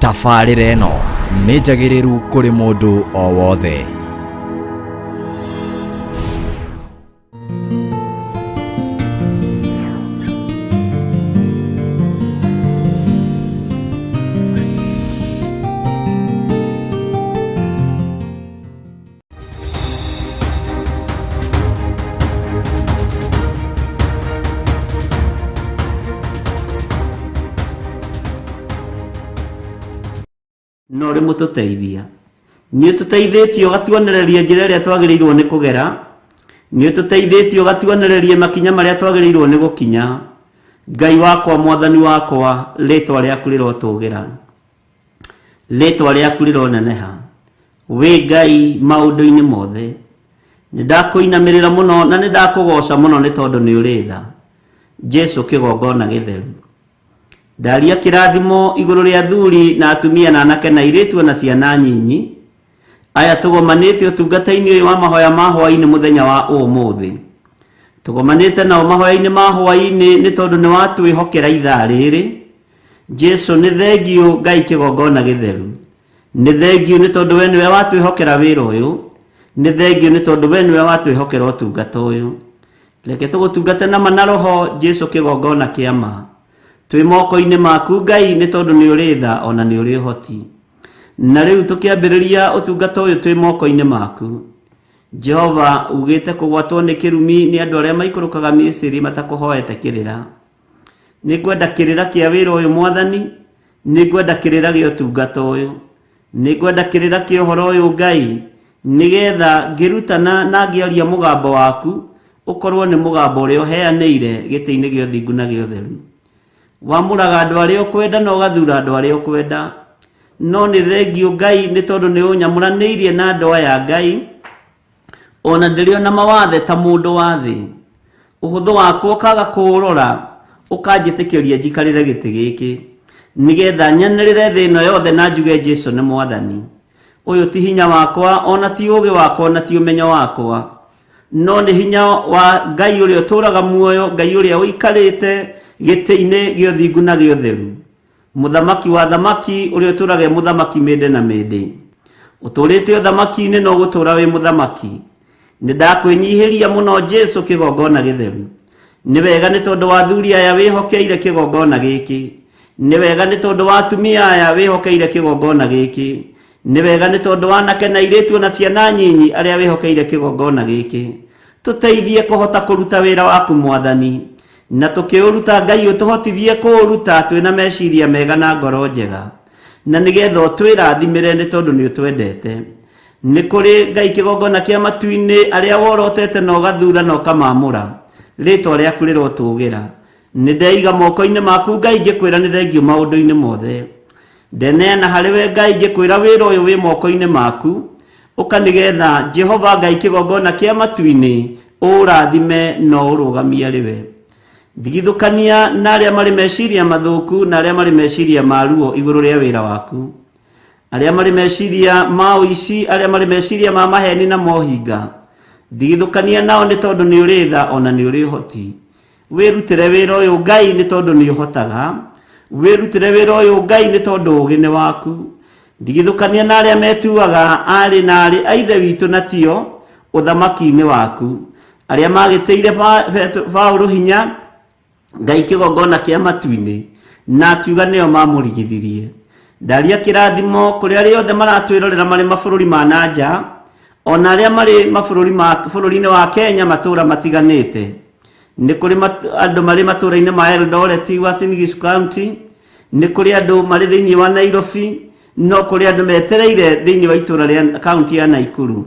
Tabarĩra ĩno nĩ njagĩrĩru kũrĩ mũndũ o wothe. Na ũrĩ mũtũteithia. Nĩ ũtũteithĩtie ũgatuonereria njĩra ĩrĩa twagĩrĩirwo nĩ kũgera, nĩ ũtũteithĩtie ũgatuonereria makinya marĩa twagĩrĩirwo nĩ gũkinya. Ngai wakwa, Mwathani wakwa, rĩtwa rĩaku rĩrotũgĩra, rĩtwa rĩaku rĩroneneha. Wĩ Ngai maũndũ-inĩ mothe. Nĩ ndakũinamĩrĩra mũno na nĩ ndakũgooca mũno nĩ tondũ nĩ ũrĩ tha. Jesu kĩgongona gĩtheru. Ndaria kĩrathimo igũrũ rĩa athuri na atumia na anake na airĩtu o na ciana nyinyi, aya tũgomanĩte ũtungata-inĩ ũyũ wa mahoya ma hwaĩ-inĩ mũthenya wa ũmũthĩ. Tũgomanĩte nao mahoya-inĩ ma hwaĩ-inĩ nĩ tondũ nĩ watwĩhokera ithaa rĩrĩ. Jesu nĩ thengiũ Ngai kĩgongona gĩtheru. Nĩ thengiũ nĩ tondũ we nĩwe watwĩhokera wĩra ũyũ. Nĩ thengiũ nĩ tondũ we nĩwe watwĩhokera ũtungata ũyũ. Reke tũgũtungate na ma na roho, Jesu kĩgongona kĩa ma. Twĩ moko-inĩ maku Ngai nĩ tondũ nĩ ũrĩ tha ona nĩ ũrĩ ũhoti. Na rĩu tũkĩambĩrĩria ũtungata ũyũ twĩ moko-inĩ maku. Jehova ugĩte kũgwatwo nĩ kĩrumi nĩ andũ arĩa maikũrũkaga Misiri matakũhoete kĩrĩra. Nĩ ngwenda kĩrĩra kĩa wĩra ũyũ Mwathani, nĩ ngwenda kĩrĩra gĩa ũtungata ũyũ. Nĩngwenda kĩrĩra kĩa ũhoro ũyũ Ngai, nĩgetha ngĩrutana na ngĩaria mũgambo waku ũkorwo nĩ mũgambo ũrĩa ũheanĩire gĩtĩ-inĩ gĩa ũthingu na gĩa ũtheru. Wamũraga andũ arĩa ũkwenda na ũgathura andũ arĩa ũkwenda. No nĩ thengiũ Ngai nĩ tondũ nĩ ũnyamũranĩirie na andũ aya Ngai, ona ndĩrĩ ona mawathe ta mũndũ wa thĩ. Ũhũthũ wakwa ũkaga kũũrora, ũkanjĩtĩkĩria njikarĩre gĩtĩ gĩkĩ, nĩgetha nyanĩrĩre thĩ ĩno yothe na njuge Jesu nĩ Mwathani. Ũyũ ti hinya wakwa, ona ti ũũgĩ wakwa, ona ti ũmenyo wakwa, no nĩ hinya wa Ngai ũrĩa ũtũũraga muoyo, Ngai ũrĩa ũikarĩte gĩtĩ-inĩ gĩa ũthingu na gĩa ũtheru. Mũthamaki wa athamaki, ũrĩa ũtũũraga e mũthamaki mĩndĩ na mĩndĩ. Ũtũũrĩte ũthamaki-inĩ na ũgũtũũra wĩ mũthamaki. Nĩ ndakwĩnyihĩria mũno Jesu kĩgongona gĩtheru. Nĩ wega nĩ tondũ wa athuri aya wĩhokeire kĩgongona gĩkĩ. Nĩ wega nĩ tondũ wa atumia aya wĩhokeire kĩgongona gĩkĩ. Nĩ wega nĩ tondũ wa anake na airĩtu o na ciana nyinyi arĩa wĩhokeire kĩgongona gĩkĩ. Tũteithie kũhota kũruta wĩra waku Mwathani. Na tũkĩũruta Ngai ũtũhotithie kũũruta twĩna meciria mega na ngoro njega. Na nĩgetha ũtwĩrathimĩre nĩ tondũ nĩ ũtwendete. Nĩ kũrĩ Ngai kĩgongona kĩa matu-inĩ arĩa worotete na ũgathura na ũkamamũra. Rĩtwa rĩaku rĩrotũgĩra. Nĩ ndeiga moko-inĩ maku Ngai ngĩkwĩra nĩ thengiũ maũndũ-inĩ mothe. Ndeneana harĩ we Ngai ngĩkwĩra wĩra ũyũ wĩ moko-inĩ maku. Ũka nĩgetha Jehova Ngai kĩgongona kĩa matu-inĩ ũũrathime na ũũrũgamie arĩ we. Ndigithũkania na arĩa marĩ meciria mathũku na arĩa marĩ meciria ma ruo igũrũ rĩa wĩra waku. Arĩa marĩ meciria ma ũici, arĩa marĩ meciria ma maheni na mohinga. Ndigithũkania nao nĩ tondũ nĩ ũrĩ tha ona nĩ ũrĩ ũhoti. Wĩrutĩre wĩra ũyũ Ngai nĩ tondũ nĩ ũhotaga. Wĩrutĩre wĩra ũyũ Ngai nĩ tondũ ũũgĩ nĩ waku. Ndigithũkania na arĩa metuaga aarĩ na aarĩ a Ithe witũ na tio, ũthamaki-inĩ waku. Arĩa maagĩtĩire Paũlũ hinya, Ngai kĩgongona kĩa matu-inĩ, na akiuga nĩo maamũrigithirie. Ndaria kĩrathimo kũrĩ arĩa othe maratwĩrorera marĩ mabũrũri ma na nja, o na arĩa marĩ mabũrũri ma bũrũri-inĩ wa Kenya matũũra matiganĩte. Nĩ kũrĩ andũ marĩ matũũra-inĩ ma Eldoret, Uasin Gishu County, nĩ kũrĩ andũ marĩ thĩinĩ wa Nairobi, no kũrĩ andũ metereire thĩinĩ wa itũũra rĩa kaunti ya Naikuru.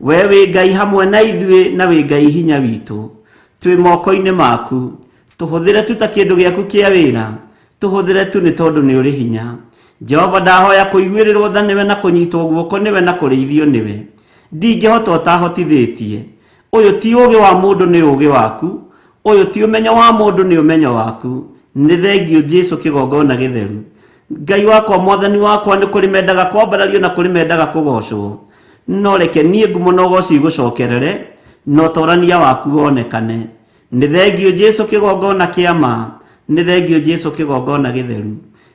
We wĩ Ngai hamwe na ithuĩ na wĩ Ngai hinya witũ. Twĩ moko-inĩ maku. Tũhũthĩre tu ta kĩndũ gĩaku kĩa wĩra. Tũhũthĩre tu nĩ tondũ nĩ ũrĩ hinya. Jehova ndahoya kũiguĩrĩrwo tha nĩwe na kũnyitwo guoko nĩwe na kũrĩithio nĩwe. Ndingĩhota ũtahotithĩtie. Ũyũ ti ũũgĩ wa mũndũ nĩ ũũgĩ waku. Ũyũ ti ũmenyo wa mũndũ nĩ ũmenyo waku. Nĩ thengiũ Jesu kĩgongona gĩtheru. Ngai wakwa mwathani wakwa nĩ kũrĩ mendaga kwambarario na kũrĩ mendaga kũgocwo. No reke niĩ ngumo na ũgoci igũcokerere na ũtorania waku wonekane. Nĩ thengiũ Jesu kĩgongona kĩa ma. Nĩ thengiũ Jesu kĩgongona gĩtheru.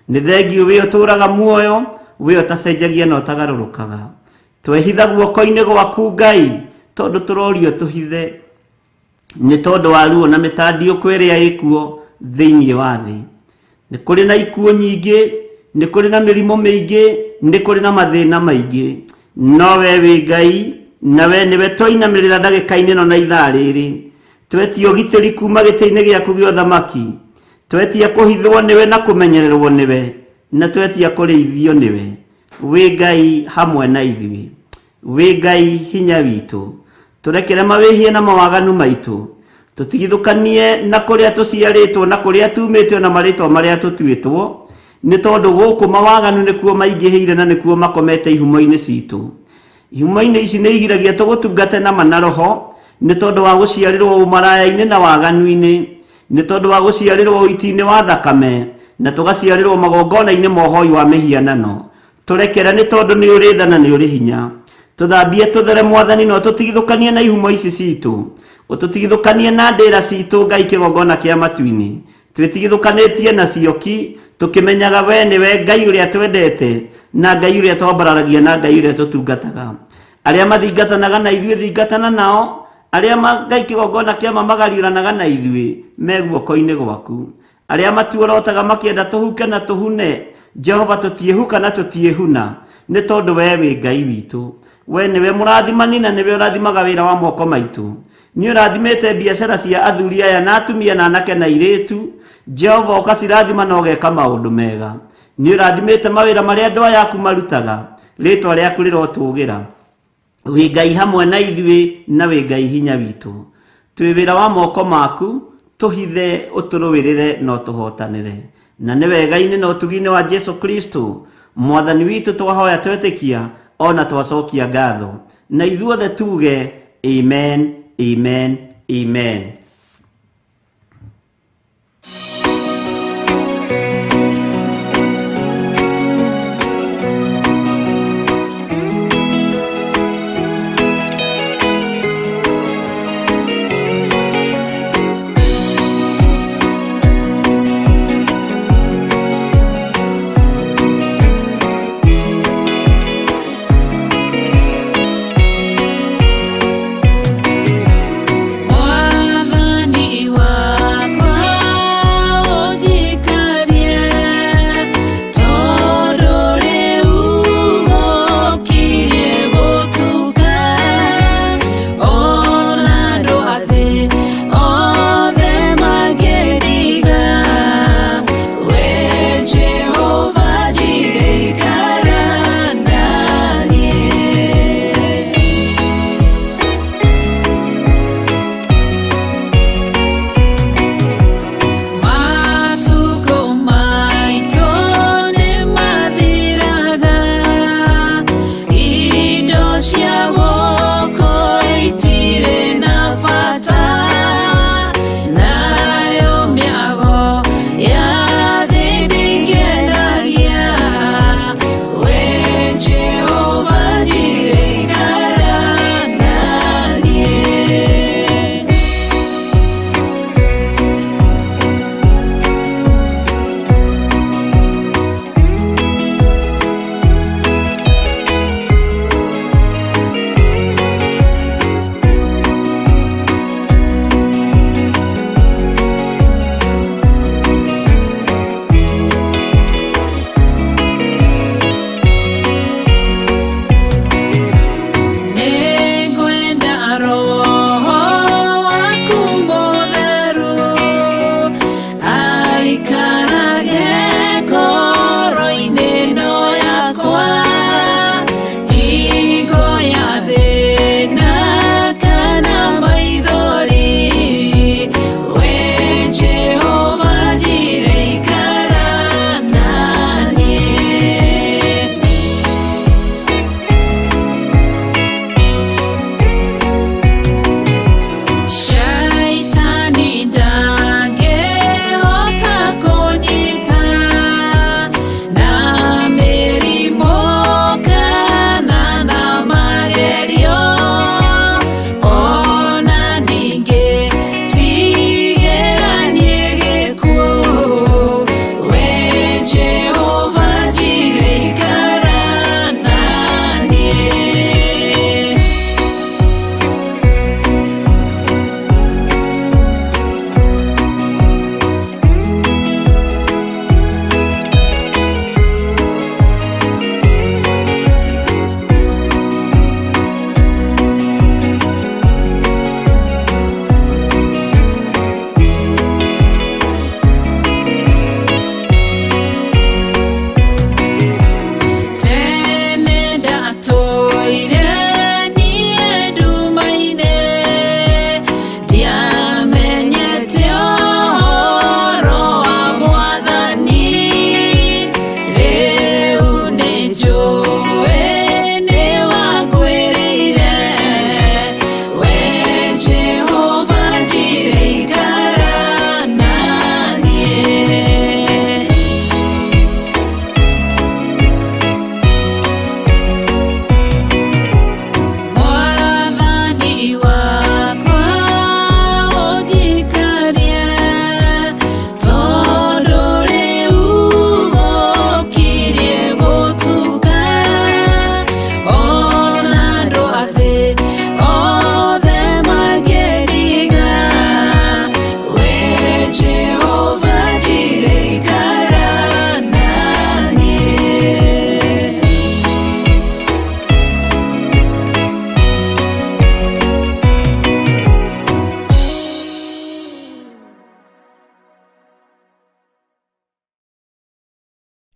Nĩ thengiũ wĩ ũtũũraga muoyo, wĩ ũtacenjagia na ũtagarũrũkaga. Twehitha guoko-inĩ gwaku Ngai, tondũ tũrorio tũhithe nĩ tondũ wa ruo na mĩtandiũko ĩrĩa ĩkuo thĩinĩ wa thĩ. Nĩ kũrĩ na ikuũ nyingĩ, nĩ kũrĩ na mĩrimũ mĩingĩ, nĩ kũrĩ na mathĩna maingĩ, no we wĩ Ngai, na we nĩwe twainamĩrĩra ndagĩka-inĩ ĩno na ithaa rĩrĩ. Twetia ũgitĩri kuma gĩtĩ-inĩ gĩaku gĩa ũthamaki, twetia kũhithwo nĩwe na kũmenyererwo nĩwe, na twetia kũrĩithio nĩwe. Wĩ Ngai hamwe na ithuĩ, wĩ Ngai hinya witũ. Tũrekere mawĩhia na mawaganu maitũ, tũtigithũkanie na kũrĩa tũciarĩtwo na kũrĩa tumĩte na marĩtwa marĩa tũtuĩtwo, nĩ tondũ gũkũ mawaganu nĩkuo maingĩhĩire na nĩkuo makomete ihumo-inĩ citũ. Ihumo-inĩ ici nĩ igiragia tũgũtungate na ma na roho, nĩ tondũ wa gũciarĩrwo ũmaraya-inĩ na waganu-inĩ, nĩ tondũ wa gũciarĩrwo ũiti-inĩ wa thakame, na tũgaciarĩrwo magongona-inĩ ma ũhoi wa mĩhianano. Tũrekere nĩ tondũ nĩ ũrĩ tha na nĩ ũrĩ hinya. Tũthambie tũthere Mwathani na ũtũtigithũkanie na ihumo ici citũ. Ũtũtigithũkanie na ndĩra citũ Ngai kĩgongona kĩa matu-inĩ. Twĩtigithũkanĩtie nacio ki, tũkĩmenyaga we nĩwe Ngai ũrĩa twendete, na Ngai ũrĩa twambararagia na Ngai ũrĩa tũtungataga. Arĩa mathingatanaga na ithuĩ thingatana nao, arĩa Ngai kĩgongona kĩa ma magariũranaga na ithuĩ, me guoko-inĩ gwaku. Arĩa matuorotaga makĩenda tũhuke na tũhune, Jehova tũtiĩhuka na tũtiĩhuna, nĩ tondũ we wĩ Ngai witũ. We nĩwe mũrathimani na nĩwe ũrathimaga wĩra wa moko maitũ. Nĩ ũrathimĩte biacara cia athuri aya na atumia na anake na airĩtu. Jehova ũkacirathima na ũgeka maũndũ mega. Nĩ ũrathimĩte mawĩra marĩa andũ aya aku marutaga. Rĩtwa rĩaku rĩrotũgĩra. Wĩ Ngai hamwe na ithuĩ na wĩ Ngai hinya witũ. Twĩ wĩra wa moko maku, tũhithe, ũtũrũĩrĩre na ũtũhotanĩre. Na nĩ wega-inĩ na ũtugi-inĩ wa Jesu Kristo Mwathani witũ twahoya twetĩkia ona twacokia ngatho. Na ithuothe tuge amen, amen, amen. Mwathani.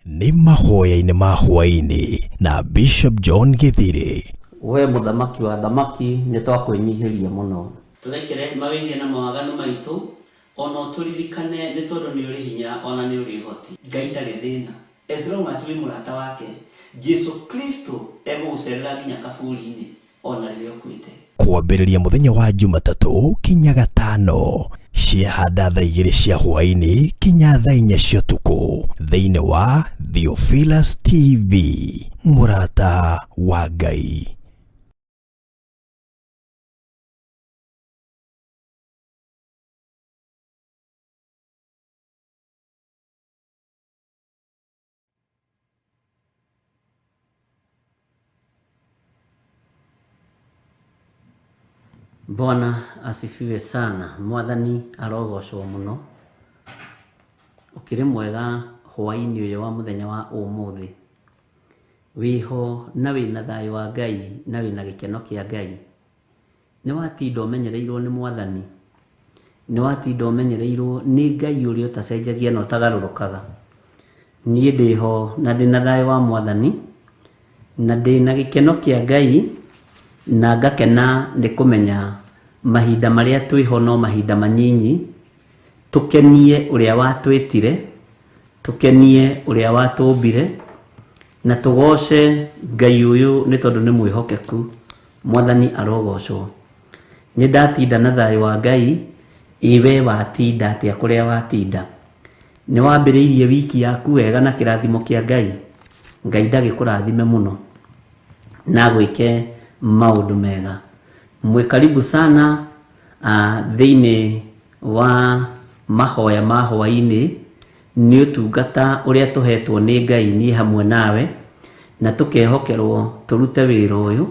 Nĩ mahoya-inĩ ma hwaĩ-inĩ na Bishop John Githiri. We mũthamaki wa thamaki, nĩ twakwĩnyihĩria mũno. Tũrekere mawĩhia na mawaganu maitũ, ona ũtũririkane nĩ tondũ nĩ ũrĩ hinya ona nĩ ũrĩ ũhoti. Ngai ndarĩ thĩna. As long as wĩ mũrata wake, Jesu Kristo egũgũcerera nginya kaburi-inĩ ona rĩrĩa ũkuĩte. Kwambĩrĩria mũthenya wa Jumatatũ kinya Gatano ciahanda thaa 2 cia hwaĩ-inĩ kinya thaa 4 cia ũtukũ thĩinĩ wa Theophilus TV, mũrata wa Ngai. Bwana asifiwe sana. Mwathani arogocwo mũno. Ũkĩrĩ mwega hwaĩ-inĩ ũyũ wa mũthenya wa ũmũthĩ. Wĩho na wĩna thayũ wa Ngai na wĩna gĩkeno kĩa Ngai. Nĩ watinda ũmenyereirwo nĩ Mwathani. Nĩ watinda ũmenyereirwo nĩ Ngai ũrĩa ũtacenjagia na ũtagarũrũkaga. Niĩ ndĩho na ndĩna thayũ wa Mwathani na ndĩna gĩkeno kĩa Ngai na ngakena nĩ kũmenya mahinda marĩa twĩho no mahinda manyinyi, tũkenie ũrĩa watwĩtire, tũkenie ũrĩa watũmbire, na tũgoce Ngai ũyũ nĩ tondũ nĩ mwĩhokeku. Mwathani arogocwo. Nĩ ndatinda na thayũ wa Ngai, ĩ we watinda atĩa kũrĩa watinda? Nĩ wambĩrĩirie wiki yaku wega na kĩrathimo kĩa Ngai. Ngai ndagĩkũrathime mũno na agwĩke maũndũ mega. Mwĩ karibu sana thĩinĩ wa mahoya ma hwaĩ-inĩ. Nĩ ũtungata ũrĩa tũhetwo nĩ Ngai niĩ hamwe nawe, na tũkehokerwo tũrute wĩra ũyũ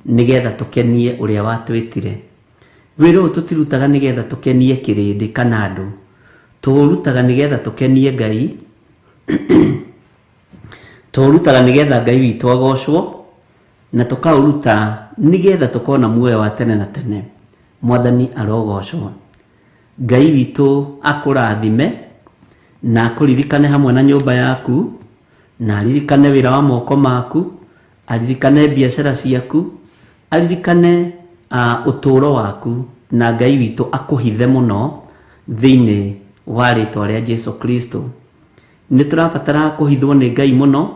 nĩgetha tũkenie ũrĩa watwĩtire. Wĩra ũyũ tũtirutaga nĩgetha tũkenie kĩrĩndĩ kana andũ, tũũrutaga nĩgetha tũkenie Ngai, tũũrutaga nĩgetha Ngai witũ agocwo, na tũkaũruta nĩgetha tũkona muoyo wa tene na tene. Mwathani arogocwo. Ngai witũ akũrathime na akũririkane hamwe na nyũmba yaku, na aririkane wĩra wa moko maku, aririkane biacara ciaku, aririkane ũtũũro waku, na Ngai witũ akũhithe mũno thĩinĩ wa rĩtwa rĩa Jesu Kristo. Nĩ tũrabatara kũhithwo nĩ Ngai mũno,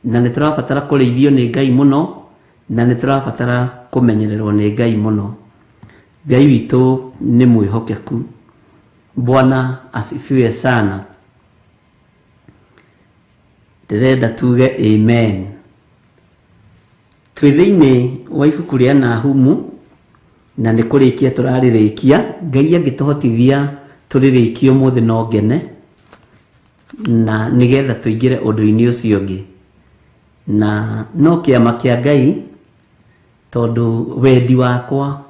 na nĩ tũrabatara kũrĩithio nĩ Ngai mũno, na nĩ tũrabatara kũmenyererwo nĩ Ngai mũno. Ngai witũ nĩ mwĩhokeku. Bwana asifiwe sana. Ndĩrenda tuge amen. Twĩ thĩinĩ wa ibuku rĩa Nahumu na nĩ kũrĩkia tũrarĩrĩkia. Ngai angĩtũhotithia tũrĩrĩkie ũmũthĩ no ngene, na nĩgetha tũingĩre ũndũ-inĩ ũcio ũngĩ. Na no kĩama kĩa Ngai, tondũ wendi wakwa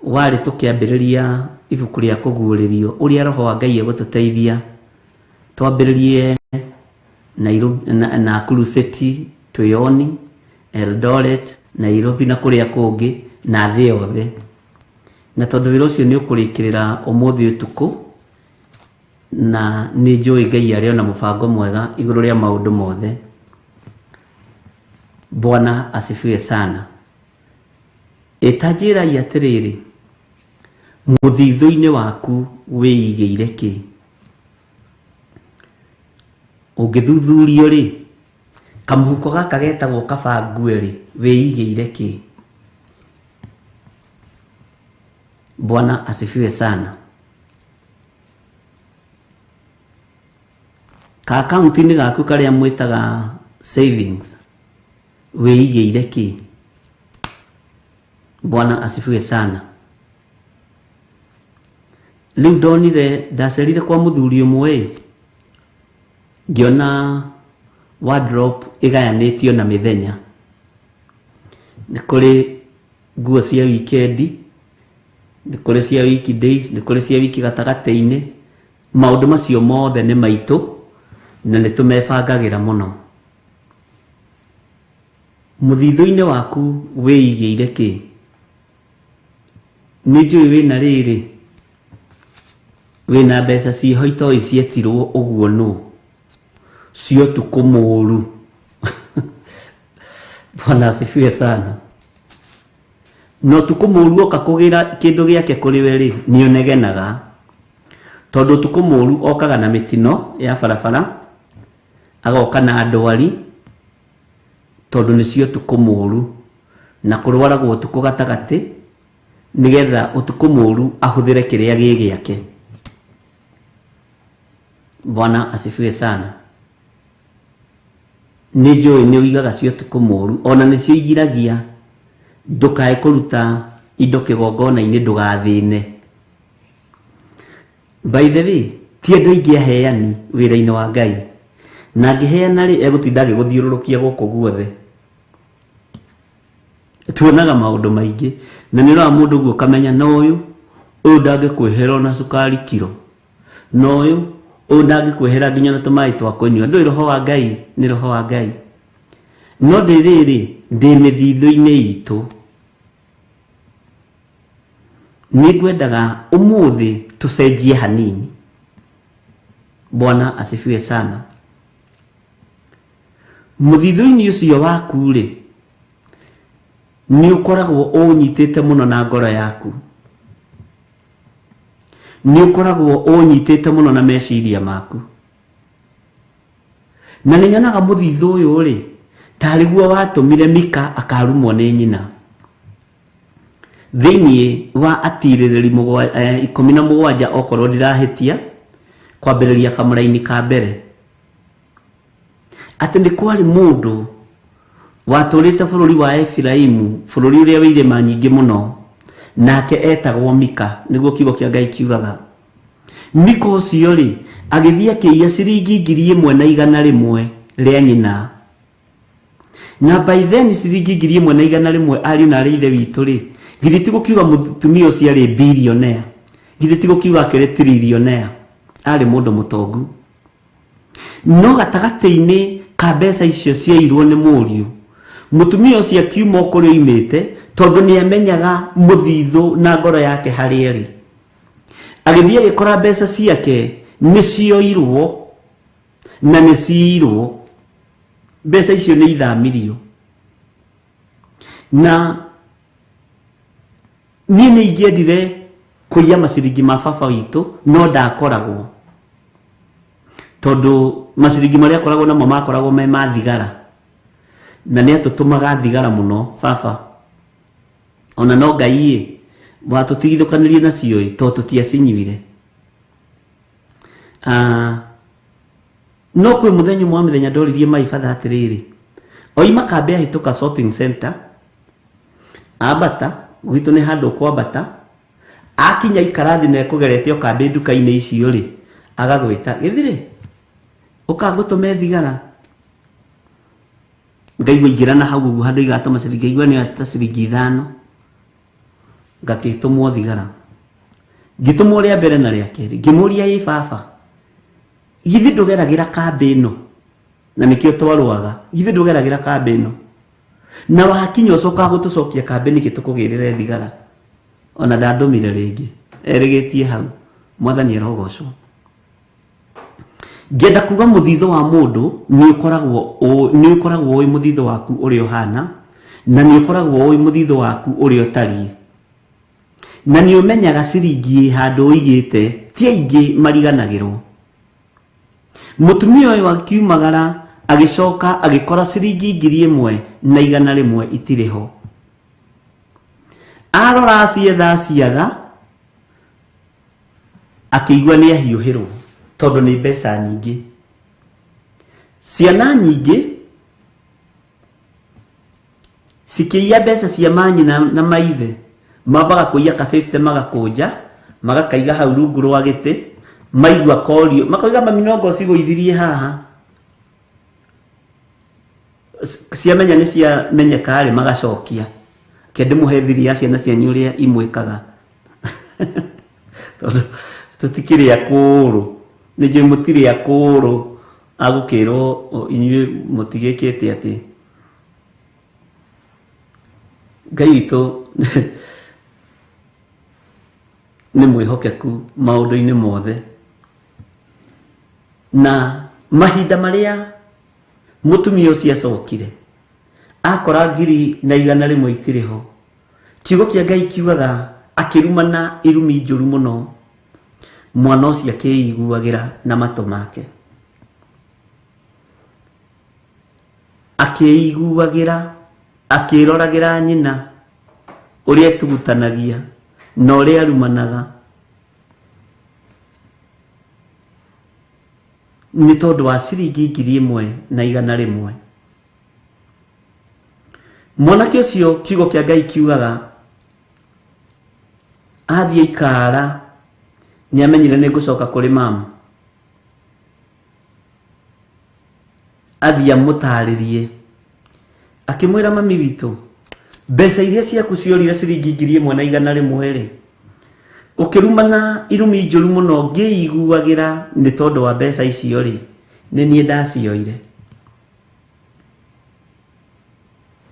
warĩ tũkĩambĩrĩria ibuku rĩa kũguũrĩrio ũrĩa Roho wa Ngai egũtũteithia twambĩrĩrie Nairobi, Nakuru City, Twĩoni, Eldoret, Nairobi na kũrĩa kũngĩ na thĩ yothe. Na tondũ wĩra ũcio nĩ ũkũrĩkĩrĩra ũmũthĩ ũtukũ, na nĩ njũĩ Ngai arĩ ona mũbango mwega igũrũ rĩa maũndũ mothe. Bwana asifiwe sana. Ĩta njĩrai atĩrĩrĩ, mũthithũ-inĩ waku wĩigĩire kĩ? Ũngĩthuthurio rĩ, kamũhuko gaka getagwo kabangue rĩ, wĩigĩire kĩ? Bwana asifiwe sana. Ka akaunti-inĩ gaku karĩa mwĩtaga savings, wĩigĩire kĩ? Bwana asifiwe sana. Rĩu ndonire ndacerire kwa mũthuri ũmwe, ngĩona wardrobe ĩgayanĩtio na mĩthenya. Nĩ kũrĩ nguo cia wikendi, nĩ kũrĩ cia weekdays, nĩ kũrĩ cia wiki gatagatĩ-inĩ. Maũndũ macio mothe nĩ maitũ na nĩ tũmebangagĩra mũno. Mũthithũ-inĩ waku wĩigĩire kĩ? Nĩ njũĩ wĩna rĩrĩ, wĩna mbeca ciĩho itoĩ cietirwo ũguo nũ. Cia ũtukũ mũũru. Bwana asifiwe sana. Na ũtukũ mũũru oka kũgĩra kĩndũ gĩake kũrĩ we rĩ, nĩ ũnegenaga. Tondũ ũtukũ mũũru okaga na mĩtino ya barabara, agoka na ndwari, tondũ nĩcio ũtukũ mũũru. Na kũrwaragwo ũtukũ gatagatĩ, nĩgetha ũtukũ mũũru ahũthĩre kĩrĩa gĩ gĩake. Bwana asifiwe sana. Nĩ njũĩ nĩ ũigaga cia ũtukũ mũũru, ona nĩcio igiragia ndũkae kũruta indo kĩgongona-inĩ ndũgathĩne. By the way, ti andũ aingĩ aheani wĩra-inĩ wa Ngai. Na angĩheana rĩ, egũtinda agĩgũthiũrũrũkia gũkũ guothe. Tuonaga maũndũ maingĩ, na nĩ ũroraga mũndũ ũguo ũkamenya na ũyũ, ũyũ ndangĩkwĩhera ona cukari kiro. Na ũyũ, ũyũ ndangĩkwĩhera nginya na tũmaĩ twa kũnyua. Ndũĩ roho wa Ngai nĩ roho wa Ngai. No ndĩ rĩrĩ, ndĩ mĩthithũ-inĩ itũ. Nĩ ngwendaga ũmũthĩ tũcenjie hanini. Bwana asifiwe sana. Mũthithũ-inĩ ũcio waku-rĩ, nĩ ũkoragwo ũũnyitĩte mũno na ngoro yaku. Nĩ ũkoragwo ũũnyitĩte mũno na meciria maku. Na nĩ nyonaga mũthithũ ũyũ-rĩ, tarĩ guo watũmire Mika akarumwo nĩ nyina. Thĩinĩ wa atirĩrĩri 17 okorwo ndirahĩtia, kwambĩrĩria kamũraini ka mbere. Atĩ nĩ kwarĩ mũndũ watũũrĩte bũrũri wa Efiraimu, bũrũri ũrĩa wĩ irĩma nyingĩ mũno, nake etagwo Mika, nĩguo kiugo kĩa Ngai kiugaga. Mika ũcio-rĩ, agĩthiĩ akĩiya ciringi 1100 rĩa nyina. Na by then ciringi 1100 ariũ na arĩ ithe witũ-rĩ, githĩ ti gũkiuga mũtumia ũcio arĩ billionaire? Githĩ ti gũkiuga akĩrĩ trillionaire? Arĩ mũndũ mũtongu. No gatagatĩ-inĩ ka mbeca icio ciairwo nĩ mũriũ, mũtumia ũcio akiuma o kũrĩa oimĩte, tondũ nĩ amenyaga mũthithũ na ngoro yake harĩa ĩrĩ. Agĩthiĩ agĩkora mbeca ciake nĩ cioirwo na nĩ ciirwo. Mbeca icio nĩ ithamirio. Na niĩ nĩ ingĩendire kũiya maciringi ma baba witũ, no ndakoragwo. Tondũ maciringi marĩa akoragwo namo makoragwo me ma thigara. Na nĩ atũtũmaga thigara mũno baba. Ona no Ngai ĩ, watũtigithũkanirie nacio ĩ, tondũ tũtiacinyuire. No kwĩ mũthenya ũmwe wa mĩthenya ndoririe my father atĩrĩrĩ, oima kambĩ ahĩtũka shopping center, ambata, gwitũ nĩ handũ ũkwambata, akinya ikara thĩ na ekũgerete o kambĩ nduka-inĩ icio rĩ, agagwĩta, gĩthirĩ, ũka ngũtũme thigara. Ngaigua ingĩra na hau ũguo handũ igatũma ciringi, ngaigua nĩ ta ciringi 5, ngakĩtũmwo thigara. Ngĩtũmwo rĩa mbere na rĩa kerĩ, ngĩmũria ĩ baba, githĩ ndũgeragĩra kambĩ ĩno? Na nĩkĩo twarũaga, githĩ ndũgeragĩra kambĩ ĩno? Na wakinya ũcokaga gũtũcokia kambĩ nĩkĩ tũkũgĩrĩre thigara? Ona ndandũmire rĩngĩ, erĩgĩtie hau. Mwathani arogocwo. Ngenda kuga mũthithũ wa mũndũ nĩ ũkoragwo nĩ ũkoragwo ũĩ mũthithũ waku ũrĩa ũhana, na nĩ ũkoragwo ũĩ mũthithũ waku ũrĩa ũtariĩ. Na nĩ ũmenyaga ciringi ĩ handũ ũigĩte, ti aingĩ mariganagĩrwo. Mũtumia ũyũ akiumagara agĩcoka agĩkora ciringi 1100 itirĩ ho. Arora acietha aciaga, akĩigua nĩ ahiũhĩrwo tondũ nĩ mbeca nyingĩ. Ciana nyingĩ cikĩiya mbeca cia manyina na maithe, mambaga kũiya ka 50 magakũnja, magakaiga hau rungu rwa gĩtĩ, maigua korio, makoiga mami no anga ũcigũithirie haha. Ciamenya nĩ ciamenyeka rĩ, magacokia. Reke ndĩmũhe thiri ya ciana cianyu ũrĩa imwĩkaga. Tondũ tũtikĩrĩ akũrũ, nĩ njũĩ mũtirĩ akũrũ agũkĩrwo inyuĩ mũtigĩkĩte atĩ. Ngai witũ nĩ mwĩhokeku maũndũ-inĩ mothe. Na mahinda marĩa Mũtumia ũcio acokire akora 1,100 itirĩ ho. Kiugo kĩa Ngai kiugaga akĩrumana irumi njũru mũno, mwana ũcio akĩiguagĩra na matũ make, akĩiguagĩra, akĩroragĩra nyina ũrĩa etugutanagia na ũrĩa arumanaga nĩ tondũ wa ciringi 1,100. Mwanake ũcio kiugo kĩa Ngai kiugaga athiĩ ikara nĩ amenyire nĩ ngũcoka kũrĩ mamu, athiĩ amũtarĩrie, akĩmwĩra mami witũ, mbeca iria ciaku ciorire ciringi 1,100 rĩ, ũkĩrumana irumi njũru mũno ngĩiguagĩra nĩ tondũ wa mbeca icio rĩ, nĩ niĩ ndacioire.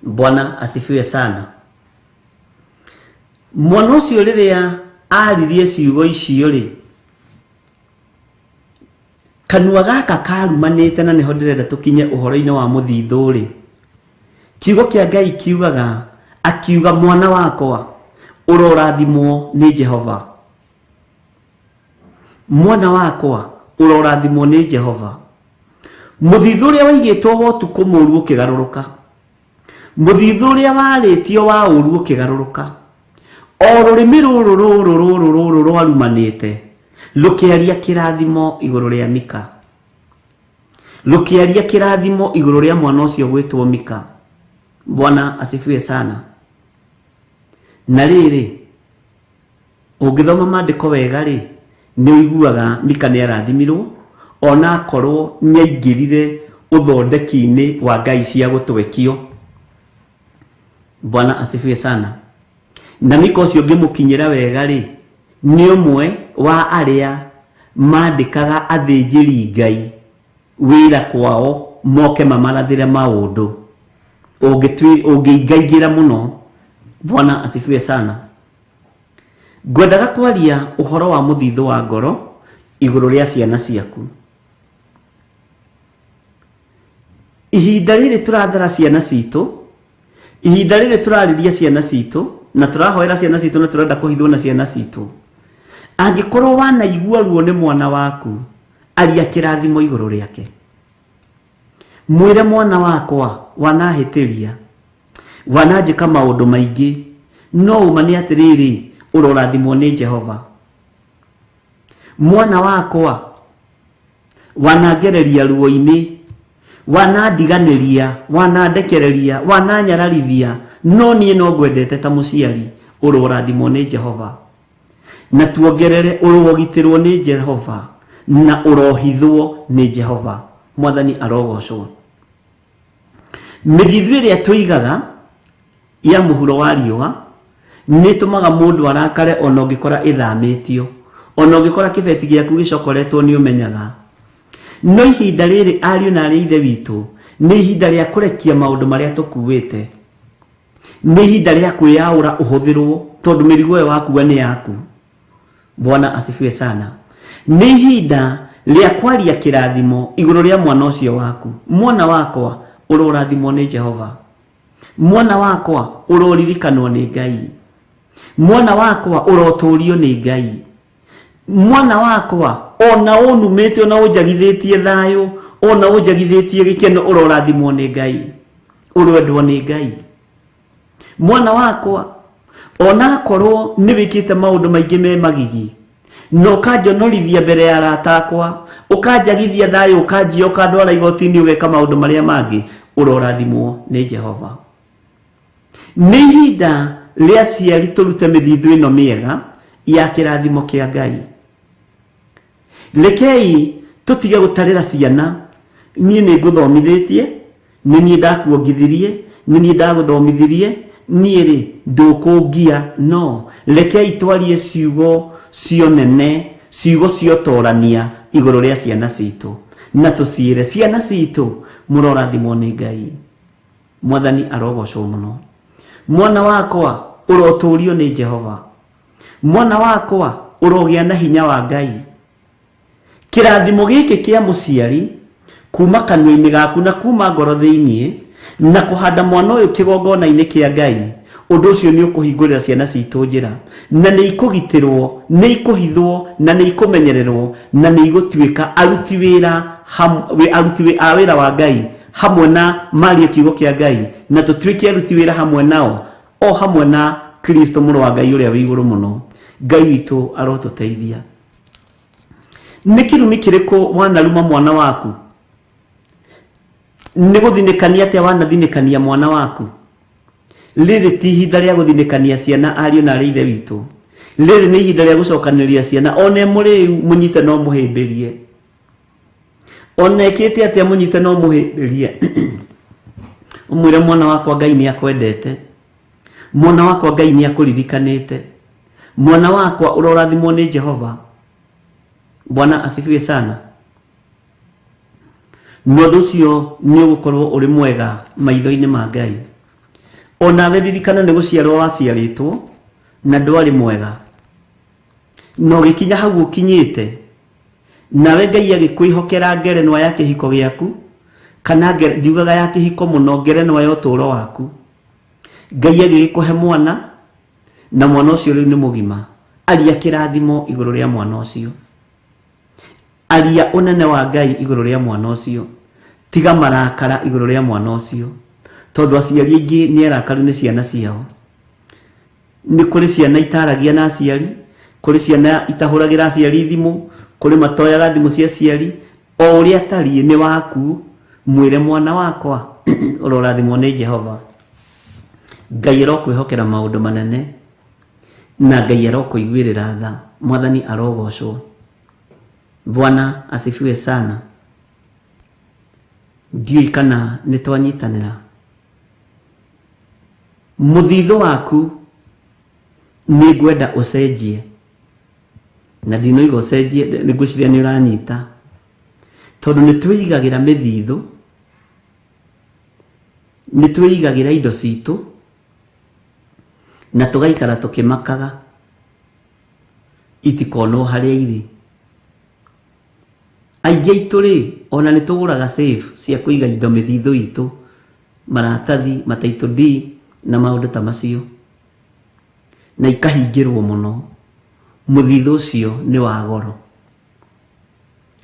Bwana asifiwe sana. Mwana ũcio rĩrĩa aririe ciugo icio rĩ, kanua gaka karumanĩte, na nĩho ndĩrenda tũkinye ũhoro-inĩ wa mũthithũ rĩ, kiugo kĩa Ngai kiugaga, akiuga mwana wakwa ũrorathimwo nĩ Jehova, mwana wakwa ũrorathimwo nĩ Jehova. Mũthithũ ũrĩa waigĩtwo wa ũtukũ mũũru ũkĩgarũrũka, mũthithũ ũrĩa warĩtio wa ũũru ũkĩgarũrũka, o rũrĩmĩ rũrũ rũrũ rũrũ rũrũ rwarumanĩte rũkĩaria kĩrathimo igũrũ rĩa Mika, rũkĩaria kĩrathimo igũrũ rĩa mwana ũcio gwĩtwo Mika. Bwana asifiwe sana. Na rĩrĩ, ũngĩthoma maandĩko wega rĩ, nĩ ũiguaga Mika nĩ arathimirwo ona akorwo nĩ aingĩrire ũthondeki-inĩ wa ngai cia gũtwekio. Bwana asifiwe sana. Na Mika ũcio ũngĩmũkinyĩra wega rĩ, nĩ ũmwe wa arĩa mandĩkaga athĩnjĩri Ngai wĩra kwao moke mamarathĩre maũndũ, ũngĩingaingĩra mũno. Bwana asifiwe sana. Ngwendaga kwaria ũhoro wa mũthithũ wa ngoro igũrũ rĩa ciana ciaku. Ihinda rĩrĩ tũrathara ciana citũ, ihinda rĩrĩ tũrarĩria ciana citũ na tũrahoera ciana citũ na tũrenda kũhithwo na ciana citũ, angĩkorwo wanaigua ruo nĩ mwana waku, aria kĩrathimo igũrũ rĩake. Mwĩre mwana wakwa wanahĩtĩria, wananjĩka maũndũ maingĩ, no ũma nĩ atĩrĩrĩ, ũrorathimwo nĩ Jehova. Mwana wakwa wanangereria ruo-inĩ, wanandiganĩria, wanandekereria, wananyararithia, no niĩ no ngwendete ta mũciari, ũrorathimwo nĩ Jehova. Na tuongerere, ũrogitĩrwo nĩ Jehova na ũrohithwo nĩ Jehova. Mwathani arogocwo. Mĩthithũ ĩrĩa tũigaga ya mũhuro wa riũa nĩ ĩtũmaga mũndũ arakare ona ũngĩkora ĩthamĩtio, ona ũngĩkora kĩbeti gĩaku gĩcokoretwo nĩ ũmenyaga. No ihinda rĩrĩ, ariũ na arĩ a Ithe witũ, nĩ ihinda rĩa kũrekia maũndũ marĩa tũkuĩte, nĩ ihinda rĩa kwĩyaũra ũhũthĩrwo, tondũ mĩrigo ĩyo wakua nĩ yaku. Bwana asifiwe sana. Nĩ ihinda rĩa kwaria kĩrathimo igũrũ rĩa mwana ũcio waku. Mwana wakwa ũrorathimwo nĩ Jehova, mwana wakwa ũroririkanwo nĩ Ngai, mwana wakwa ũrotũrio nĩ Ngai, mwana wakwa ona ũnumĩte ona ũnjagithĩtie thayũ ona ũnjagithĩtie gĩkeno, ũrorathimwo nĩ Ngai, ũrwendwo nĩ Ngai. Mwana wakwa ona akorwo nĩ wĩkĩte maũndũ maingĩ me magigi na ũkanjonorithia mbere ya arata akwa, ũkanjagithia thayũ, ũkanjia, ũkandwara igoti-inĩ, ũgeka maũndũ marĩa mangĩ, ũrorathimwo nĩ Jehova. Nĩ ihinda rĩa aciari tũrute mĩthithũ ĩno mĩega ya kĩrathimo kĩa Ngai. Rekei tũtige gũtarĩra ciana, niĩ nĩ ngũthomithĩtie, nĩ niĩ ndakuongithirie, nĩ niĩ ndagũthomithirie, niĩ rĩ ndũkũngia. No rekei twarie ciugo cionene, ciugo ciotorania igũrũ rĩa ciana citũ, na tũciĩre ciana citũ mũrorathimwo nĩ Ngai. Mwathani arogocwo mũno. Mwana wakwa ũrotũrio nĩ Jehova, mwana wakwa ũrogĩa na hinya wa Ngai. Kĩrathimo gĩkĩ kĩa mũciari Kuma kanua-inĩ gaku na kuma ngoro thĩiniĩ, na kũhanda mwana ũyũ kĩgongona-inĩ kĩa Ngai, ũndũ ũcio nĩ ũkũhingũrĩra ciana citũ njĩra, na nĩ ikũgitĩrwo, nĩ ikũhithwo, na nĩ ikũmenyererwo, na nĩ igũtuĩka aruti wĩra aruti a wĩra wa Ngai hamwe na marie kiugo kĩa Ngai, na tũtuĩke aruti wĩra hamwe nao, o hamwe na Kristo mũrũ wa Ngai ũrĩa wĩ igũrũ mũno. Ngai witũ arotũteithia. Nĩ kĩrumi kĩrĩkũ wanaruma mwana waku? Nĩ gũthinĩkania atĩa wanathinĩkania mwana waku? Rĩrĩ ti ihinda rĩa gũthinĩkania ciana, ariũ na arĩ ithe witũ. Rĩrĩ nĩ ihinda rĩa gũcokanĩrĩria ciana, ona mũrĩu mũnyite no mũhĩmbĩrie, ona ĩkĩte atĩa mũnyite no mũhĩmbĩrie. Ũmwĩre mwana wakwa Ngai nĩ akwendete, mwana wakwa Ngai nĩ akũririkanĩte, mwana wakwa ũrorathimwo nĩ Jehova. Bwana asifiwe sana. Na ũndũ ũcio nĩ ũgũkorwo ũrĩ mwega maitho-inĩ ma Ngai. Onawe ririkana nĩ gũciarwo waciarĩtwo na ndwarĩ mwega, na ũgĩkinya hau ũkinyĩte, nawe Ngai agĩkwĩhokera ngerenwa ya kĩhiko gĩaku, kana ndiugaga ya kĩhiko mũno, ngerenwa ya ũtũũro waku. Ngai agĩgĩkũhe mwana, na mwana ũcio rĩu nĩ mũgima. Aria kĩrathimo igũrũ rĩa mwana ũcio, aria ũnene wa Ngai igũrũ rĩa mwana ũcio, tiga marakara igũrũ rĩa mwana ũcio, tondũ aciari aingĩ nĩ arakaru nĩ ciana ciao. Nĩ kũrĩ ciana itaragia na aciari, kũrĩ ciana itahũragĩra aciari thimũ, kũrĩ matoyaga thimũ cia aciari. O ũrĩa atariĩ nĩ waku, mwĩre mwana wakwa ũrorathimwo nĩ Jehova. Ngai arokwĩhokera maũndũ manene, na Ngai arokũiguĩrĩra tha. Mwathani arogocwo. Bwana asifiwe sana. Ndiũĩ kana nĩ twanyitanĩra. Mũthithũ waku nĩ ngwenda ũcenjie, na ndinoiga ũcenjie, nĩ ngwĩciria nĩ ũranyita, tondũ nĩ twĩigagĩra mĩthithũ, nĩ twĩigagĩra indo citũ, na tũgaikara tũkĩmakaga itikonwo harĩa irĩ. Aingĩ aitũ rĩ, ona nĩ tũgũraga safe cia kũiga indo mĩthithũ itũ, maratathi, ma title deed na maũndũ ta macio, na ikahingĩrwo mũno. Mũthithũ ũcio nĩ wa goro.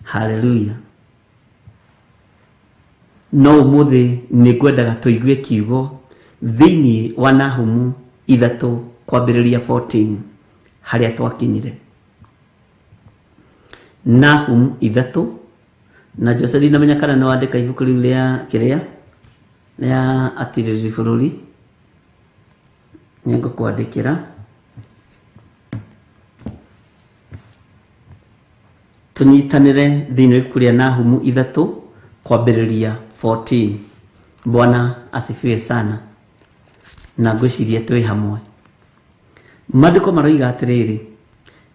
Haleluya. No ũmũthĩ nĩ ngwendaga tũigue kiugo thĩinĩ wa Nahumu 3 kwambĩrĩria 14 harĩa twakinyire. Nahumu 3, na Jose ndinamenya kana nĩ wandĩka ibuku rĩu rĩa kĩrĩa rĩa atirĩrĩri bũrũri, nĩ ngũkwandĩkĩra. Tũnyitanĩre thĩinĩ wa ibuku rĩa Nahumu 3 kwambĩrĩria 14. Bwana asifiwe sana. Na ngwĩciria twĩ hamwe. Maandĩko maroiga atĩrĩrĩ,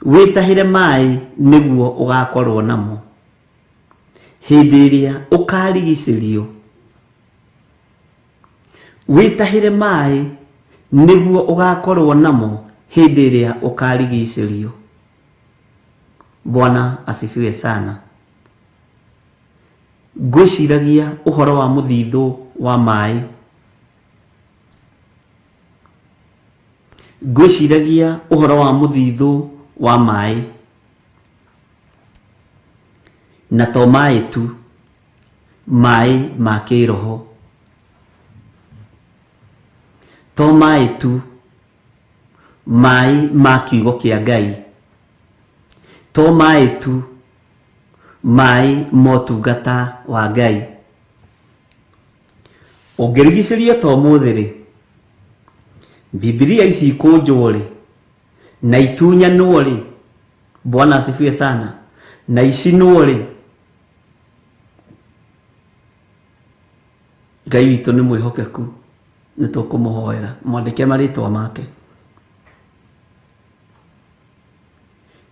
wĩtahĩre maĩ nĩguo ũgakorwo namo hĩndĩ ĩrĩa ũkarigicĩrio. Wĩtahĩre maĩ nĩguo ũgakorwo namo hĩndĩ ĩrĩa ũkarigicĩrio. Bwana asifiwe sana. Ngwĩciragia ũhoro wa mũthithũ wa maĩ, ngwĩciragia ũhoro wa mũthithũ wa maĩ, na to maĩ tu, maĩ ma kĩroho, to maĩ tu, maĩ ma kiugo kĩa Ngai, to maĩ tu, maĩ ma ũtungata wa Ngai. Ũngĩrigicĩrio ta ũmũthĩ rĩ, Bibilia ici ikũnjwo rĩ, na itunyanwo rĩ, Bwana asifiwe sana, na icinwo rĩ, Ngai witũ nĩ mwĩhokeku, nĩ tũkũmũhoera mwandĩke marĩtwa make.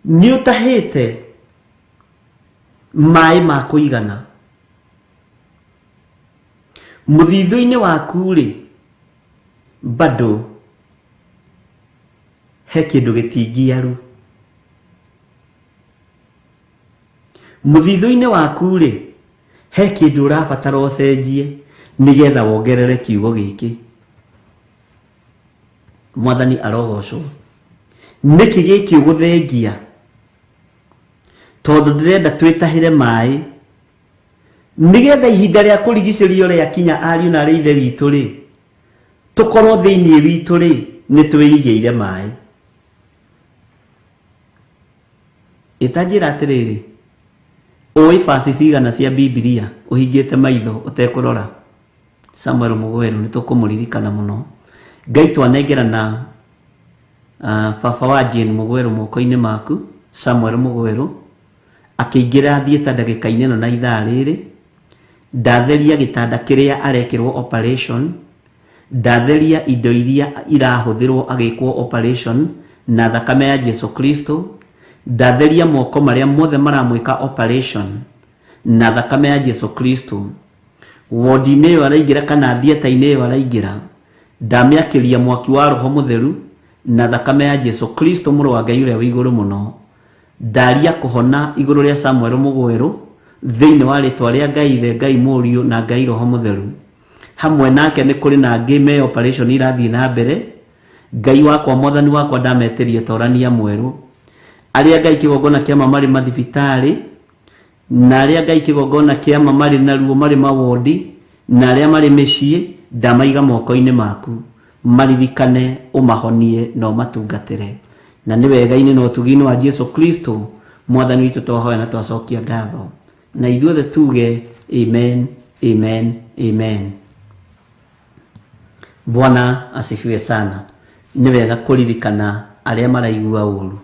Nĩ ũtahĩte maĩ ma kũigana mũthithũ-inĩ waku rĩ, bado he kĩndũ gĩtingiaru. Mũthithũ-inĩ waku rĩ, He kĩndũ ũrabatara ũcenjie nĩgetha wongerere kiugo gĩkĩ. Mwathani arogocwo. Nĩkĩ gĩkĩ ũgũthengia? Tondũ ndĩrenda twĩtahĩre maĩ nĩgetha ihinda rĩa kũrigicĩrio rĩakinya ariũ na arĩ ithe witũ rĩ, tũkorwo thĩinĩ witũ rĩ, nĩ twĩigĩire maĩ. Ĩtanjĩra atĩrĩrĩ, ũĩ baci cigana cia Bibilia ũhingĩte maitho ũtekũrora? Samuel Mũgwerũ nĩ tũkũmũririkana mũno. Ngai twanengerana baba wa Jane Mũgwerũ moko-inĩ maku, Samuel Mũgwerũ, akĩingĩra thiĩta ndagĩka-inĩ ĩno na ithaa rĩrĩ, ndatheria gĩtanda kĩrĩa arekĩrwo operation, ndatheria indo iria irahũthĩrwo agĩkwo operation na thakame ya Jesu Kristo, ndatheria moko marĩa mothe maramwĩka operation na thakame ya Jesu Kristo. Wodi-inĩ ĩyo araingĩra kana thieta-inĩ ĩyo araingĩra, ndamĩakĩria mwaki wa Roho Mũtheru na thakame ya Jesu Kristo mũrũ wa Ngai ũrĩa wĩ igũrũ mũno. Ndaria kũhona igũrũ rĩa Samuel Mũgwerũ thĩinĩ wa rĩtwa rĩa Ngai Ithe, Ngai Mũriũ na Ngai Roho Mũtheru. Hamwe nake nĩ kũrĩ na angĩ me operation irathiĩ na mbere. Ngai wakwa, Mwathani wakwa, ndametĩria torania mwerũ. Arĩa Ngai kĩgongona kĩa ma marĩ mathibitarĩ, na arĩa Ngai kĩgongona kĩa ma marĩ na ruo marĩ mawondi, na arĩa marĩ mĩciĩ, ndamaiga moko-inĩ maku. Maririkane, ũmahonie na ũmatungatĩre. Na nĩ wega-inĩ na ũtugi-inĩ wa Jesu Kristo, Mwathani witũ twahoya na twacokia ngatho. Na ithuothe tuge amen, amen, amen. Bwana asifiwe sana. Nĩ wega kũririkana arĩa maraigua ũru.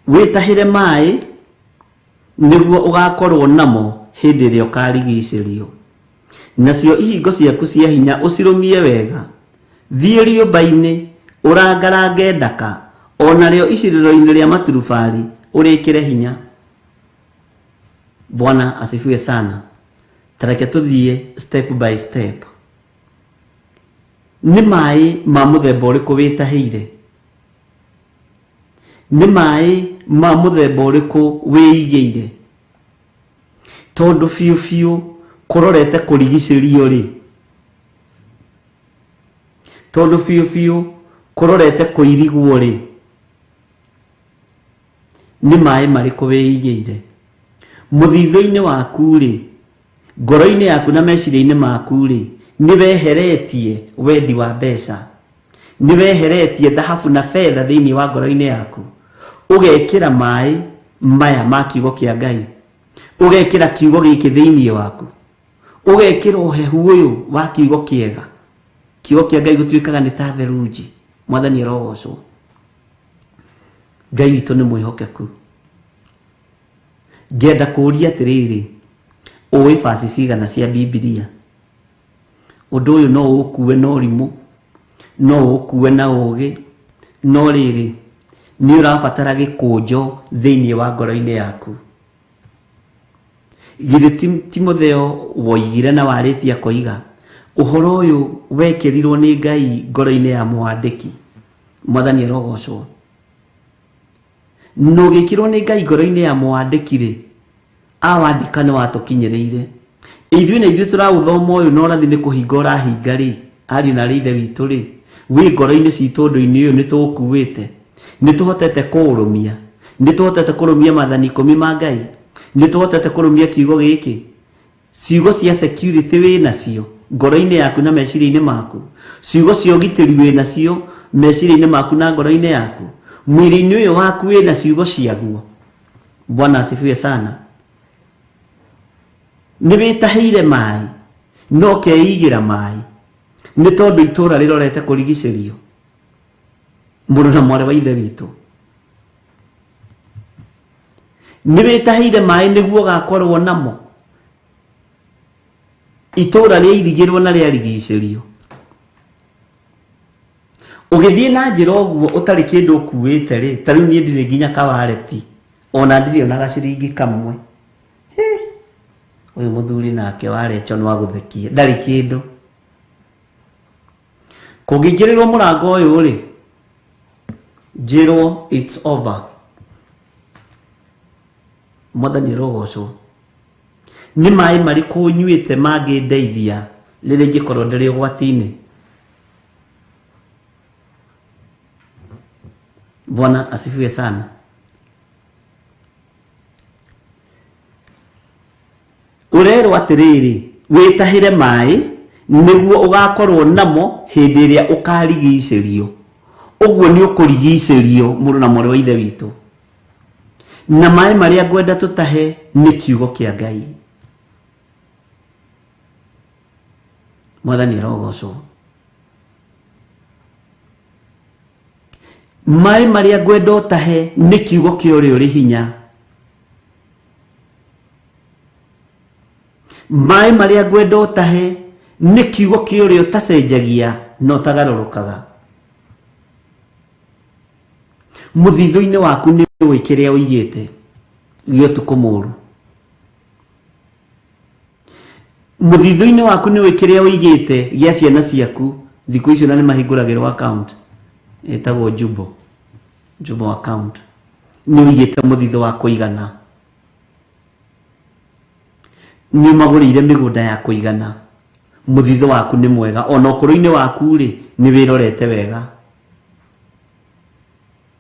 Wĩtahĩre maĩ nĩguo ũgakorwo namo hĩndĩ ĩrĩa ũkarigicĩrio. Nacio ihingo ciaku cia hinya ũcirũmie wega. Thiĩ rĩũmba-inĩ, ũrangarange ndaka, o narĩo icirĩro-inĩ rĩa maturubarĩ ũrĩkĩre hinya. Bwana asifiwe sana. Ta reke tũthiĩ step by step. Nĩ maĩ ma mũthemba ũrĩkũ wĩtahĩire? Nĩ maĩ ma mũthemba ũrĩkũ wĩigĩire? Tondũ biũ biũ kũrorete kũrigicĩrio rĩ, tondũ biũ biũ kũrorete kũirigwo rĩ, nĩ maĩ marĩkũ wĩigĩire? Mũthithũ-inĩ waku rĩ, ngoro-inĩ yaku na meciria-inĩ maku rĩ, nĩ weheretie wendi wa mbeca? Nĩ weheretie thahabu na betha thĩinĩ wa ngoro-inĩ yaku? Ũgekĩra maĩ maya ma kiugo kĩa Ngai, ũgekĩra kiugo gĩkĩ thĩinĩ waku, ũgekĩra ũhehu ũyũ wa kiugo kĩega. Kiugo kĩa Ngai gũtuĩkaga nĩ ta therunji. Mwathani arogocwo. Ngai witũ nĩ mwĩhokeku. Ngenda kũũria atĩrĩrĩ, ũĩ baci cigana cia Bibilia? Ũndũ ũyũ no ũũkue na ũrimũ, no ũũkue na ũũgĩ, no rĩrĩ, nĩ ũrabatara gĩkũnjo thĩinĩ wa ngoro-inĩ yaku. Githĩ Timotheo woigire na warĩtie akoiga, ũhoro ũyũ wekĩrirwo nĩ Ngai ngoro-inĩ ya mwandĩki. Mwathani arogocwo. Na ũgĩkĩrwo nĩ Ngai ngoro-inĩ ya mwandĩki-rĩ, awandĩka nĩ watũkinyĩrĩire. Ithuĩ na ithuĩ tũraũthoma ũyũ na ũrathi nĩ kũhinga ũrahinga rĩ, ariũ na arĩ ithe witũ rĩ, wĩ ngoro-inĩ citũ ũndũ-inĩ ũyũ nĩ tũũkuĩte, nĩ tũhotete kũũrũmia, nĩ tũhotete kũrũmia maathani ikũmi ma Ngai, nĩ tũhotete kũrũmia kiugo gĩkĩ. Ciugo cia security wĩ nacio ngoro-inĩ yaku na meciria-inĩ maku, ciugo cia ũgitĩri wĩ nacio meciria-inĩ maku na ngoro-inĩ yaku, mwĩrĩ-inĩ ũyũ waku wĩ na ciugo ciaguo. Bwana asifiwe sana. Nĩ wĩtahĩire maĩ no ũkeigĩra maĩ nĩ tondũ itũũra rĩrorete kũrigicĩrio. Mũrũ na mwarĩ wa ithe witũ, nĩ wĩtahĩire maĩ nĩguo ũgakorwo namo. Itũũra rĩairigĩrwo na rĩarigicĩrio, ũgĩthiĩ na njĩra ũguo ũtarĩ kĩndũ ũkuĩte rĩ, ta rĩu niĩ ndirĩ nginya kawareti, ona ndirĩ ona gaciringi kamwe. Hĩ, ũyũ mũthuri nake wa Recho no agũthekie, ndarĩ kĩndũ. Kũngĩingĩrĩrwo mũrango ũyũ rĩ, njĩrwo it's over. Mwathani arogocwo. Nĩ maĩ marĩkũ nyuĩte mangĩndeithia rĩrĩa ingĩkorwo ndĩrĩ ũgwati-inĩ? Bwana asifiwe sana. Ũrerwo atĩrĩrĩ, wĩtahĩre maĩ nĩguo ũgakorwo namo hĩndĩ ĩrĩa ũkarigicĩrio. Ũguo nĩ ũkũrigicĩrio mũrũ na mwarĩ wa ithe witũ. Na maĩ marĩa ngwenda tũtahe nĩ kiugo kĩa Ngai. Mwathani arogocwo. Maĩ marĩa ngwenda ũtahe nĩ kiugo kĩa ũrĩa ũrĩ hinya. Maĩ marĩa ngwenda ũtahe nĩ kiugo kĩa ũrĩa ũtacenjagia na ũtagarũrũkaga. Mũthithũ-inĩ waku nĩ ũĩ kĩrĩa ũigĩte gĩa ũtukũ mũũru. Mũthithũ-inĩ waku nĩ ũĩ kĩrĩa ũigĩte gĩa ciana ciaku. Thikũ icio na nĩ mahingũragĩrwo account ĩtagwo Jumbo, Jumbo account. Nĩ ũigĩte mũthithũ wa kũigana, nĩ ũmagũrĩire mĩgũnda ya kũigana. Mũthithũ waku nĩ mwega, ona ũkũrũ-inĩ waku rĩ nĩ wĩrorete wega.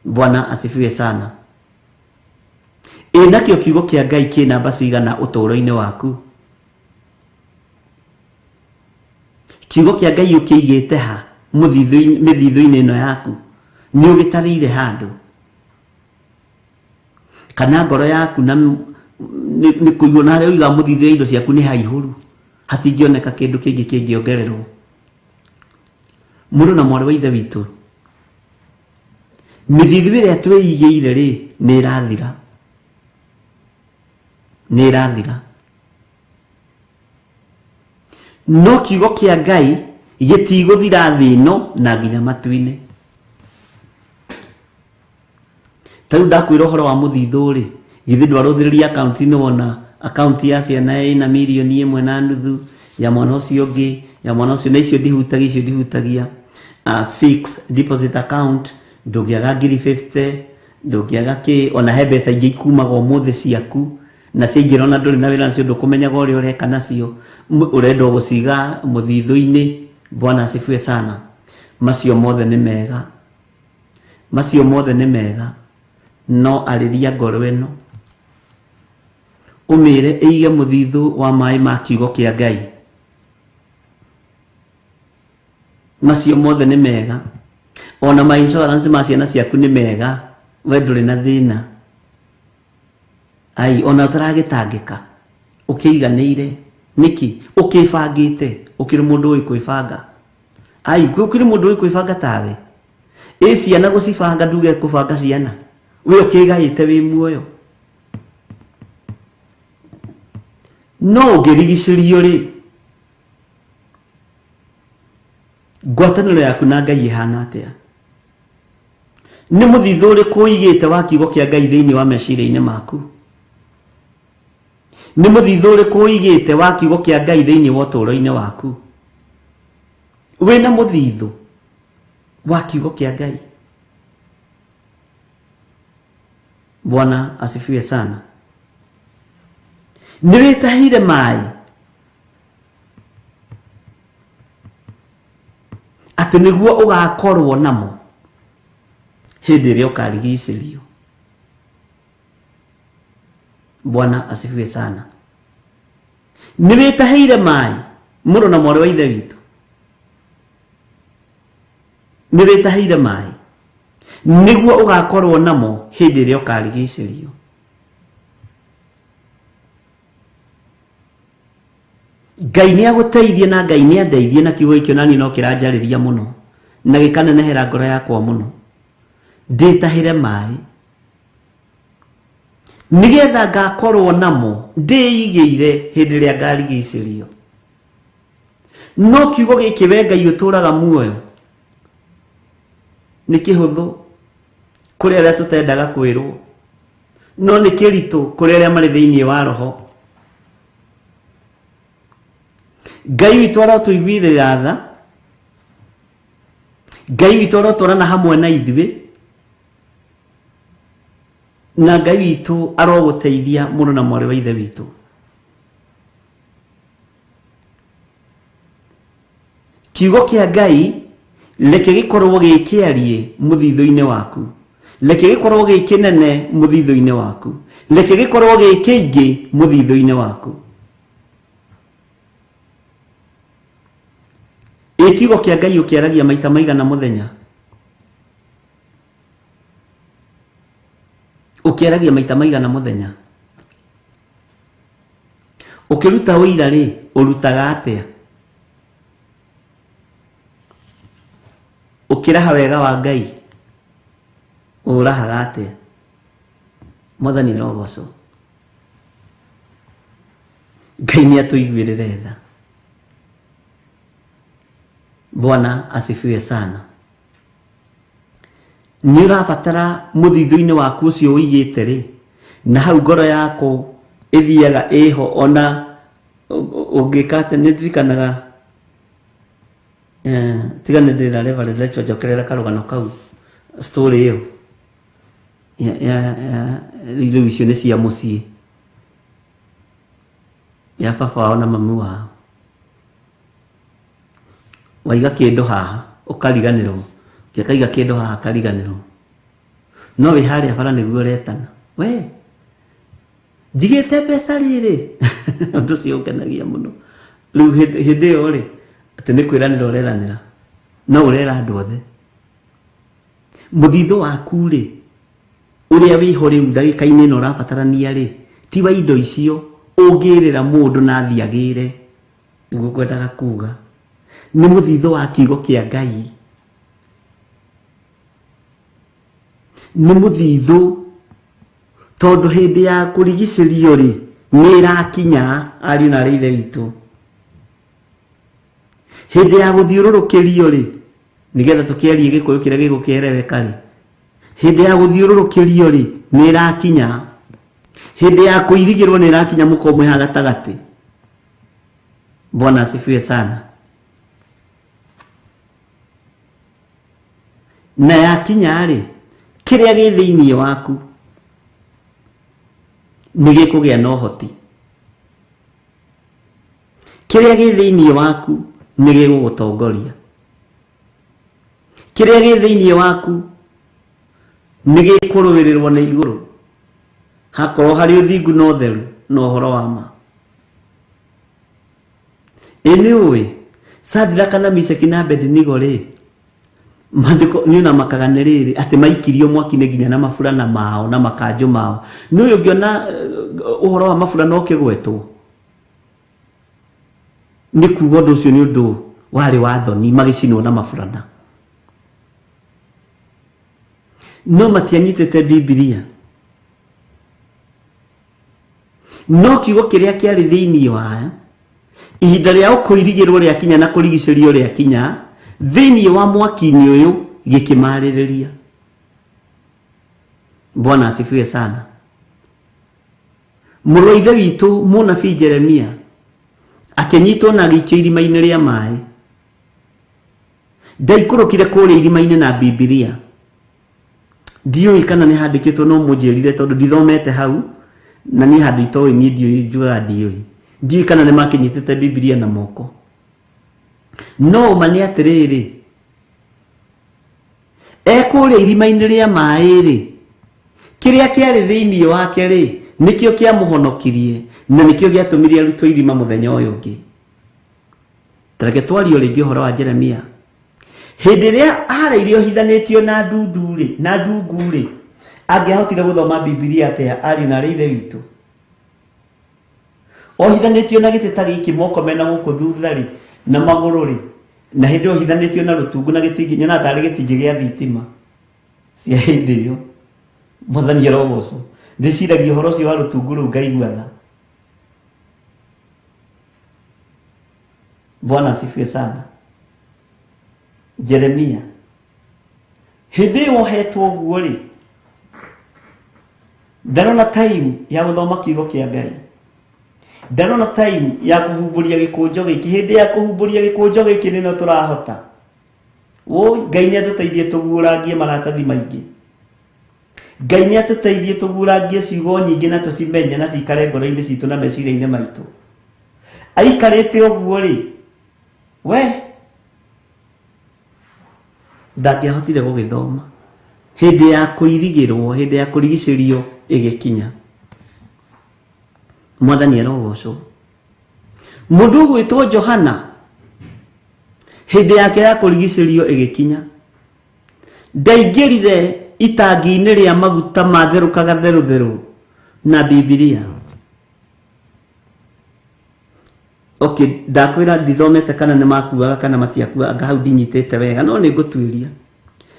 Bwana asifiwe sana. Ĩ nakĩo kiugo kĩa Ngai kĩ namba cigana ũtũũro-inĩ waku? Kiugo kĩa Ngai ũkĩigĩte ha mĩthithũ-inĩ ĩno yaku? Nĩ ũgĩtarĩire handũ? Kana ngoro yaku na nĩ kũigwo na harĩa ũigaga mũthithũ ya indo ciaku nĩ haihũru, hatingĩoneka kĩndũ kĩngĩ kĩngĩongererwo. Mũrũ na mwarĩ wa ithe witũ, mĩthithũ ĩrĩa twĩigĩire rĩ nĩ ĩrathira, nĩ ĩrathira. No kiugo kĩa Ngai gĩtigũthira thĩ ĩno na nginya matu-inĩ. Ta rĩu ndakwĩra ũhoro wa mũthithũ rĩ, githĩ ndwarũthĩrĩria akaunti-inĩ wona akaunti ya ciana ĩna mirioni 1.5, ya mwana ũcio ũngĩ, ya mwana ũcio, na icio ndihutagia, icio ndihutagia. Fixed deposit account ndũngĩaga ngiri 50, ndũngĩaga kĩ, ona he mbeca ingĩ ikumaga ũmũthĩ ciaku, na ciaingĩra ona ndũrĩ na wĩra nacio, ndũkũmenyaga ũrĩa ũreka nacio, ũrenda gũciga mũthithũ-inĩ. Bwana asifiwe sana. Macio mothe nĩ mega, macio mothe nĩ mega, no arĩria ngoro ĩno ũmĩre ĩige mũthithũ wa maĩ ma kiugo kĩa Ngai. Macio mothe nĩ mega, ona ma insurance ma ciana ciaku nĩ mega, we ndũrĩ na thĩna. Ai, ona ũtaragĩtangĩka, ũkĩiganĩire nĩkĩ? Ũkĩbangĩte, ũkĩrĩ mũndũ ũĩ kwĩbanga. Ai, ũkĩrĩ mũndũ ũĩ kwĩbanga tawe. Ĩ ciana gũcibanga, nduge kũbanga ciana, we ũkĩgaĩte wĩ muoyo. No ũngĩrigicĩrio rĩ, ngwatanĩro yaku na Ngai ĩhana atĩa? Nĩ mũthithũ ũrĩkũ ũigĩte wa kiugo kĩa Ngai thĩinĩ wa meciria-inĩ maku? Nĩ mũthithũ ũrĩkũ ũigĩte wa kiugo kĩa Ngai thĩinĩ wa ũtũũro-inĩ waku? Wĩna mũthithũ wa kiugo kĩa Ngai? Bwana asifiwe sana. Nĩ wĩtahĩire maĩ atĩ nĩguo ũgakorwo namo hĩndĩ ĩrĩa ũkarigicĩrio. Bwana asifiwe sana. Nĩ wĩtahĩire maĩ mũrũ na mwarĩ wa ithe witũ, nĩ wĩtahĩire maĩ nĩguo ũgakorwo namo hĩndĩ ĩrĩa ũkarigicĩrio. Ngai nĩ agũteithie na Ngai nĩ andeithie, na kiugo gĩkĩ onaniĩ no kĩranjarĩria mũno na gĩkanenehera ngoro yakwa mũno. Ndĩtahĩre maĩ nĩgetha ngakorwo namo ndĩigĩire hĩndĩ ĩrĩa ngarigicĩrio. No kiugo gĩkĩ we Ngai ũtũraga muoyo nĩ kĩhũthũ kũrĩ arĩa tũtendaga kwĩrwo, no nĩ kĩritũ kũrĩ arĩa marĩ thĩinĩ wa roho. Ngai witũ arotũiguĩrĩra tha, Ngai witũ arotwarana hamwe na ithuĩ, na Ngai witũ arogũteithia mũrũ na mwarĩ wa ithe witũ. Kiugo kĩa Ngai reke gĩkorwo gĩ kĩariĩ mũthithũ-inĩ waku, reke gĩkorwo gĩ kĩnene mũthithũ-inĩ waku, reke gĩkorwo gĩ kĩingĩ mũthithũ-inĩ waku. Ĩ kiugo kĩa Ngai ũkĩaragia maita maigana mũthenya? Ũkĩaragia maita maigana mũthenya? Ũkĩruta ũira rĩ, ũrutaga atĩa? Ũkĩraha wega wa Ngai, ũrahaga atĩa? Mwathani arogocwo. Ngai nĩ atũiguĩrĩre tha. Bwana asifiwe sana. Nĩ ũrabatara mũthithũ-inĩ waku ũcio ũigĩte rĩ, na hau ngoro yaku ĩthiaga ĩho ona ũngĩka atĩa. Nĩ ndirikanaga tiga nĩ ndĩra Reverend Rachel njokerera karũgano kau, story ĩyo ya rĩu icio nĩ cia mũciĩ ya baba wao na mami wao. Waiga kĩndũ haha ũkariganĩrwo, ũngĩ akaiga kĩndũ haha akariganĩrwo, no wĩ harĩa bara nĩguo ũretana, we njigĩte mbeca rĩrĩ. Ũndũ ũcio ũngenagia mũno. Rĩu hĩndĩ ĩyo rĩ, atĩ nĩ kwĩranĩra ũreranĩra, no ũrera andũ othe. Mũthithũ waku rĩ, ũrĩa wĩho rĩu ndagĩka-inĩ ĩno ũrabatarania rĩ, ti wa indo icio ũngĩrĩra mũndũ na athiĩ agĩre. Nĩguo ngwendaga kuga. Nĩ mũthithũ wa kiugo kĩa Ngai. Nĩ mũthithũ tondũ hĩndĩ ya kũrigicĩrio rĩ, nĩ ĩrakinya ariũ na arĩ ithe witũ. Hĩndĩ ya gũthiũrũrũkĩrio rĩ, nĩgetha tũkĩarie Gĩkũyũ kĩrĩa gĩgũkĩereweka rĩ, hĩndĩ ya gũthiũrũrũkĩrio rĩ, nĩ ĩrakinya. Hĩndĩ ya kũirigĩrwo nĩ ĩrakinya mũkorwo mwĩ haha gatagatĩ. Bwana asifiwe sana. Na yakinya rĩ, kĩrĩa gĩ thĩinĩ waku nĩ gĩkũgĩa na ũhoti. Kĩrĩa gĩ thĩinĩ waku nĩ gĩgũgũtongoria. Kĩrĩa gĩ thĩinĩ waku nĩ gĩkũrũĩrĩrwo nĩ igũrũ. Hakorwo harĩ ũthingu na ũtheru na ũhoro wa ma. Ĩ nĩ ũĩ Sadraka na Mishaki na Abednego rĩ, maandĩko nĩ ona makaga nĩ rĩrĩ atĩ maikirio mwaki-inĩ nginya na maburana mao na makanjũ mao. Nĩ ũyũ ũngĩona ũhoro wa maburana ũkĩgwetwo nĩ kuga ũndũ ũcio nĩ ũndũ warĩ wa thoni, magĩcinwo na maburana. No matianyitĩte Bibilia. No kiugo kĩrĩa kĩarĩ thĩinĩ wa ihinda rĩa kũirigĩrwo rĩakinya na kũrigicĩrio rĩakinya thĩinĩ wa mwaki-inĩ ũyũ gĩkĩmarĩrĩria. Bwana asifiwe sana. Mũrũ wa ithe witũ mũnabii Jeremia akĩnyitwo na agĩikio irima-inĩ rĩa maĩ. Ndaikũrũkire kũrĩa irima-inĩ na Bibilia. Ndiũĩ kana nĩ handĩkĩtwo no mũnjĩrire tondũ ndithomete hau na niĩ handũ itoĩ niĩ ndiũĩ njugaga ndiũĩ. Ndiũĩ kana nĩ makĩnyitĩte Bibilia na moko. No ũma nĩ atĩrĩrĩ, e kũrĩa irima-inĩ rĩa maĩ rĩ, kĩrĩa kĩarĩ thĩinĩ wake rĩ, nĩkĩo kĩamũhonokirie na nĩkĩo gĩatũmire arutwo irima mũthenya ũyũ ũngĩ. Ta reke twarie o rĩngĩ ũhoro wa Jeremia. Hĩndĩ ĩrĩa arairie ohithanĩtio na ndundu rĩ, na ndungu rĩ, angĩahotire gũthoma Bibilia atĩa ariũ na arĩ ithe witũ? Ohithanĩtio na gĩtĩ ta gĩkĩ moko mena gũkũ thutha rĩ, na magũrũ rĩ, na hĩndĩ ĩyo ohithanĩtio na rũtungu na gĩtingĩ, nyonaga tarĩ gĩtingĩ gĩa thitima cia hĩndĩ ĩyo. Mwathani arogocwo. Ndĩciragia ũhoro ũcio wa rũtungu rũu ngaigua tha. Bwana asifiwe sana. Jeremia hĩndĩ ĩyo ohetwo ũguo rĩ, ndarona time ya gũthoma kiugo kĩa Ngai, ndarona time ya kũhumbũria gĩkũnjo gĩkĩ. Hĩndĩ ya kũhumbũria gĩkũnjo gĩkĩ nĩ no tũrahota. Woi, Ngai nĩ atũteithie tũguũrangie maratathi maingĩ. Ngai nĩ atũteithie tũguũrangie ciugo nyingĩ na tũcimenye na cikare ngoro-inĩ citũ na meciria-inĩ maitũ. Aikarĩte ũguo rĩ, we Ndangĩahotire gũgĩthoma. Hĩndĩ ya kũirigĩrwo, hĩndĩ ya kũrigicĩrio ĩgĩkinya. Mwathani arogocwo. Mũndũ ũgwĩtwo Johana, hĩndĩ yake ya kũrigicĩrio ĩgĩkinya. Ndaingĩrire itangi-inĩ rĩa maguta matherũkaga therũtherũ na Bibilia. Okay, ndakwĩra ndithomete kana nĩ makuaga kana matiakuaga, anga hau ndinyitĩte wega, no nĩ ngũtuĩria.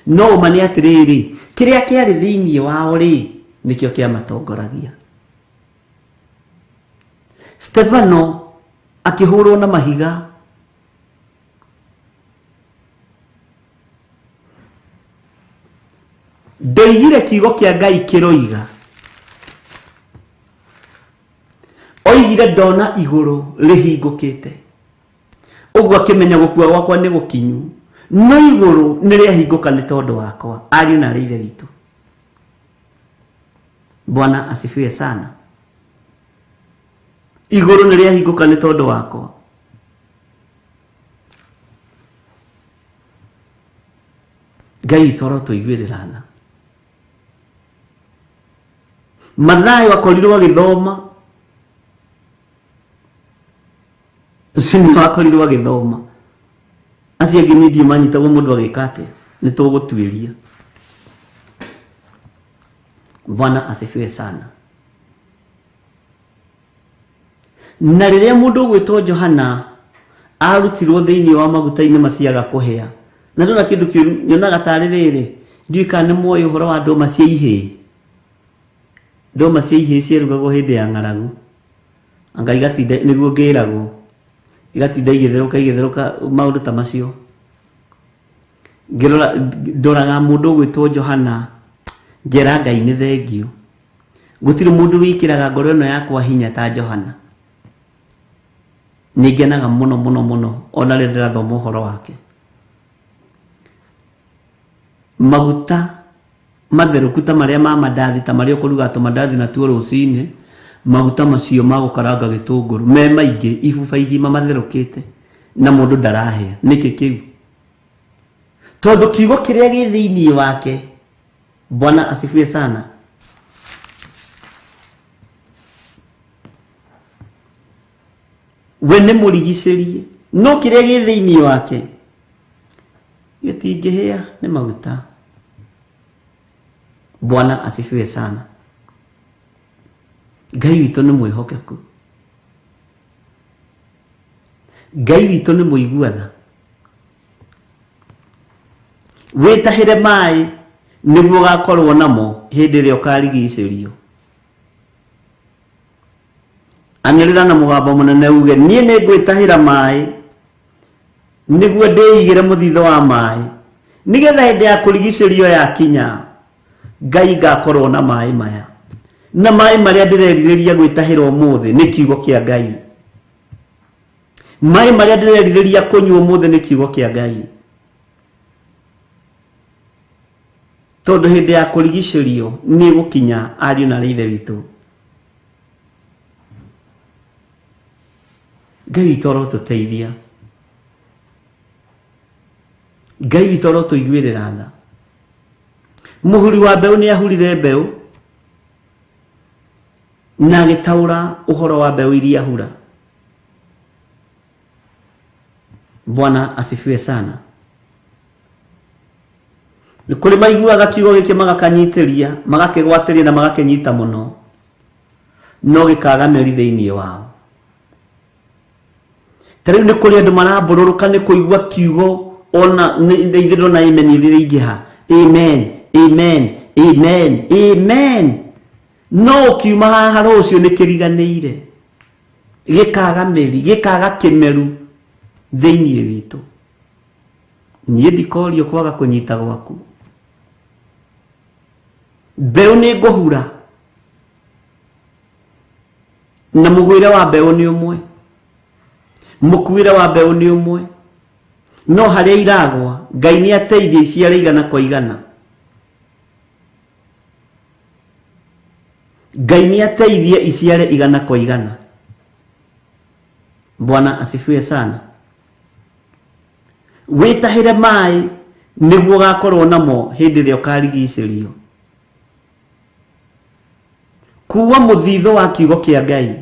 No ũma nĩ atĩrĩrĩ, kĩrĩa kĩarĩ thĩinĩ wao rĩ, nĩkĩo kĩamatongoragia. Stefano akĩhũrwo na mahiga. Ndoigire kiugo kĩa Ngai kĩroiga. Oigire ndona igũrũ rĩhingũkĩte. Ũguo akĩmenya gũkua gwakwa nĩ gũkinyu. No igũrũ nĩ rĩahingũka nĩ tondũ wakwa. Ariũ na arĩ ithe witũ. Bwana asifiwe sana. Igũrũ nĩ rĩahingũka nĩ tondũ wakwa. Ngai witũ arotũiguĩrĩra tha. Mathayo akorirwo agĩthoma. Ũcio nĩwe akorirwo agĩthoma. Acio angĩ niĩ ndiũĩ manyitagwo mũndũ agĩka atĩa. Nĩ tũgũtuĩria. Bwana asifiwe sana. Na rĩrĩa mũndũ ũgwĩtwo Johana arutirwo thĩinĩ wa maguta-inĩ maciaga kũhĩa, na ndona kĩndũ kĩũru nyonaga tarĩ rĩrĩ, ndiũĩ kana nĩ moĩ ũhoro wa ndũma cia ihĩĩ. Ndũma cia ihĩĩ ciarugagwo hĩndĩ ya ng'aragu. Anga igatinda, nĩguo ngĩragwo, igatinda igĩtherũka igĩtherũka maũndũ ta macio. Ngĩrora, ndoraga mũndũ ũgwĩtwo Johana, ngera Ngai nĩ thengio. Gũtirĩ mũndũ wĩkĩraga ngoro ĩno yakwa hinya ta Johana. Nĩ ngenaga mũno mũno mũno ona rĩrĩa ndĩrathoma ũhoro wake. Maguta matherũku ta marĩa ma mandathi, ta marĩa ũkũruga tũmandathi natuo rũcinĩ, maguta macio ma gũkaranga gĩtũngũrũ me maingĩ, ibuba igima matherũkĩte na mũndũ ndarahĩa. Nĩkĩ kĩu? Tondũ kiugo kĩrĩa gĩ thĩinĩ wake. Bwana asifiwe sana. We nĩ mũrigicĩrie, no kĩrĩa gĩ thĩinĩ wake gĩtingĩhĩa nĩ maguta. Bwana asifiwe sana. Ngai witũ nĩ mwĩhokeku. Ngai witũ nĩ mũigua tha. Wĩtahĩre maĩ nĩguo ũgakorwo namo hĩndĩ ĩrĩa ũkarigicĩrio. Anĩrĩra na mũgambo mũnene uge, niĩ nĩ ngwĩtahĩra maĩ nĩguo ndĩigĩre mũthithũ wa maĩ, nĩgetha hĩndĩ ya kũrigicĩrio yakinya Ngai ngakorwo na maĩ maya. Na maĩ marĩa ndĩrerirĩria gwĩtahĩra ũmũthĩ nĩ kiugo kĩa Ngai. Maĩ marĩa ndĩrerirĩria kũnyua ũmũthĩ nĩ kiugo kĩa Ngai. Tondũ hĩndĩ ya kũrigicĩrio nĩ gũkinya, ariũ na arĩ ithe witũ. Ngai witũ arotũteithia. Ngai witũ arotũiguĩrĩra tha. Mũhuri wa mbeũ nĩ ahurire mbeũ na agĩtaũra ũhoro wa mbeũ iria ahura. Bwana asifiwe sana. Nĩ kũrĩ maiguaga kiugo gĩkĩ magakanyitĩria, magakĩgwatĩria na magakĩnyita mũno, no gĩkaga mĩri thĩinĩ wao. Ta rĩu nĩ kũrĩ andũ marambũrũrũka nĩ kũigua kiugo, ona nĩ ithuĩ ndona amen iria ingĩha. Amen, amen, amen, amen. No ũkiuma haha rũciũ nĩ kĩriganĩire, gĩkaga mĩri, gĩkaga kĩmeru thĩinĩ witũ. Niĩ ndikorio kwaga kũnyita gwaku. Mbeũ nĩ ngũhura, na mũgwĩre wa mbeũ nĩ ũmwe, mũkuĩre wa mbeũ nĩ ũmwe, no harĩa iragwa Ngai nĩ ateithie iciare igana kwa igana. Ngai nĩ ateithie iciare igana kwa igana. Bwana asifiwe sana. Wĩtahĩre maĩ Nĩguo ũgakorwo namo hĩndĩ ĩrĩa ũkarigicĩrio. Kuua mũthithũ wa kiugo kĩa Ngai.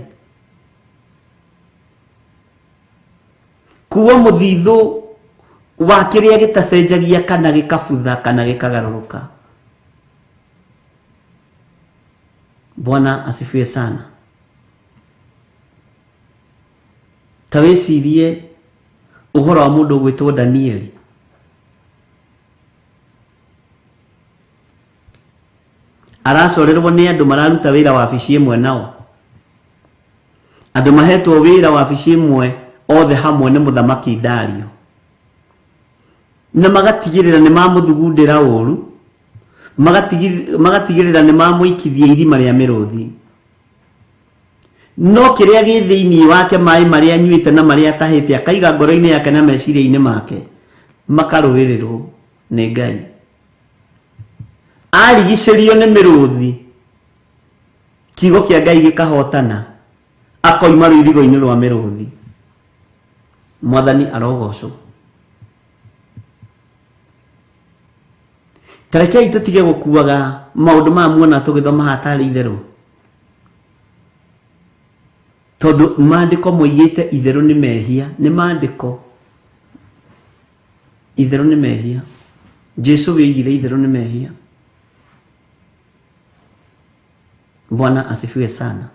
Kuua mũthithũ wa kĩrĩa gĩtacenjagia kana gĩkabutha kana gĩkagarũrũka. Bwana asifiwe sana. Ta wĩcirie ũhoro wa mũndũ ũgwĩtwo Danieli. Aracorerwo nĩ andũ mararuta wĩra wabici ĩmwe nao. Andũ mahetwo wĩra wabici ĩmwe othe hamwe nĩ mũthamaki Dario. Na magatigĩrĩra nĩ mamũthugundĩra ũru, magatigĩrĩra nĩ mamũikithia irima rĩa mĩrũthi. No kĩrĩa gĩ thĩinĩ wake, maĩ marĩa anyuĩte na marĩa atahĩte akaiga ngoro-inĩ yake na meciria-inĩ make, makarũĩrĩrwo nĩ Ngai. Arigicĩrio nĩ mĩrũthi, kiugo kĩa Ngai gĩkahotana, akoima rũirigo-inĩ rwa mĩrũthi. Mwathani arogocwo. Ta rekei tũtige gũkuaga maũndũ maya muona tũgĩthoma haha tarĩ itherũ, tondũ maandĩko moigĩte itherũ nĩ mehia. Nĩ maandĩko, itherũ nĩ mehia. Jesu we oigire itherũ nĩ mehia. Bwana asifiwe sana.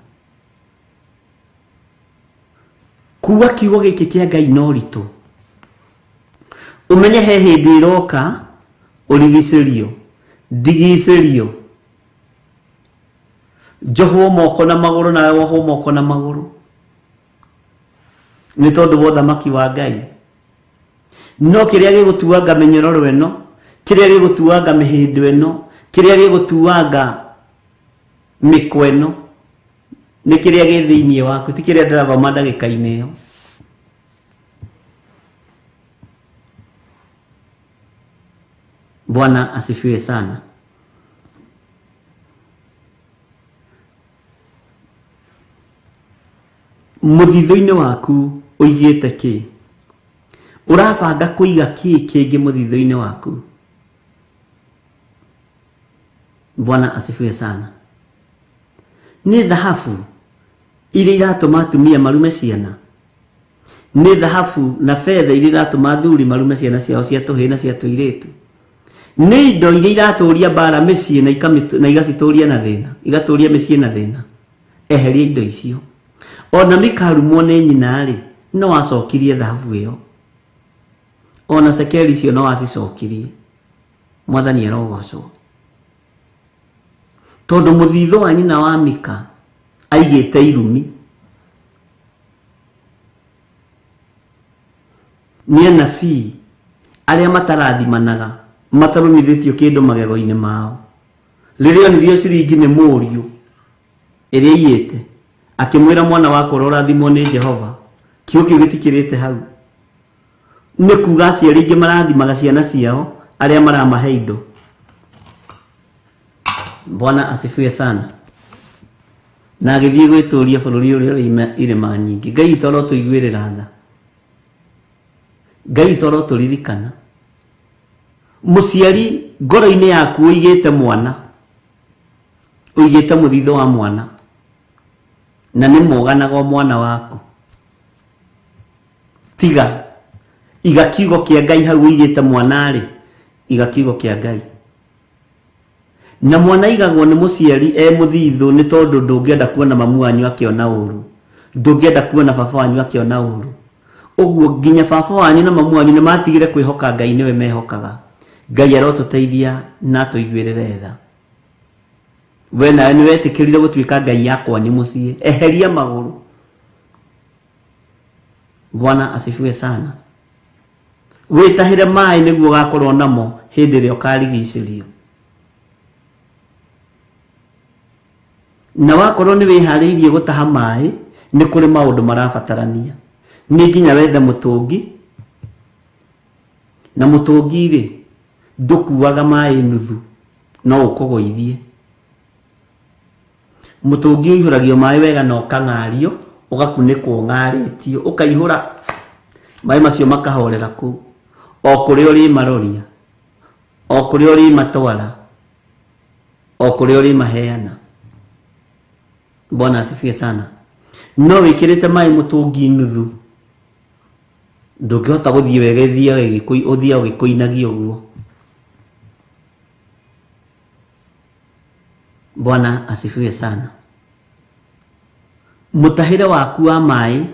Kuga kiugo gĩkĩ kĩa Ngai no ritũ, ũmenye he hĩndĩ ĩroka ũrigicĩrio, ndigicĩrio, njohwo moko na magũrũ, nawe wohwo moko na magũrũ, nĩ tondũ wa ũthamaki wa Ngai. No kĩrĩa gĩgũtuanga mĩnyororo ĩno, kĩrĩa gĩgũtuanga mĩhĩndo ĩno, kĩrĩa gĩgũtuanga mĩkwa ĩno, nĩ kĩrĩa gĩ thĩinĩ waku, ti kĩrĩa ndĩrathoma ndagĩka-inĩ ĩyo. Bwana asifiwe sana. Mũthithũ-inĩ waku ũigĩte kĩ? Ũrabanga kũiga kĩ kĩngĩ mũthithũ-inĩ waku? Bwana asifiwe sana. Nĩ thahabu iria iratũma atumia marume ciana? Nĩ thahabu na betha iria iratũma athuri marume ciana ciao cia tũhĩĩ na cia tũirĩtu? Nĩ indo iria iratũria mbara mĩciĩ na igacitũria na thĩna, igatũria mĩciĩ na thĩna? Eheria indo icio. Ona mikarumwo nĩ nyina-rĩ, no acokirie thahabu ĩyo. Ona cekeri icio no acicokirie. Mwathani arogocwo. Tondũ mũthithũ wa nyina wa Mika aigĩte irumi. Nĩ anabii arĩa matarathimanaga, matarũmithĩtio kĩndũ magego-inĩ mao. Rĩrĩa onirio ciringi nĩ mũriũ ĩrĩa aiyĩte, akĩmwĩra mwana wakwa ũrorathimwo nĩ Jehova. Kiugo kĩu gĩtikĩrĩte hau. Nĩ kuga aciari aingĩ marathimaga ciana ciao arĩa maramahe indo. Bwana asifiwe sana. Na agĩthiĩ gwĩtũria bũrũri ũrĩa ũrĩ irĩma nyingĩ. Ngai witũ arotũiguĩrĩra tha. Ngai witũ arotũririkana. Mũciari ngoro-inĩ yaku ũigĩte mwana, ũigĩte mũthithũ wa mwana, na nĩ mũganaga o mwana waku. Tiga, iga kiugo kĩa Ngai hau ũigĩte mwana-rĩ, iga kiugo kĩa Ngai. Na mwana aigagwo nĩ mũciari e mũthithũ nĩ tondũ ndũngĩenda kuona mamu wanyu akĩona ũru, ndũngĩenda kuona baba wanyu akĩona ũru. Ũguo nginya baba wanyu na mamu wanyu nĩ matigire kwĩhoka Ngai nĩwe mehokaga. Ngai arotũteithia na atũiguĩrĩre tha. We nawe nĩ wetĩkĩrire gũtuĩka Ngai ya kwanyu mũciĩ. Eheria magũrũ. Bwana asifiwe sana. Wĩtahĩre maĩ nĩguo ũgakorwo namo hĩndĩ ĩrĩa ũkarigicĩrio. Na wakorwo nĩ wĩharĩirie gũtaha maĩ, nĩ kũrĩ maũndũ marabatarania. Nĩ nginya wethe mũtũngi, na mũtũngi rĩ, ndũkuaga maĩ nuthu, no ũkũgũithie. Mũtũngi ũihũragio maĩ wega na ũkang'ario, ũgakunĩkwo ũng'arĩtio, ũkaihũra maĩ macio makahorera kũu, o kũrĩa ũrĩmaroria. O kũrĩa ũrĩmatwara, o kũrĩa ũrĩmaheana. Bwana asifiwe sana. No wĩkĩrĩte maĩ mũtũngi nuthu, ndũngĩhota gũthiĩ wega, ũthiaga ũgĩkũinagia ũguo. Bwana asifiwe sana. Mũtahĩre waku wa maĩ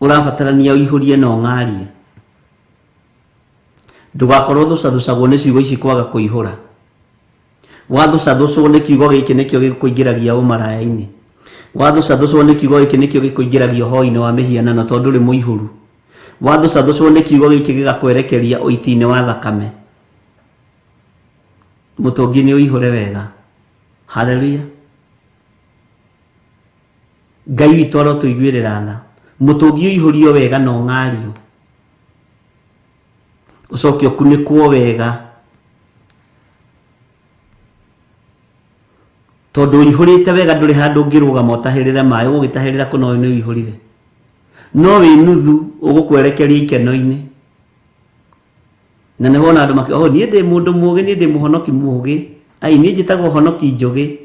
ũrabatarania ũihũrie na ũng'arie. Ndũgakorwo thũcathucagwo nĩ ciugo ici kwaga kũihũra. Wathũcathũcwo nĩ kiugo gĩkĩ nĩkĩo gĩkũingĩragia ũmaraya-inĩ. Wathũcathũcwo nĩ kiugo gĩkĩ nĩkĩo gĩkũingĩragia ũhoi-inĩ wa mĩhianano tondũ ndũrĩ mũihũru. Wathũcathũcwo nĩ kiugo gĩkĩ gĩgakwerekeria ũiti-inĩ wa thakame. Mũtũngi nĩ ũihũre wega. Haleluya. Ngai witũ arotũiguĩrĩra tha. Mũtũngi ũihũrio wega na ũng'ario. Ũcoke ũkunĩkwo wega. Tondũ ũihũrĩte wega ndũrĩ handũ ũngĩrũgama ũtahĩrĩre maĩ, ũgũgĩtahĩrĩra kũ no nĩ ũihũrire. No wĩ nuthu ũgũkwerekeria ikeno-inĩ. Na nĩ wona andũ makĩ, oh, niĩ ndĩ mũndũ mũũgĩ, niĩ ndĩ mũhonoki mũũgĩ. Ai, niĩ njĩtagwo honoki njũgĩ.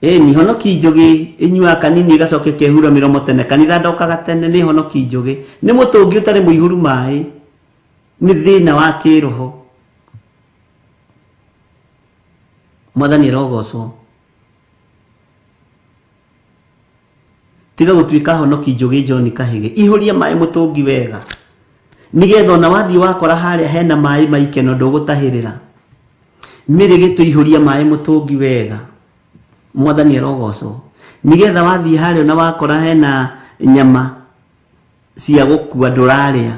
Ĩni, honoki njũgĩ ĩnyuaga kanini ĩgacoka ĩkehura mĩromo tene. Kanitha ndokaga tene, nĩ honoki njũgĩ. Nĩ mũtũngi ũtarĩ mũihũru maĩ. Nĩ thĩna wa kĩroho. Mwathani arogocwo. Tiga gũtuĩka honoki njũgĩ John Kahĩgĩ. Ihũria maĩ mũtũngi wega. Nĩgetha ona wathiĩ wakora harĩa hena maĩ ma ikeno ndũgũtahĩrĩra. Mĩrĩ gĩtũihũria maĩ mũtũngi wega. Mwathani arogocwo. Nĩgetha wathiĩ harĩa ona wakora hena nyama cia gũkua ndũrarĩa.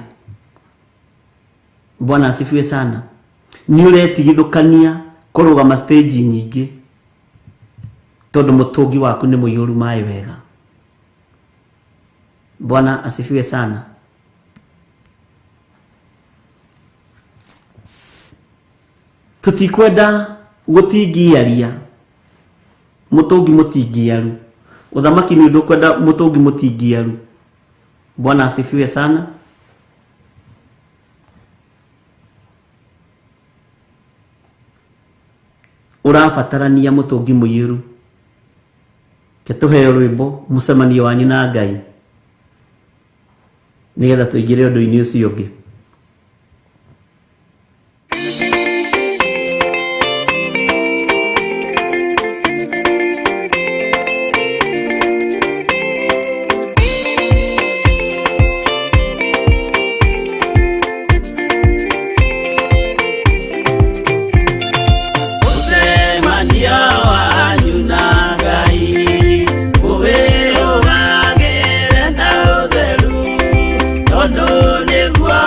Bwana asifiwe sana. Nĩ ũretigithũkania kũrũgama stage nyingĩ tondũ mũtũngi waku nĩ mũiyũru maĩ wega. Bwana asifiwe sana. Tũtikwenda gũtingiaria mũtũngi mũtingiaru. Ũthamaki nĩ ũndũ ũkwenda mũtũngi mũtingiaru. Bwana asifiwe sana. Ũrabatarania mũtũngi mũiyũru. Ke tũheo rwĩmbo mũcemanio wanyu na Ngai nĩgetha tũingĩre ũndũ-inĩ ũcio ũngĩ. Mũcemanio wanyu na Ngai ũwĩrũgagĩre na ũtheru tondũ nĩguo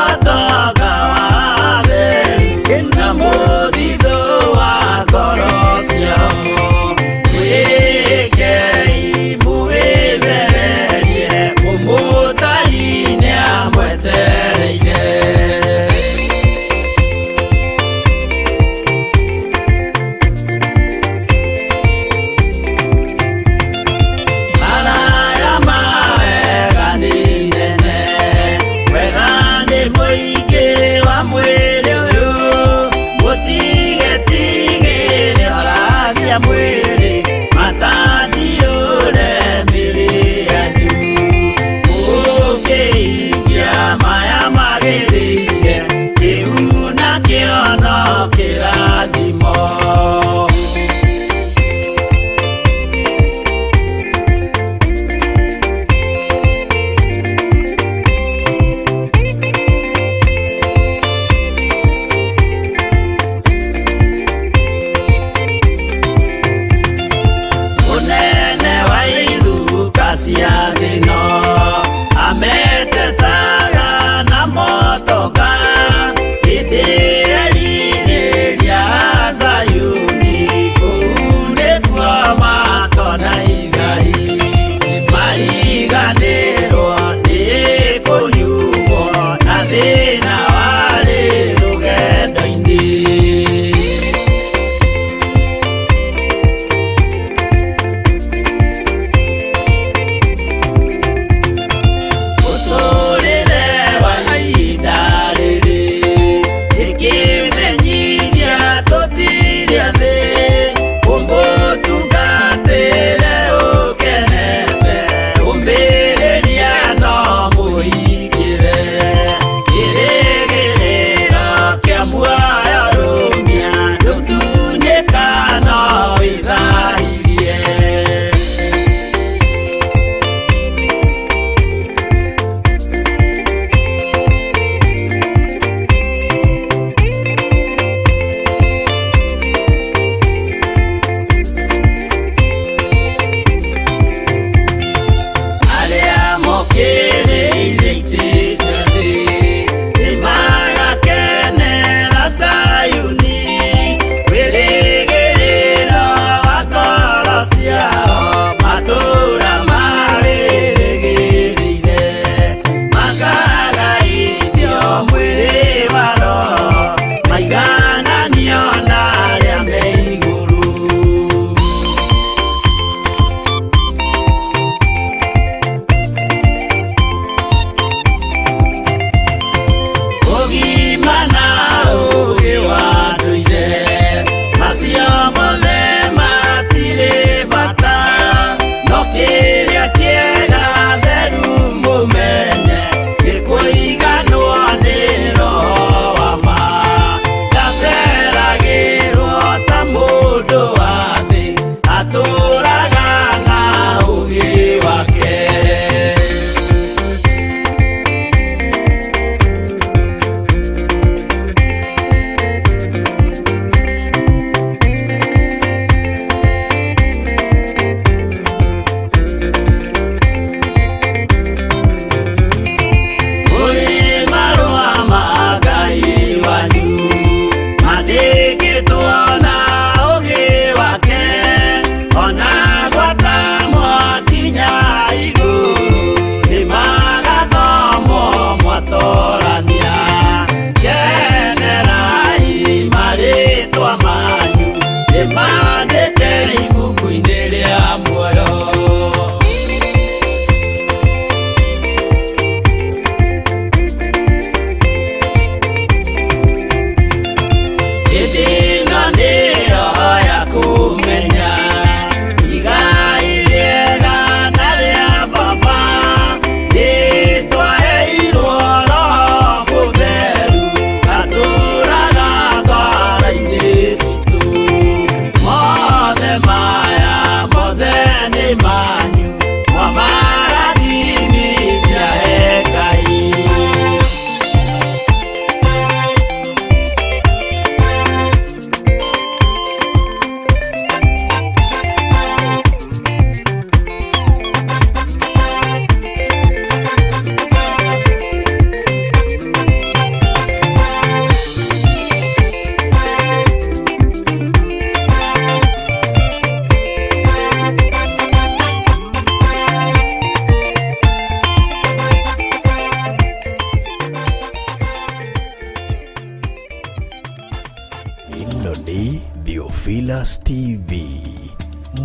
Theophilus TV,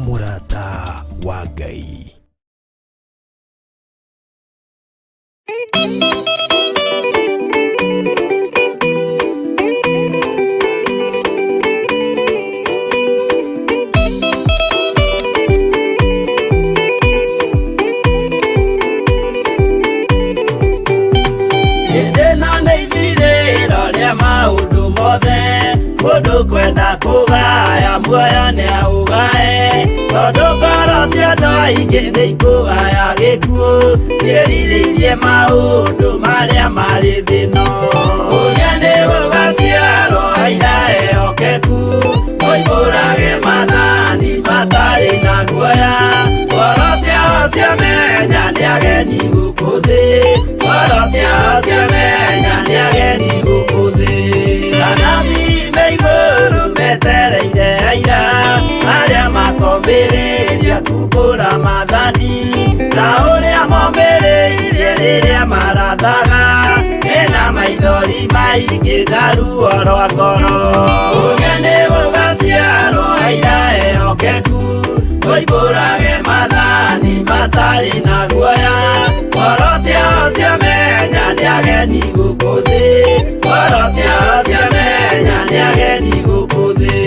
mũrata wa Ngai. Hĩndĩ ĩno nĩ ithirĩro rĩa maũndũ mothe, mũndũ kwenda kũgaya muoyo nĩ aũgae, tondũ ngoro cia andũ aingĩ nĩ ikũgaya gĩkuũ, ciĩrirĩirie maũndũ marĩa marĩ thĩ ĩno. Ũrĩa nĩ gũgaciarwo aira ehokeku, moimbũrage maathani matarĩ na guoya, ngoro ciao ciamenya nĩ ageni gũkũ thĩ, ngoro ciao ciamenya nĩ ageni gũkũ thĩ. Anabii me igũrũ metereire aira, arĩa makomĩrĩria kumbũra maathani, ta ũrĩa momĩrĩirie rĩrĩa marathaga, mena maithori maingĩ na ruo rwa ngoro. Ũrĩa nĩ gũgaciarwo aira ehokeku, moimbũrage maathani matarĩ na guoya, ngoro ciao ciamenya nĩ ageni gũkũ thĩ, ngoro ciao ciamenya nĩ ageni gũkũ thĩ.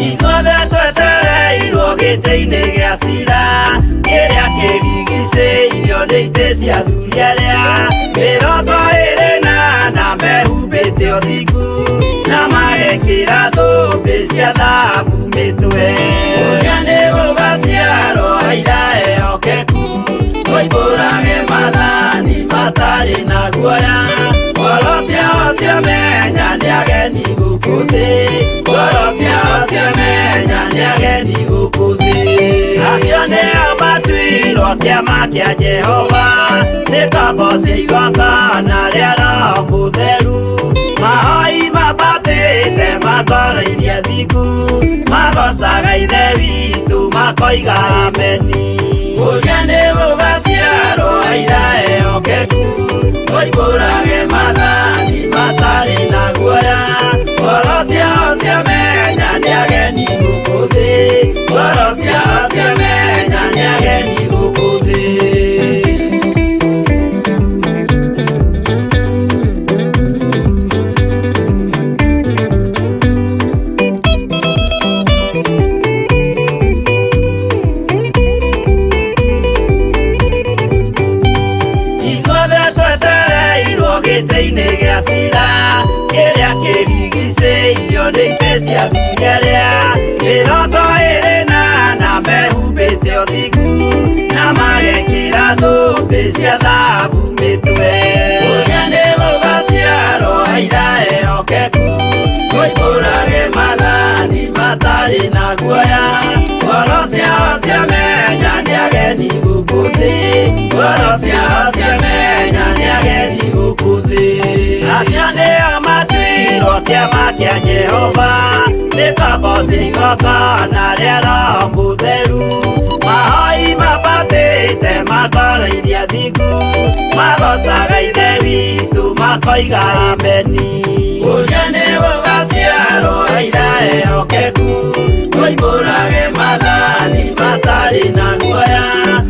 Ithuothe twetereirwo gĩtĩ-inĩ gĩa cira, kĩrĩa kĩrigicĩirio nĩ itĩ cia athuri arĩa 24 mehumbĩte ũthingu, na magekĩra thũmbĩ cia thahabu mĩtwe. Ũrĩa nĩ gũgaciarwo aira ehokeku, moimbũrage maathani matarĩ na guoya, ngoro ciao ciamenya nĩ ageni gũkũ thĩ, ngoro ciao ciamenya nĩ ageni gũkũ thĩ. Acio nĩo matuirwo kĩama kĩa Jehova, nĩ ngombo cia igongona rĩa Roho Mũtheru, mahoi mambatĩte matwarairie thingu, magocaga Ithe witũ makoiga ameni. Ũrĩa nĩ gũgaciarwo aira ehokeku, moimbũrage maathani matarĩ na guoya, ngoro ciao ciamenya nĩ ageni gũkũ thĩ, ngoro ciao ciamenya nĩ ageni gũkũ thĩ. Ithuothe twetereirwo gĩtĩ-inĩ gĩa cira, kĩrĩa kĩrigicĩirio nĩ itĩ cia athuri arĩa 24 mehumbĩte ũthingu, na magekĩra thũmbĩ cia thahabu mĩtwe. Ũrĩa nĩ gũgaciarwo aira ehokeku, moimbũrage maathani matarĩ na guoya, ngoro ciao ciamenya nĩ ageni gũkũ thĩ, ngoro ciao ciamenya nĩ ageni gũkũ thĩ. Acio nĩo matuirwo kĩama kĩa Jehova, nĩ ngombo cia igongona rĩa Roho Mũtheru, mahoi mambatĩte matwarairie athingu, magocaga Ithe witũ makoiga ameni. Ũrĩa nĩ gũgaciarwo aira ehokeku, moimbũrage maathani matarĩ na guoya,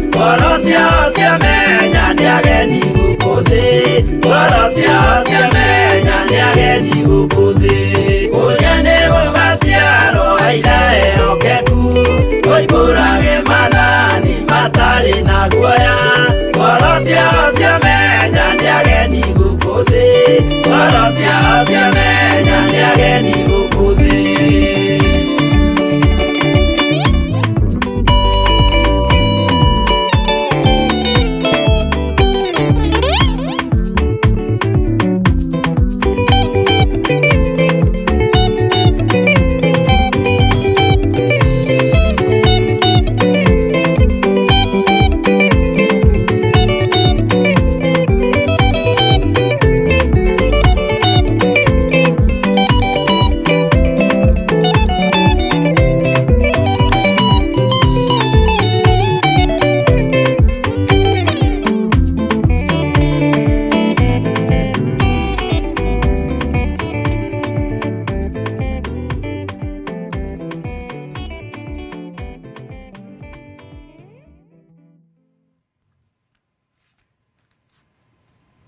ngoro ciao ciamenya nĩ ageni gũkũ thĩ, ngoro ciao ciamenya nĩ ageni gũkũ thĩ. Ũrĩa nĩ gũgaciarwo aira ehokeku, moimbũrage maathani matarĩ na guoya, ngoro ciao ciamenya nĩ ageni gũkũ thĩ, ngoro ciao ciamenya nĩ ageni gũkũ thĩ.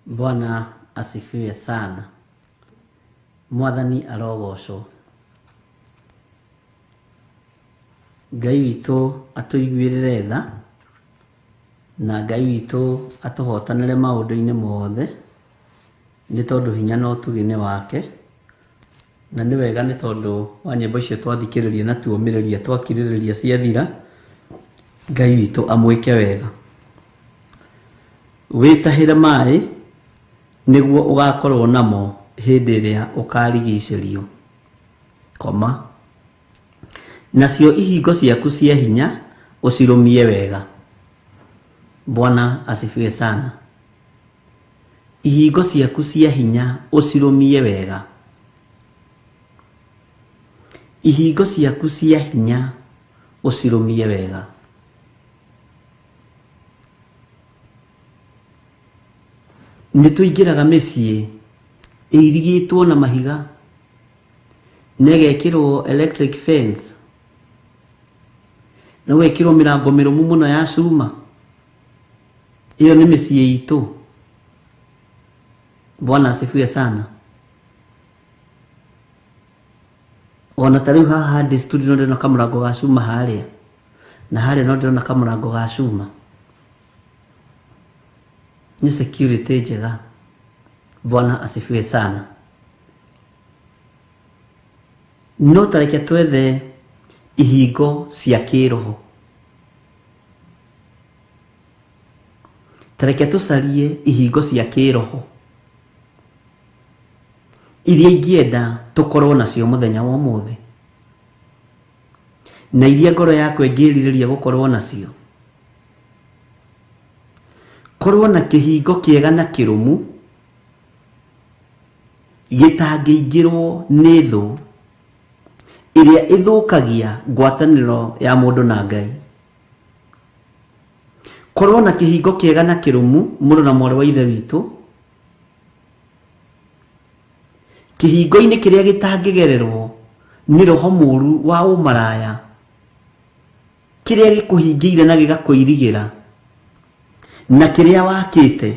Bwana asifiwe sana. Mwathani arogocwo. Ngai witũ atũiguĩrĩre tha na Ngai witũ atũhotanĩre maũndũ-inĩ mothe, nĩ tondũ hinya na ũtugi nĩ wake. Na nĩ wega nĩ tondũ wa nyĩmbo icio twathikĩrĩria na tuomĩrĩria twakirĩrĩria ciathira, Ngai witũ amwĩke wega. Wĩtahĩre maĩ nĩguo ũgakorwo namo hĩndĩ ĩrĩa ũkarigicĩrio, koma. Nacio ihingo ciaku cia hinya ũcirũmie wega. Bwana asifiwe sana. Ihingo ciaku cia hinya ũcirũmie wega. Ihingo ciaku cia hinya ũcirũmie wega. Nĩ tũingĩraga mĩciĩ ĩirigĩtwo na mahiga na ĩgekĩrwo electric fence na gwekĩrwo mĩrango mĩrũmu mũno ya cuma. Ĩyo nĩ mĩciĩ itũ. Bwana asifiwe sana. Ona ta rĩu haha ndĩ studio no ndĩrona kamũrango ga cuma harĩa, na harĩa no ndĩrona kamũrango ga cuma. Nĩ security njega. Bwana asifiwe sana. No ta reke twethe ihingo cia kĩroho. Ta reke tũcarie ihingo cia kĩroho iria ingĩenda tũkorwo nacio mũthenya wa ũmũthĩ, na iria ngoro yakwa ĩngĩrirĩria gũkorwo nacio. Korwo na kĩhingo kĩega na kĩrũmu gĩtangĩingĩrwo nĩ thũ ĩrĩa ĩthũkagia ngwatanĩro ya mũndũ na Ngai. Korwo na kĩhingo kĩega na kĩrũmu mũrũ na mwarĩ wa ithe witũ, kĩhingo-inĩ kĩrĩa gĩtangĩgererwo nĩ roho mũũru wa ũmaraya, kĩrĩa gĩkũhingĩire na gĩgakũirigĩra, na kĩrĩa wakĩte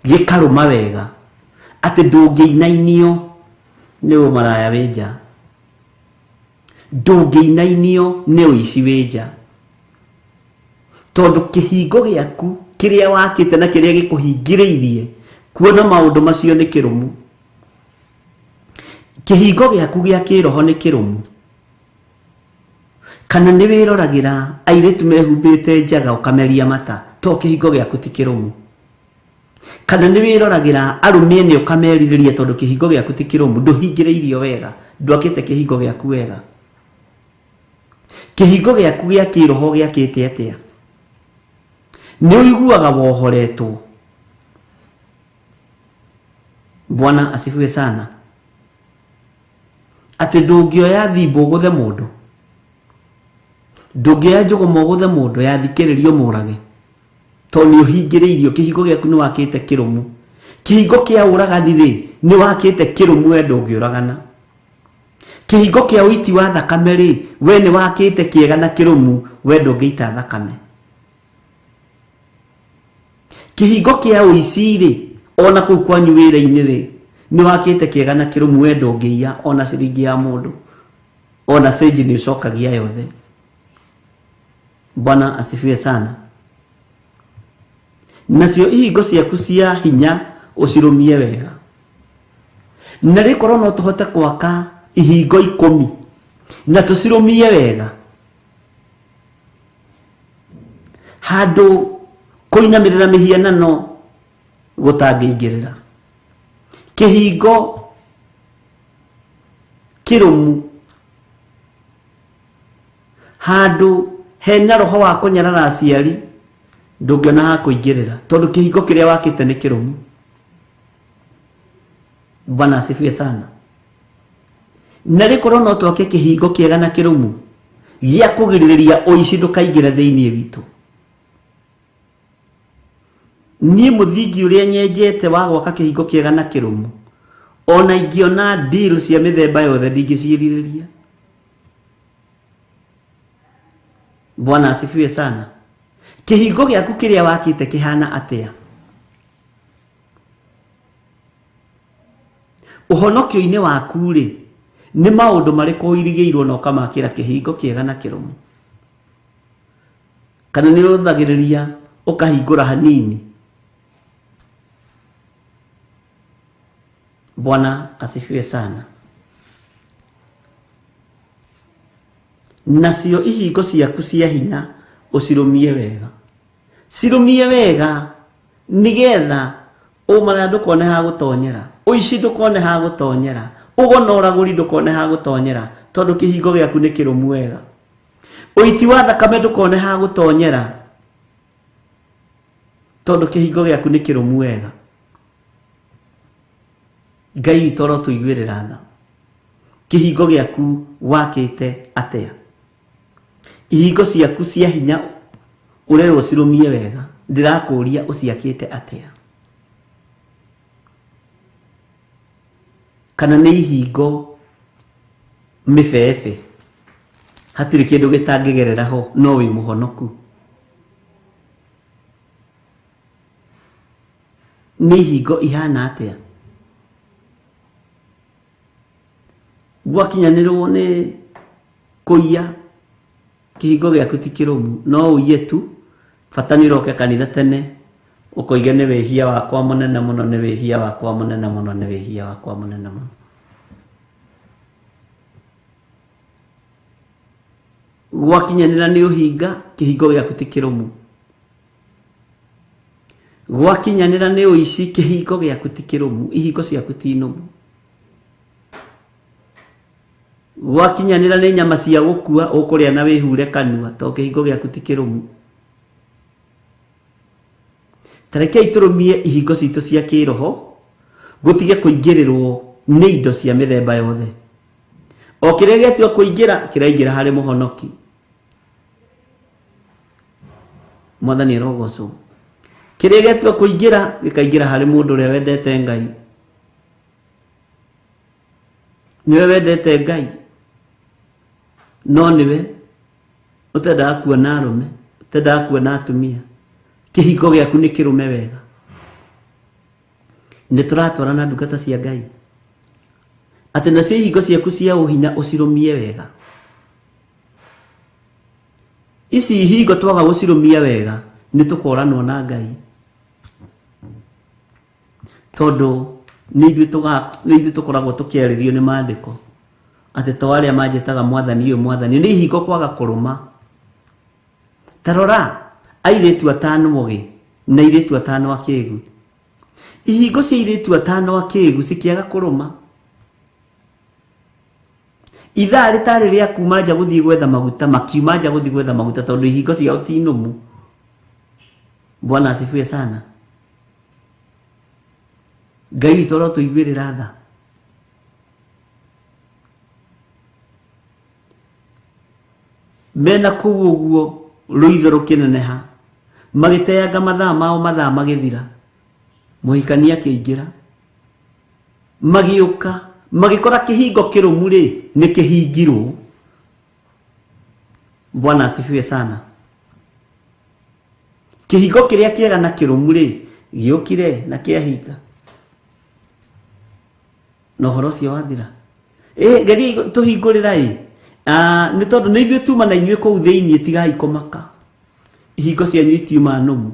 gĩkarũma wega atĩ ndũngĩinainio nĩ ũmaraya wĩ nja, ndũngĩinainio nĩ ũici wĩ nja, tondũ kĩhingo gĩaku kĩrĩa wakĩte na kĩrĩa gĩkũhingĩrĩirie kuona maũndũ macio nĩ kĩrũmu. Kĩhingo gĩaku gĩa kĩroho nĩ kĩrũmu. Kana nĩ wĩroragĩra airĩtu mehumbĩte njaga ũkameria mata to kĩhingo gĩaku ti kĩrũmu. Kana nĩ wĩroragĩra arũme ene ũkamerirĩria tondũ kĩhingo gĩaku ti kĩrũmu, ndũhingĩrĩirio wega, ndwakĩte kĩhingo gĩaku wega. Kĩhingo gĩaku gĩa kĩroho gĩakĩte atĩa? Nĩ ũiguaga wohoretwo. Bwana asifiwe sana. Atĩ ndũngĩoya thimbo ũgũthe mũndũ, ndũngĩoya njũgũma ũgũthe mũndũ yathikĩrĩrio mũrage, tondũ nĩ ũhingĩrĩirio. Kĩhingo gĩaku nĩ wakĩte kĩrũmu. Kĩhingo kĩa ũragani rĩ, nĩ wakĩte kĩrũmu, we ndũngĩũragana. Kĩhingo kĩa ũiti wa thakame rĩ, we nĩ wakĩte kĩega na kĩrũmu, we ndũngĩita thakame. Kĩhingo kĩa ũici rĩ, ona kũu kwanyu wĩra-inĩ rĩ, nĩ wakĩte kĩega na kĩrũmu, we ndũngĩiya ona ciringi ya mũndũ, ona cenji nĩ ũcokagia yothe. Bwana asifiwe sana. Nacio ihingo ciaku cia hinya ũcirũmie wega. Na rĩkorwo no tũhote gwaka ihingo 10 na tũcirũmie wega, handũ kũinamĩrĩra mĩhianano gũtangĩingĩrĩra. Kĩhingo kĩrũmu handũ hena roho wa kũnyarara aciari ndũngĩona ha kũingĩrĩra, tondũ kĩhingo kĩrĩa wakĩte nĩ kĩrũmu. Bwana asifiwe sana. Na rĩkorwo no twake kĩhingo kĩega na kĩrũmu gĩa kũgirĩrĩria ũici ndũkaingĩre thĩinĩ witũ. Niĩ mũthingi ũrĩa nyenjete wa gwaka kĩhingo kĩega na kĩrũmu, ona ingĩona deal cia mĩthemba yothe ndingĩciĩrirĩria. Bwana asifiwe sana. Kĩhingo gĩaku kĩrĩa wakĩte kĩhana atĩa? Ũhonokio-inĩ waku-rĩ, nĩ maũndũ marĩkũ ũirigĩirwo na ũkamakĩra kĩhingo kĩega na kĩrũmu? Kana nĩ ũrũthagĩrĩria ũkahingũra hanini? Bwana asifiwe sana. Nacio ihingo ciaku cia hinya ũcirũmie wega, cirũmie wega nigetha ũmaraya ndũkone ha gũtonyera, ũici ndũkone ha gũtonyera, ũgo na ũragũri ndũkone ha gũtonyera, tondũ kĩhingo gĩaku nĩ kĩrũmu wega. Ũiti wa thakame ndũkone ha gũtonyera, tondũ kĩhingo gĩaku nĩ kĩrũmu wega. Ngai witũ arotũiguĩrĩra tha. Kĩhingo gĩaku wakĩte atĩa? Ihingo ciaku cia hinya ũrerwo cirũmie wega, ndĩrakũria ũciakĩte atĩa? Kana nĩ ihingo mĩbebe, hatirĩ kĩndũ gĩtangĩgerera ho, no wĩ mũhonoku? Nĩ ihingo ihana atĩa? Gwakinyanĩrwo nĩ kũiya, kĩhingo gĩaku ti kĩrũmu, no ũiye tu, bata nĩ ũroke kanitha tene, ũkoige nĩ wĩhia wakwa mũnene mũno, nĩ wĩhia wakwa mũnene mũno, nĩ wĩhia wakwa mũnene mũno. Gwakinyanĩra nĩ ũhinga, kĩhingo gĩaku ti kĩrũmu. Gwakinyanĩra nĩ ũici, kĩhingo gĩaku ti kĩrũmu, ihingo ciaku ti nũmu. Gwakinyanĩra nĩ nyama cia gũkua, ũkũrĩa na wĩhure kanua, tondũ kĩhingo gĩaku ti kĩrũmu. Ta rekei tũrũmie ihingo citũ cia kĩroho, gũtige kũingĩrĩrwo nĩ indo cia mĩthemba yothe. O kĩrĩa gĩatua kũingĩra, kĩraingĩra harĩ mũhonoki. Mwathani arogocwo. Kĩrĩa gĩatua kũingĩra, gĩkaingĩra harĩ mũndũ ũrĩa wendete Ngai. Nĩwe wendete Ngai, no nĩwe ũtendaga kuona arũme, ũtendaga kuona atumia. Kĩhingo gĩaku nĩ kĩrũme wega. Nĩ tũratwarana ndungata cia Ngai, atĩ nacio ihingo ciaku cia ũhinya ũcirũmie wega. Ici ihingo twaga gũcirũmia wega, nĩ tũkoranwo na Ngai, tondũ nĩ ithuĩ tũkoragwo tũkĩarĩrio nĩ maandĩko atĩ to arĩa manjĩtaga mwathani ũyũ mwathani, nĩ ihingo kwaga kũrũma. Ta rora airĩtu atano ogĩ na airĩtu atano akĩgu. Ihingo cia airĩtu atano akĩgu cikĩaga kũrũma. Ithaa rĩtarĩ rĩa kuma nja gũthiĩ gwetha maguta, makiuma nja gũthiĩ gwetha maguta tondũ ihingo ciao ti nũmu. Bwana asifiwe sana. Ngai witũ arotũiguĩrĩra tha. Mena kũu ũguo rũitho rũkĩneneha, magĩteanga mathaa mao, mathaa magĩthira. Mũhikania akĩingĩra, magĩũka magĩkora kĩhingo kĩrũmu rĩ nĩ kĩhingirwo. Bwana asifiwe sana. Kĩhingo kĩrĩa kĩega na kĩrũmu rĩ gĩũkire na kĩahinga, na ũhoro ũcio wathira. Geria tũhingũrĩra ĩ, nĩ tondũ nĩ ithuĩ tuma na inyuĩ kũu thĩinĩ, tigai kũmaka, ihingo cianyu itiuma nũmu.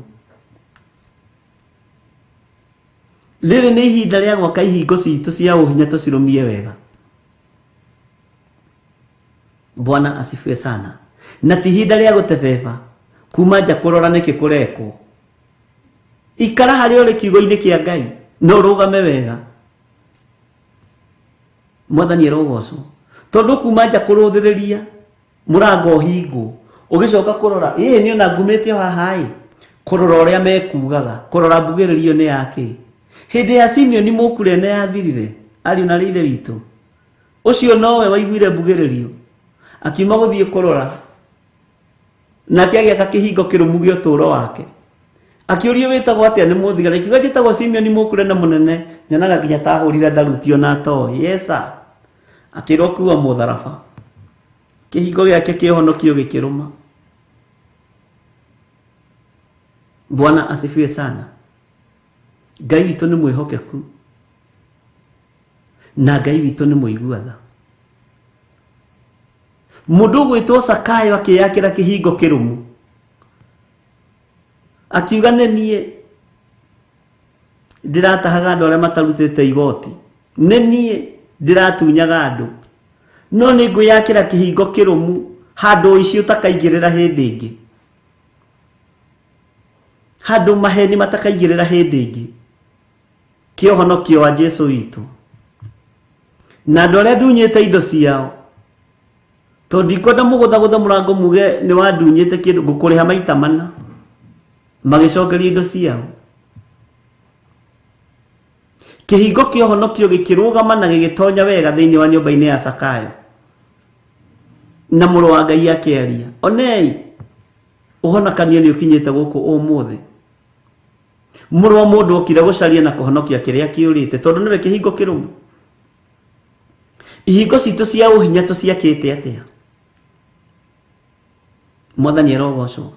Rĩrĩ nĩ ihinda rĩa gwaka ihingo citũ cia ũhinya tũcirũmie wega. Bwana asifiwe sana. Na ti ihinda rĩa gũtebeba kuma nja kũrora nĩkĩ kũrekwo. Ikara harĩa ũrĩ kiugo-inĩ kĩa Ngai na ũrũgame wega. Mwathani arogocwo. Tondũ kuma nja kũrũthĩrĩria mũrango ũhingwo, ũgĩcoka kũrora ĩĩ niĩ ona ngumĩte o haha ĩ, kũrora ũrĩa mekugaga, kũrora mbugĩrĩrio nĩ yakĩ. Hĩndĩ ya Simeoni mũkure nĩ yathirire, ariũ na rĩithe witũ. Ũcio nowe waiguire mbugĩrĩrio, akiuma gũthiĩ kũrora, nake agĩaka kĩhingo kĩrũmu gĩa ũtũũro wake. Akĩũrio wĩtagwo atĩa nĩ mũthigari, akiuga njĩtagwo Simeoni mũkure na mũnene, nyonaga nginya ta ahũrire tharuti ona atoĩ. Yes sir. Akĩrwo kuua mũtharaba. Kĩhingo gĩake kĩhonokio gĩkĩrũma. Bwana asifiwe sana. Ngai witũ nĩ mwĩhokeku. Na Ngai witũ nĩ mũigua tha. Mũndũ ũgwĩtwo Sakayo akĩyakĩra kĩhingo kĩrũmu, akiuga nĩ niĩ ndĩratahaga andũ arĩa matarutĩte igoti, nĩ niĩ ndĩratunyaga andũ, no nĩ ngwĩyakĩra kĩhingo kĩrũmu handũ ũici ũtakaingĩrĩra hĩndĩ ĩngĩ, handũ maheni matakaingĩrĩra hĩndĩ ĩngĩ, kĩa ũhonokio wa Jesu witũ. Na andũ arĩa ndunyĩte indo ciao, tondũ ndikwenda mũgũthagũtha mũrango muge nĩ wandunyĩte kĩndũ, ngũkũrĩha maita mana. Magĩcokerio indo ciao. Kĩhingo kĩa ũhonokio gĩkĩrũgama na gĩgĩtonya wega thĩinĩ wa nyũmba-inĩ ya Sakayo. Na mũrũ wa Ngai akĩaria, onei ũhonokanio nĩ ũkinyĩte gũkũ ũmũthĩ. Mũrũ wa mũndũ okire gũcaria na kũhonokia kĩrĩa kĩũrĩte, tondũ nĩwe kĩhingo kĩrũmu. Ihingo citũ cia ũhinya tũciakĩte atĩa? Mwathani arogocwo.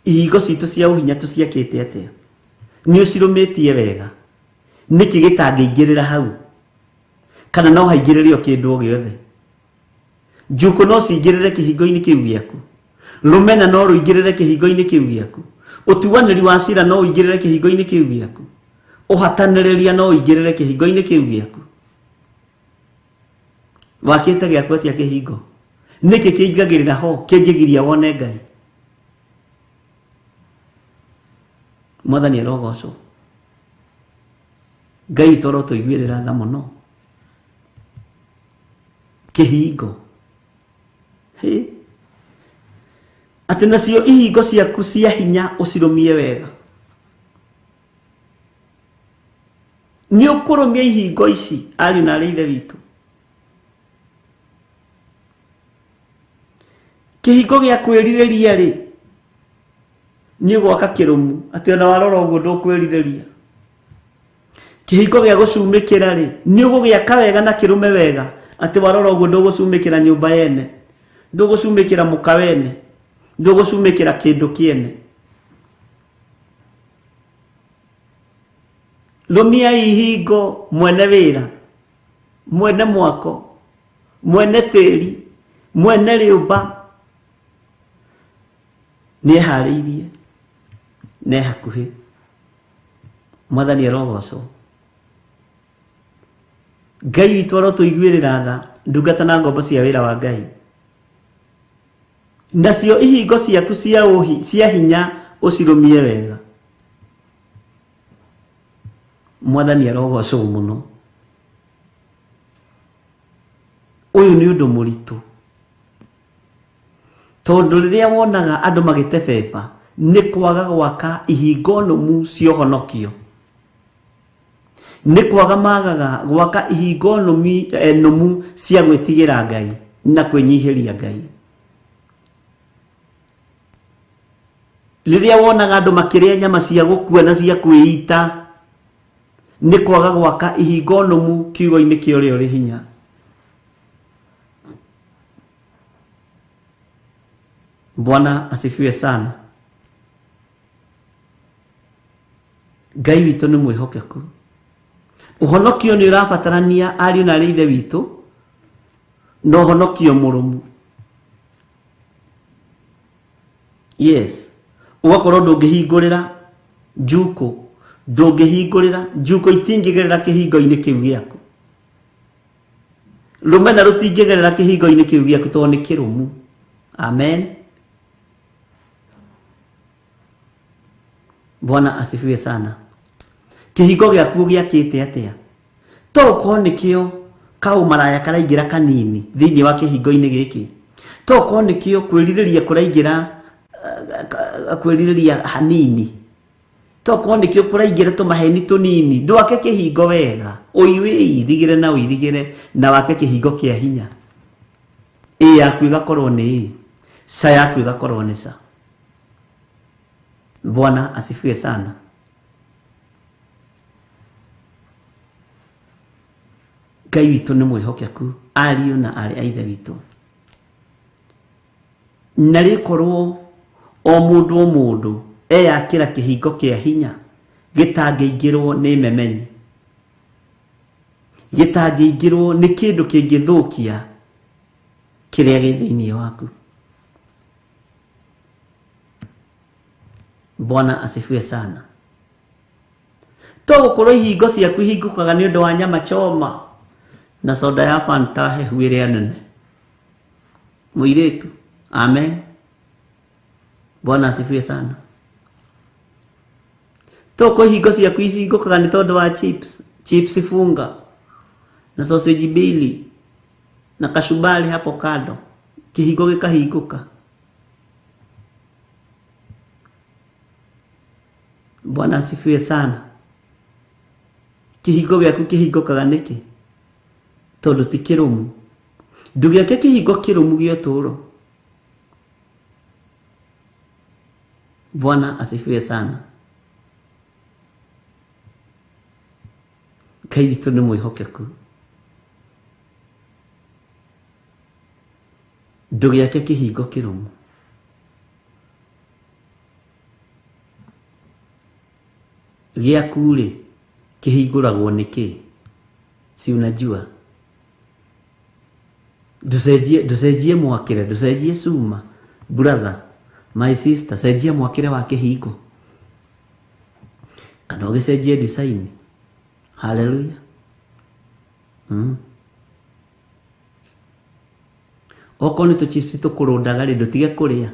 Ihingo citũ cia ũhinya tũciakĩte atĩa? Nĩ ũcirũmĩtie wega? Nĩkĩ gĩtangĩingĩrĩra hau? Kana no haingĩrĩre o kĩndũ o gĩothe? Njukũ no cingĩrĩre kĩhingo-inĩ kĩu gĩaku, rũmena no rũingĩrĩre kĩhingo-inĩ kĩu gĩaku, ũtuanĩri wa cira no ũingĩrĩre kĩhingo-inĩ kĩu gĩaku, ũhatanĩrĩria no ũingĩrĩre kĩhingo-inĩ kĩu gĩaku. Wakĩte gĩaku atĩa kĩhingo? Nĩkĩ kĩingagĩrĩra ho kĩngĩgiria wone Ngai? Mwathani arogocwo. Ngai witũ arotũiguĩrĩra tha mũno. Kĩhingo. Hĩ. Atĩ nacio ihingo ciaku cia hinya ũcirũmie wega. Nĩ ũkũrũmia ihingo ici ariũ na arĩ ithe witũ. Kĩhingo gĩa kwĩrirĩria rĩ, nĩ ũgwaka kĩrũmu atĩ ona warora ũguo ndũkwĩrirĩria. Kĩhingo gĩa gũcumĩkĩra rĩ, nĩ ũgũgĩaka wega na kĩrũme wega atĩ warora ũguo ndũgũcumĩkĩra nyũmba yene, ndũgũcumĩkĩra mũka wene, ndũgũcumĩkĩra kĩndũ kĩene. Rũmia ihingo mwene wĩra, mwene mwako, mwene tĩri, mwene rĩũmba nĩ eharĩirie, nĩ hakuhĩ. Mwathani arogocwo. Ngai witũ arotũiguĩrĩra tha, ndungata na ngombo cia wĩra wa Ngai. Nacio ihingo ciaku cia hinya ũcirũmie wega. Mwathani arogocwo mũno. Ũyũ nĩ ũndũ mũritũ, tondũ rĩrĩa wonaga andũ magĩtebeba nĩ kwaga gwaka ihingo nũmu cia ũhonokio, nĩ kwaga magaga gwaka ihingo nũmu cia gwĩtigĩra Ngai na kwĩnyihĩria Ngai. Rĩrĩa wonaga andũ makĩrĩa nyama cia gũkua na cia kwĩita, nĩ kwaga gwaka ihingo nũmu kiugo-inĩ kĩa ũrĩa ũrĩ hinya. Bwana asifiwe sana. Ngai witũ nĩ mwĩhokeku. Ũhonokio nĩ ũrabatarania ariũ na arĩ ithe witũ, na ũhonokio mũrũmu. Yes, ũgakorwo ndũngĩhingũrĩra njukũ, ndũngĩhingũrĩra njukũ, itingĩgerera kĩhingo-inĩ kĩu gĩaku. Rũmena rũtingĩgerera kĩhingo-inĩ kĩu gĩaku tondũ nĩ kĩrũmu. Amen. Bwana asifiwe sana. Kĩhingo gĩaku ũgĩakĩte atĩa? To ũkorwo nĩkĩo kaũmaraya karaingĩra kanini thĩinĩ wa kĩhingo-inĩ gĩkĩ. To ũkorwo nĩkĩo kwĩrirĩria kũraingĩra kwĩrirĩria hanini. To ũkorwo nĩkĩo kũraingĩra tũmaheni tũnini. Ndwake kĩhingo wega, ũirigĩre na ũirigĩre na wake kĩhingo kĩa hinya. Ĩ yaku ĩgakorwo nĩ ĩ, ca yaku ĩgakorwo nĩ ca. Bwana asifiwe sana. Ngai witũ nĩ mwĩhokeku, ariũ na aarĩ a ithe witũ. Na rĩkorwo o mũndũ o mũndũ eyakĩra kĩhingo kĩa hinya Gĩtangĩingĩrwo nĩ memenyi, gĩtangĩingĩrwo nĩ kĩndũ kĩngĩthũkia kĩrĩa gĩ thĩinĩ waku. Bwana asifiwe sana. To gũkorwo ihingo ciaku ihingũkaga nĩ ũndũ wa nyama choma na soda ya Fanta hehu ĩrĩa nene. Mũirĩtu, amen. Bwana asifiwe sana. To ko ihingo ciaku ihingũkaga nĩ tondũ wa chips, chips funga na sausage mbili na kashumbari hapo kando, kĩhingo gĩkahingũka. Bwana asifiwe sana. Kĩhingo gĩaku kĩhingũkaga nĩkĩ? Tondũ ti kĩrũmu. Ndũgĩake kĩhingo kĩrũmu gĩa ũtũũro. Bwana asifiwe sana. Ngai witũ nĩ mwĩhokeku. Ndũgĩake kĩhingo kĩrũmu. Gĩaku rĩ, kĩhingũragwo nĩkĩ? Si unajua? Ndũcenjie mwakĩre, ndũcenjie cuma. Brother, my sister, cenjia mwakĩre wa kĩhingo. Kana ũgĩcenjie design. Hallelujah. Okorwo nĩ tũchips tũkũrũndaga rĩ, ndũtige kũrĩa.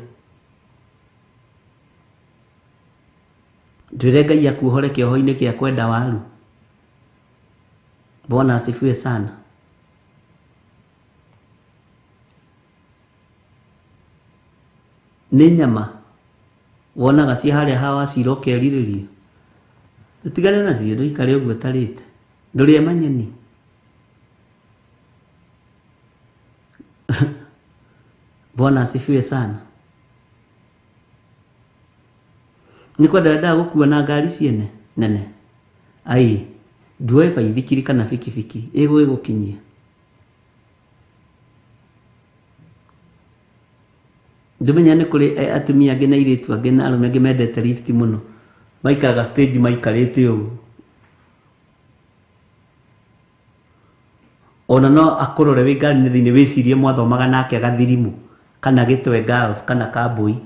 Ndwĩre Ngai akuohore kĩoho-inĩ kĩa kwenda waru. Bwana asifiwe sana. Nĩ nyama wonaga ci harĩa hawa cira ũkerirĩria. Ndũtigane nacio, ndũikare ũguo ũtarĩte. Ndũrĩe manyeni. Bwana asifiwe sana. Nĩ kwenda wendaga gũkua na ngari ciene nene? Ai, nduoe baithikiri kana bikibiki ĩgũgĩgũkinyia. Ndũmenya nĩ kũrĩ atumia angĩ na airĩtu angĩ na arũme angĩ mendete lift mũno. Maikaraga stage maikarĩte ũguo. Ona no akũrore wĩ ngari-inĩ thĩinĩ wĩcirie mwathomaga nake gathirimu kana gĩtwe girls kana kambui.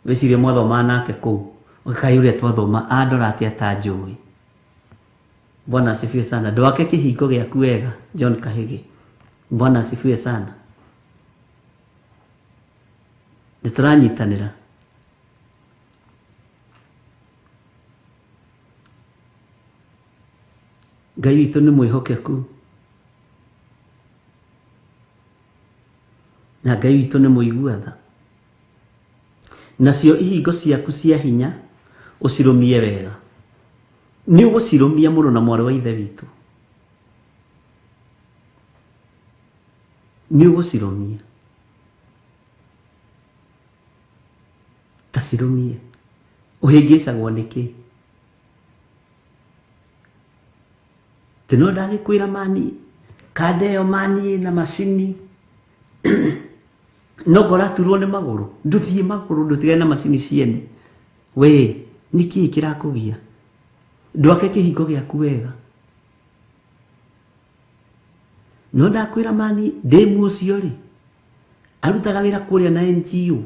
Wĩcirie mwathomaga nake kũu. Ũkaĩ ũrĩa twathoma andora atĩa ta njũĩ. Bwana asifiwe sana. Ndwake kĩhingo gĩaku wega, John Kahĩgĩ. Bwana asifiwe sana. Nĩtũranyitanĩra. Ngai witũ nĩ mwĩhokeku. Na Ngai witũ nĩ mũigua tha. Nacio ihingo ciaku cia hinya ũcirũmie wega. Nĩ ũgũcirũmia mũno na mwarĩ wa ithe witũ. Nĩ ũgũcirũmia. Ta cirũmie. Ũhĩngĩcagwo nĩkĩ? Tĩ no ndagĩkwĩra mani, kanda ĩyo mani ĩna macini. No ngoraturwo nĩ magũrũ. Ndũthiĩ magũrũ, ndũtigane na macini ciene. We, nĩkĩĩ kĩrakũgia? Ndwake kĩhingo gĩaku wega. No ndakwĩra mani, ndĩmu ũcio rĩ, arutaga wĩra kũrĩa na NGO.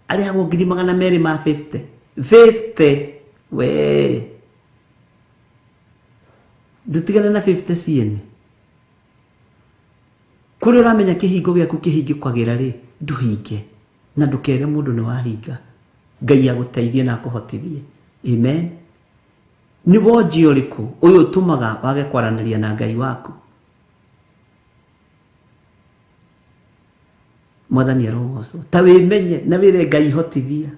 Arĩhagwo ngiri magana merĩ ma 50. 50! We! Ndũtigane na 50 ciene. Kũrĩa ũramenya kĩhingo gĩaku kĩhingĩkagĩra rĩ, ndũhinge. Na ndũkere mũndũ nĩ wahinga. Ngai agũteithie na akũhotithie. Amen. Nĩ wonji ũrĩkũ ũyũ ũtũmaga wage kwaranĩria na Ngai waku? Mwathani arogocwo. Ta wĩmenye na wĩre Ngai hotithia.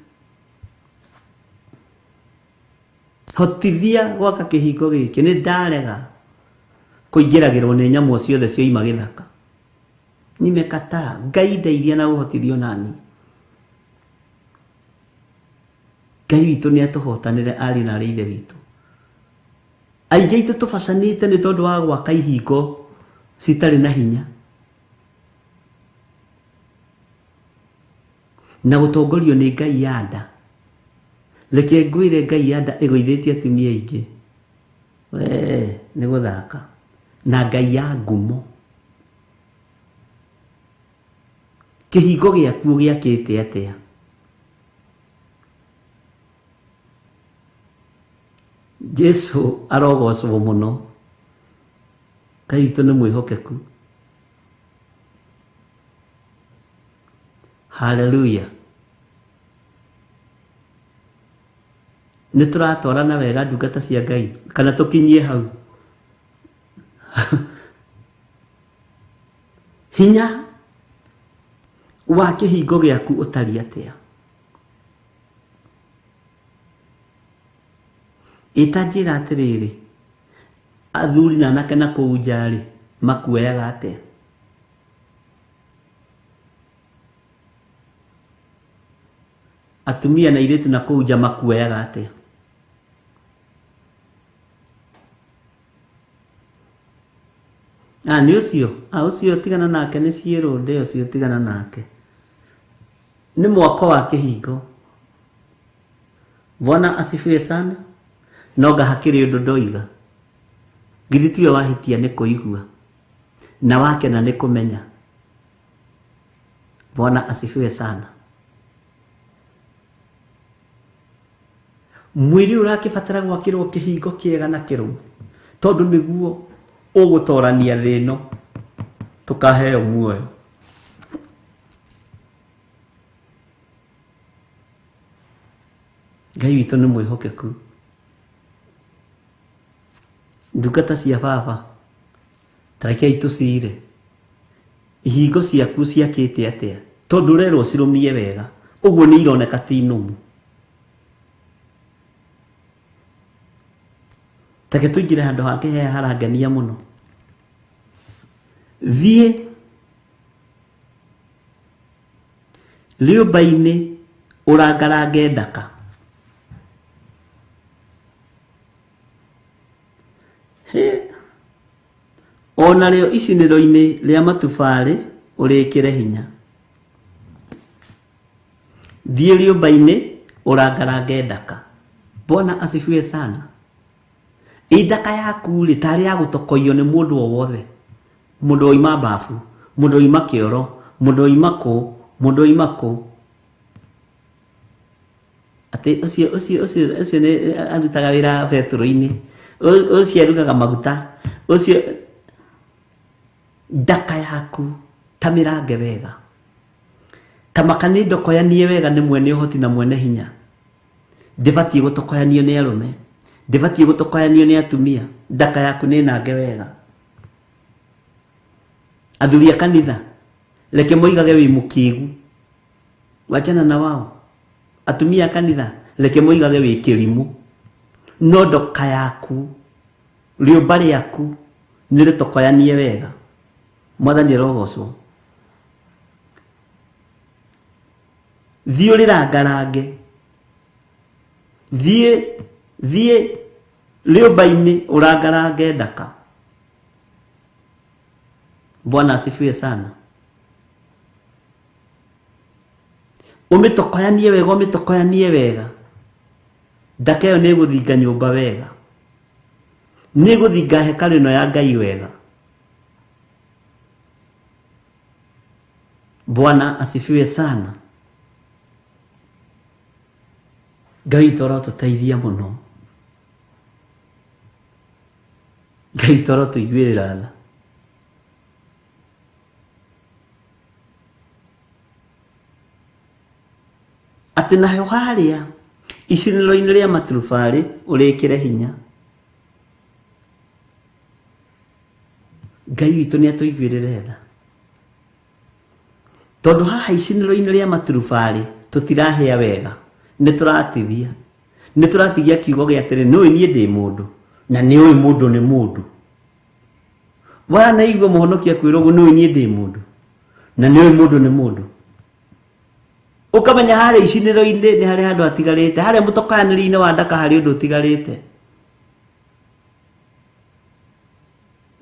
Hotithia gwaka kĩhingo gĩkĩ. Nĩ ndarega kũingĩragĩrwo nĩ nyamũ ciothe cioima gĩthaka. Nimekataa. Ngai ndeithia na ũhotithio nani. Ngai witũ nĩ atũhotanĩre ariũ na arĩ ithe witũ. Aingĩ aitũ tũbacanĩte nĩ tondũ wa gwaka ihingo citarĩ na hinya. Na gũtongorio nĩ Ngai ya nda. Reke ngwĩre Ngai ya nda ĩgũithĩtie atumia aingĩ. We nĩ gũthaka. Na Ngai ya ngumo. Kĩhingo gĩaku gĩakĩte atĩa? Jesu arogocwo mũno. Ngai witũ nĩ mwĩhokeku. Haleluya. Nĩ tũratwarana wega ndungata cia Ngai kana tũkinyie hau. Hinya wa kĩhingo gĩaku ũtariĩ atĩa? Ĩta njĩra atĩrĩrĩ, athuri na anake na kũu nja rĩ, makuoyaga atĩa? Atumia na airĩtu na kũu nja makuoyaga atĩa? Ah, nĩ ũcio? Ah, ũcio tigana nake nĩ ciĩrũnde ũcio tigana nake. Nĩ mwako wa kĩhingo. Bwana asifiwe sana. No nga hakĩrĩ ũndũ ndoiga. Githĩ tiwe wahĩtia nĩ kũigua na wakena nĩ kũmenya. Bwana asifiwe sana. Mwĩrĩ ũrakĩbatara gwakĩrwo kĩhingo kĩega na kĩrũmu tondũ nĩguo ũgũtorania thĩ ĩno tũkaheo muoyo. Ngai witũ nĩ mwĩhokeku. Ndungata cia baba, ta rekei tũcire. Ihingo ciaku ciakĩte atĩa? Tondũ ũrerwo cirũmie wega, ũguo nĩ ironeka ti nũmu. Take tũingĩre handũ hangĩ he harangenia mũno. Thiĩ rĩũmba-inĩ ũrangarange ndaka. Ona rĩo icinĩro-inĩ rĩa matubarĩ ũrĩkĩre hinya. Thiĩ rĩũmba-inĩ ũrangarange ndaka. Bwana asifiwe sana. Ĩ ndaka yaku rĩ tarĩ ya gũtokoio nĩ mũndũ o wothe. Mũndũ oima bafu, mũndũ oima kĩoro, mũndũ oima kũ, mũndũ oima kũ. Atĩ ũcio ũcio ũcio ũcio nĩ arutaga wĩra betũrũ-inĩ. Ũcio arugaga maguta. Ũcio ndaka yaku ta mĩrange wega. Ta maka nĩ ndokoyanie wega nĩ mwene ũhoti na mwene hinya. Ndĩbatiĩ gũtokoyanio nĩ arũme. Ndĩbatiĩ gũtokoyanio nĩ atumia. Ndaka yaku nĩ nange wega. Athuri a kanitha, reke moigage wĩ mũkĩgu. Wachana na wao. Atumia a kanitha, reke moigage wĩ kĩrimũ. No ndoka yaku, rĩũmba rĩaku nĩ rĩtokoyanie wega. Mwathani arogocwo. Thiĩ ũrĩrangarange. Thiĩ, thiĩ rĩũmba-inĩ ũrangarange ndaka. Bwana asifiwe sana. Ũmĩtokoyanie wega, ũmĩtokoyanie wega. Ndaka ĩyo nĩ ĩgũthinga nyũmba wega. Nĩ ĩgũthinga hekarũ ĩno ya Ngai wega. Bwana asifiwe sana. Ngai witũ arotũteithia mũno. Ngai witũ arotũiguĩrĩra tha. Atĩ naho harĩa icinĩro-inĩ rĩa maturubarĩ ũrĩkĩre hinya. Ngai witũ nĩ atũiguĩrĩre tha. Tondũ haha icinĩro-inĩ rĩa maturubarĩ tũtirahĩa wega, nĩ tũratithia. Nĩ tũratigia kiugo gĩa atĩrĩ, nĩũĩ niĩ ndĩ mũndũ, na nĩũĩ mũndũ nĩ mũndũ. Wanaigua mũhonokia kwĩrwo ũguo, nĩũĩ niĩ ndĩ mũndũ, na nĩũĩ mũndũ nĩ mũndũ. Ũkamenya harĩa icinĩro-inĩ nĩ harĩ handũ hatigarĩte, harĩa mũtokanĩri-inĩ wa ndaka harĩ ũndũ ũtigarĩte.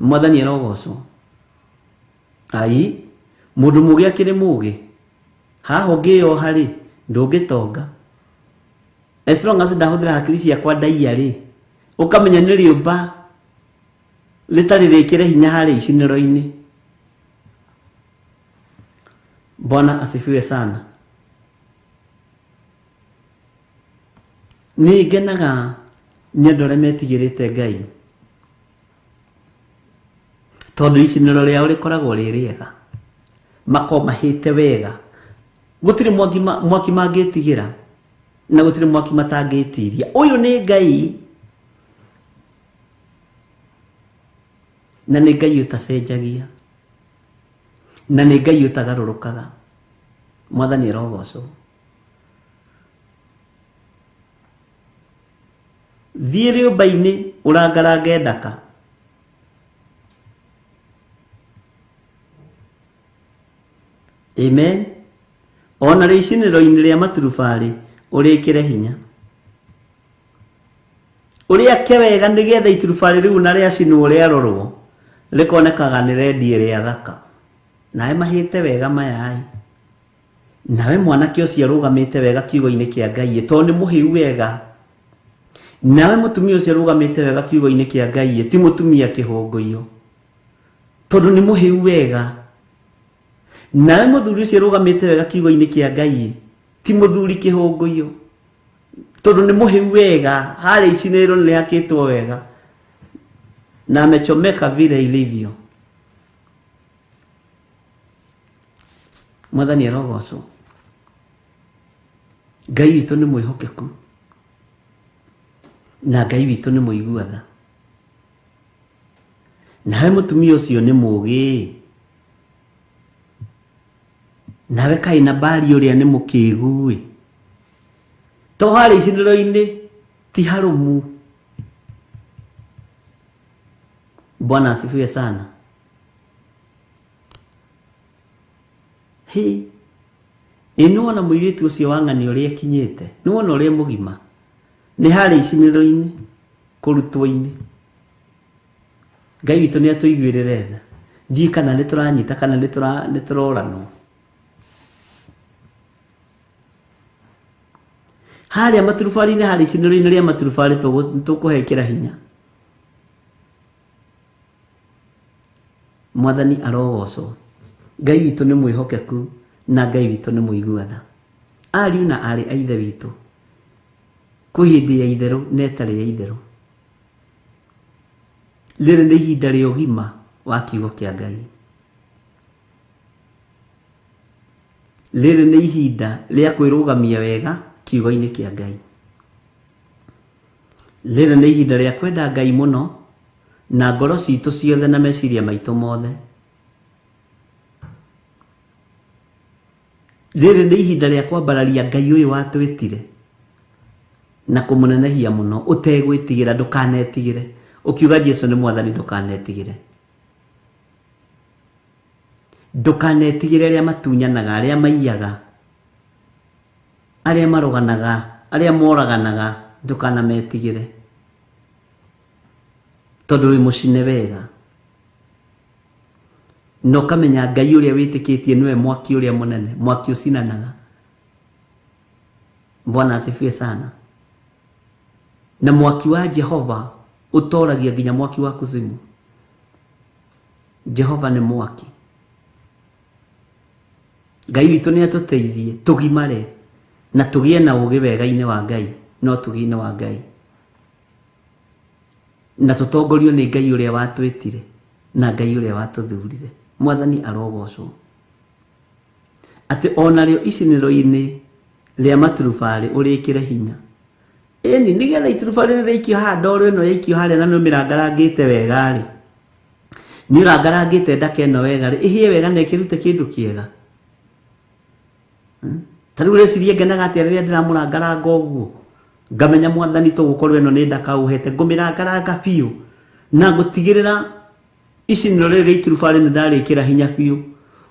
Mwathani arogocwo. Ai, mũndũ mũũgĩ akĩrĩ mũũgĩ. Haha ũngĩyoha rĩ, ndũngĩtonga. As long as ndahũthĩra hakiri ciakwa ndaiya rĩ, ũkamenya nĩ rĩũmba rĩtarĩ rĩkĩre hinya harĩa icinĩro-inĩ. Bwana asifiwe sana. Nĩ ngenaga nĩ andũ arĩa metigĩrĩte Ngai, tondũ icinĩro rĩao rĩkoragwo rĩ rĩega, makoragwo mahĩte wega, gũtirĩ mwaki mangĩtigĩra na gũtirĩ mwaki matangĩtiria. Ũyũ nĩ Ngai, na nĩ Ngai ũtacenjagia, na nĩ Ngai ũtagarũrũkaga. Mwathani arogocwo. Thiĩ rĩũmba-inĩ ũrangarange ndaka, amen. Ona rĩicinĩro-inĩ rĩa maturubarĩ ũrĩkĩre hinya, ũrĩake wega nĩgetha iturubarĩ rĩu na rĩacinwo rĩarorwo rĩkonekaga nĩ rendi ĩrĩa thaka. Nawe mahĩte wega maya ĩ, nawe mwanake ũcio arũgamĩte wega kiugo-inĩ kĩa Ngai ĩ, tondũ nĩ mũhĩu wega. Nawe mũtumia ũcio arũgamĩte wega kiugo-inĩ kĩa Ngai ĩ, ti mũtumia kĩhũngũiyo, tondũ nĩ mũhĩu wega. Nawe mũthuri ũcio arũgamĩte wega kiugo-inĩ kĩa Ngai ĩ, ti mũthuri kĩhũngũiyo, tondũ nĩ mũhĩu wega, harĩa icinĩro nĩ rĩakĩtwo wega na amechomeka vile ilivyo. Mwathani arogocwo. Ngai witũ nĩ mwĩhokeku, na Ngai witũ nĩ mũigua tha. Nawe mũtumia ũcio nĩ mũũgĩ, nawe kaĩ na mbari ũrĩa nĩ mũkĩgu ĩ, to harĩa icinĩro-inĩ ti harũmu. Bwana asifiwe sana. Hĩ, ĩ nĩwona mũirĩtu ũcio wa ng'ani ũrĩa ekinyĩte, nĩwona ũrĩa mũgima, nĩ harĩa icinĩro-inĩ kũrutwo-inĩ. Ngai witũ nĩ atũiguĩrĩre tha. Ndiũĩ kana nĩ tũranyita kana nĩ tũroranwo. Harĩa maturubarĩ-inĩ, harĩa icinĩro-inĩ rĩa maturubarĩ tũkũhekĩra hinya. Mwathani arogocwo. Ngai witũ nĩ mwĩhokeku na Ngai witũ nĩ mũigua tha. Ariũ na aarĩ a Ithe witũ, kwĩ hĩndĩ ya itherũ na ĩtarĩ ya itherũ. Rĩrĩ nĩ ihinda rĩa ũgima wa kiugo kĩa Ngai. Rĩrĩ nĩ ihinda rĩa kwĩrũgamia wega kiugo-inĩ kĩa Ngai. Rĩrĩ nĩ ihinda rĩa kwenda Ngai mũno na ngoro citũ ciothe na meciria maitũ mothe. Rĩrĩ nĩ ihinda rĩa kwambararia Ngai ũyũ watwĩtire na kũmũnenehia mũno, ũtegwĩtigĩra, ndũkanetigĩre. Ũkiuga Jesu nĩ Mwathani, ndũkanetigĩre. Ndũkanetigĩre arĩa matunyanaga, arĩa maiyaga, arĩa maroganaga, arĩa moraganaga, ndũkanametigĩre, tondũ wĩ mũcine wega. Na ũkamenya Ngai ũrĩa wĩtĩkĩtie nĩwe mwaki ũrĩa mũnene, mwaki ũcinanaga. Bwana asifiwe sana. Na mwaki wa Jehova ũtoragia nginya mwaki wa kuzimu. Jehova nĩ mwaki. Ngai witũ nĩ atũteithie tũgimare na tũgĩe na ũũgĩ wega-inĩ wa Ngai, no tũgĩ-inĩ wa Ngai, na tũtongorio nĩ Ngai ũrĩa watwĩtire na Ngai ũrĩa watũthurire. Mwathani arogocwo. Atĩ onarĩo icinĩro-inĩ rĩa maturubarĩ ũrĩkĩre hinya. Ĩni nĩgetha iturubarĩ rĩrĩikio haha, ndoro ĩno yaikio harĩa na nĩ ũmĩrangarangĩte wega rĩ, nĩ ũrangarangĩte ndaka ĩno wega rĩ, ĩhĩe wega na ĩkĩrute kĩndũ kĩega. Ta rĩu ũreciria ngenaga atĩa rĩrĩa ndĩramũrangaranga ũguo, ngamenya Mwathani tũgũkorwo ĩno nĩ ndaka ũhete, ngũmĩrangaranga biũ na ngũtigĩrĩra icinĩro rĩrĩ rĩa iturubarĩ nĩ ndarĩkĩra hinya biũ.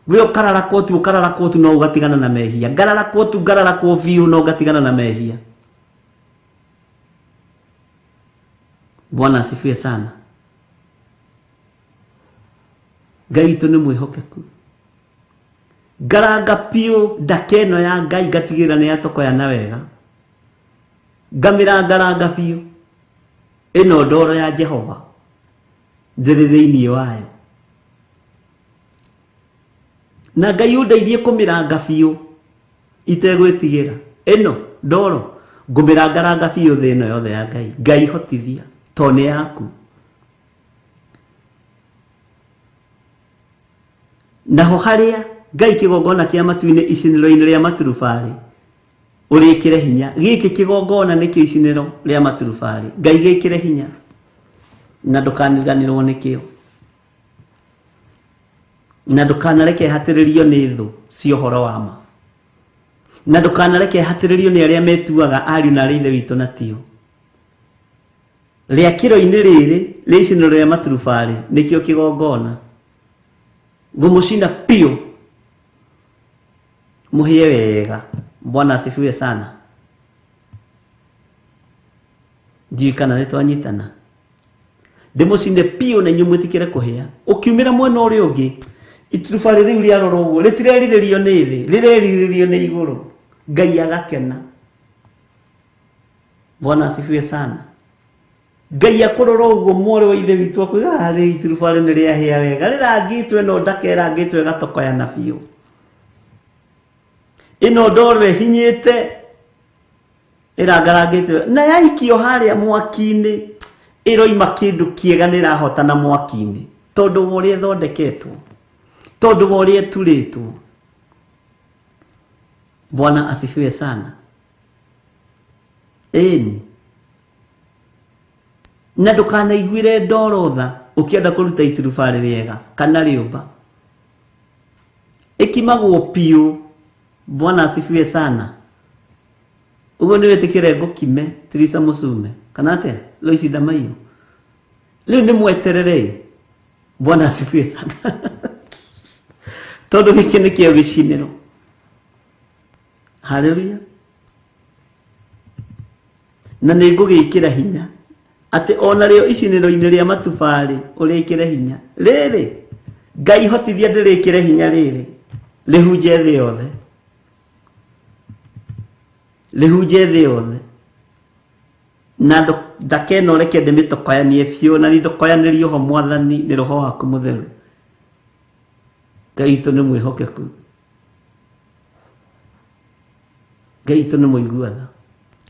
We ũkararakwo tu, ũkararakwo tu no ũgatigana na mehia. Ngararakwo tu, ngararakwo biũ no ngatigana na mehia. Bwana asifiwe sana. Ngai witũ nĩ mwĩhokeku. Ngaranga biũ ndaka ĩno ya Ngai ngatigĩrĩra nĩ yatokoyana wega. Ngamĩrangaranga biũ. Ĩno ndoro ya Jehova ndĩrĩ thĩinĩ wayo. Na Ngai ũndeithie kũmĩranga biũ itegwĩtigĩra. Ĩno ndoro ngũmĩrangaranga biũ thĩ ĩno yothe ya Ngai. Ngai hotithia to nĩ yaku. Naho harĩa Ngai kĩgongona kĩa matu-inĩ icinĩro-inĩ rĩa maturubarĩ ũrĩkĩre hinya. Gĩkĩ kĩgongona nĩkĩo icinĩro rĩa maturubarĩ. Ngai gĩkĩre hinya na ndũkaniganĩrwo nĩkĩo. Na ndũkanareke hatĩrĩrio nĩ thũ cia ũhoro wa ma. Na ndũkanareke hatĩrĩrio nĩ arĩa metuaga ariũ na arĩ ithe witũ na tio. Rĩakĩro-inĩ rĩrĩ rĩa icinĩro rĩa maturubarĩ nĩkĩo kĩgongona. Ngũmũcina biũ mũhĩe wega. Bwana asifiwe sana. Ndiũĩ kana nĩ twanyitana. Ndĩmũcine biũ na inyuĩ mwĩtĩkĩre kũhĩa. Ũkiumĩra mwena ũrĩa ũngĩ iturubarĩ rĩu rĩarora ũguo rĩtirerirĩrio nĩ thĩ, rĩrerirĩrio nĩ igũrũ. Ngai agakena. Bwana asifiwe sana. Ngai akũrora ũguo mwarĩ wa ithe witũ akwĩra harĩ iturubarĩ nĩ rĩahĩa wega rĩrangĩtwo ĩno ndaka ĩrangĩtwo ĩgatokoyana biũ. Ĩno ndoro ĩhinyĩte ĩrangarangĩtwo na yaikio harĩa mwaki-inĩ ĩroima kĩndũ kĩega nĩ ĩrahotana mwaki-inĩ tondũ wa ũrĩa ĩthondeketwo, tondũ wa ũrĩa ĩturĩtwo. Bwana asifiwe sana. Ĩni. Na ndũkanaiguĩre ndoro tha ũkĩenda kũruta iturubarĩ rĩega kana rĩũmba. Ĩkimagwo biũ. Bwana asifiwe sana. Ũguo nĩ wĩtĩkĩre ngũkime Teresa Mũcume kana atĩa Loisi Ndamaiyũ. Rĩu nĩ mweterere. Bwana asifiwe sana. Tondũ gĩkĩ nĩkĩo gĩcinĩro. Haleluya. Na nĩ ngũgĩkĩra hinya atĩ ona rĩo icinĩro-inĩ rĩa matubarĩ ũrĩkĩre hinya. Rĩrĩ Ngai hotithia ndĩrĩkĩre hinya rĩrĩ rĩhunje thĩ yothe. Rĩhunje thĩ yothe. Na ndakena ũreke ndĩmĩtokoyanie biũ na nĩndokoyanĩrio ho Mwathani nĩ roho waku mũtheru. Ngai witũ nĩ mwĩhokeku. Ngai witũ nĩ mũigua tha.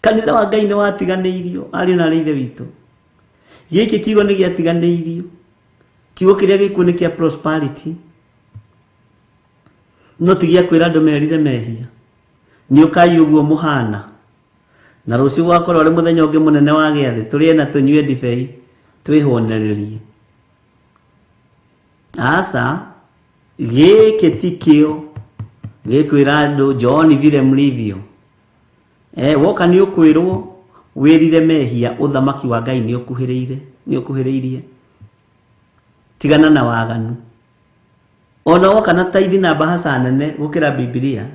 Kanitha wa Ngai nĩ watiganĩirio ariũ na arĩ ithe witũ. Gĩkĩ kiugo nĩ gĩatiganĩirio. Kiugo kĩrĩa gĩkuo nĩ kĩa prosperity. No ti gĩa kwĩra andũ merire mehia. Nĩ ũkai ũguo mũhana. Na rũciũ gwakorwo arĩ mũthenya ũngĩ mũnene wa gĩathĩ tũrĩe na tũnyue ndibei twĩhũnĩrĩrie. Aca, gĩkĩ ti kĩo gĩkwĩra andũ njooni vile mlivyo. Woka nĩ ũkwĩrwo wĩrire mehia ũthamaki wa Ngai nĩ ũkuhĩrĩire, nĩ ũkuhĩrĩirie. Tigana na waganu. Ona woka na taithi na mbahaca nene gũkĩra Bibilia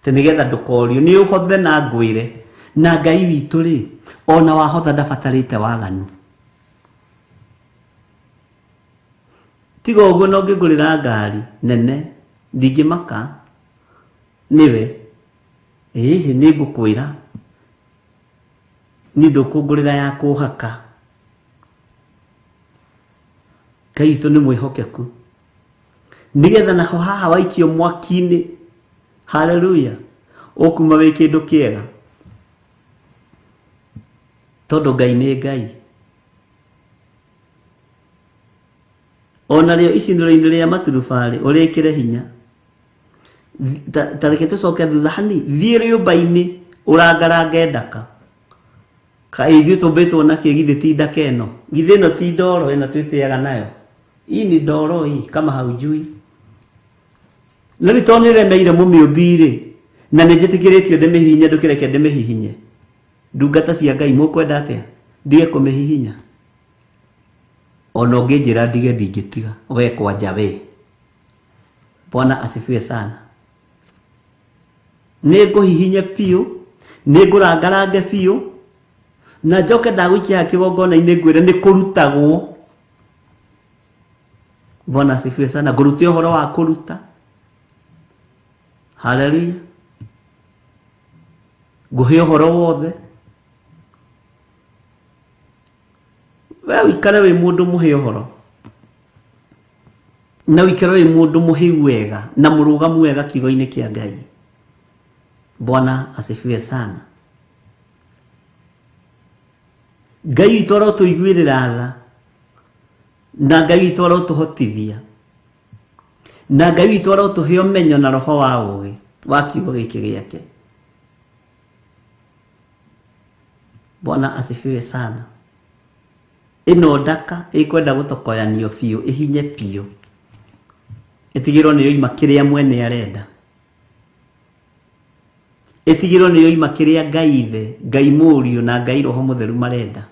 atĩ nĩgetha ndũkorio nĩ ũhothe na ngwĩre. Na Ngai witũ rĩ ona wahotha ndabatarĩte waganu. Tiga ũguo no ngĩngũrĩra ngari nene ndingĩmaka nĩwe. Ĩhĩ nĩ ngũkwĩra niĩ ndũkũngũrĩra ya kũhaka. Ngai witũ nĩ mwĩhokeku. Nĩgetha naho haha waikio mwaki-inĩ. Haleluya. Ũkuma wĩ kĩndũ kĩega. Tondũ Ngai nĩ Ngai. Ona rĩo icinĩro-inĩ rĩa maturubarĩ ũrĩkĩre hinya. Ta reke tũcoke thutha hani thiĩ rĩũmba-inĩ ũrangarange ndaka. Kaĩ ithuĩ tũmbĩtwo na kĩ githĩ ti ndaka ĩno? Githĩ ĩno ti ndoro ĩno twĩtĩaga nayo? Hii ni ndoro hii kama haujui. Na rĩu tondũ nĩremeire mũmĩũmbi rĩ na nĩ njĩtĩkĩrĩtio ndĩmĩhihinye ndũkĩreke ndĩmĩhihinye. Ndungata cia Ngai mũkwenda atĩa? Ndige kũmĩhihinya. Ona ũngĩnjĩra ndige ndingĩtiga. We kwanja we. Bwana asifiwe sana. Nĩ ngũhihinye biũ, nĩ ngũrangarange biũ, na njoke ndagũikia kĩgongona-inĩ ngwĩre nĩ kũrutagwo. Bwana asifiwe sana. Ngũrute ũhoro wa kũruta. Haleluya. Ngũhe ũhoro wothe. We ũikare wĩ mũndũ mũhĩ ũhoro na ũikare wĩ mũndũ mũhĩu wega na mũrũgamu wega kiugo-inĩ kĩa Ngai. Bwana asifiwe sana. Ngai witũ arotũiguĩrĩra tha, na Ngai witũ arotũhotithia, na Ngai witũ arotũhe ũmenyo na roho wa ũũgĩ wa kiugo gĩkĩ gĩake. Bwana asifiwe sana. Ĩno ndaka ĩkwenda gũtokoyanio biũ, ĩhinye biũ, ĩtigĩrwo nĩ yoima kĩrĩa mwene arenda, ĩtigĩrwo nĩ yoima kĩrĩa Ngai Ithe, Ngai Mũriũ na Ngai Roho Mũtheru marenda.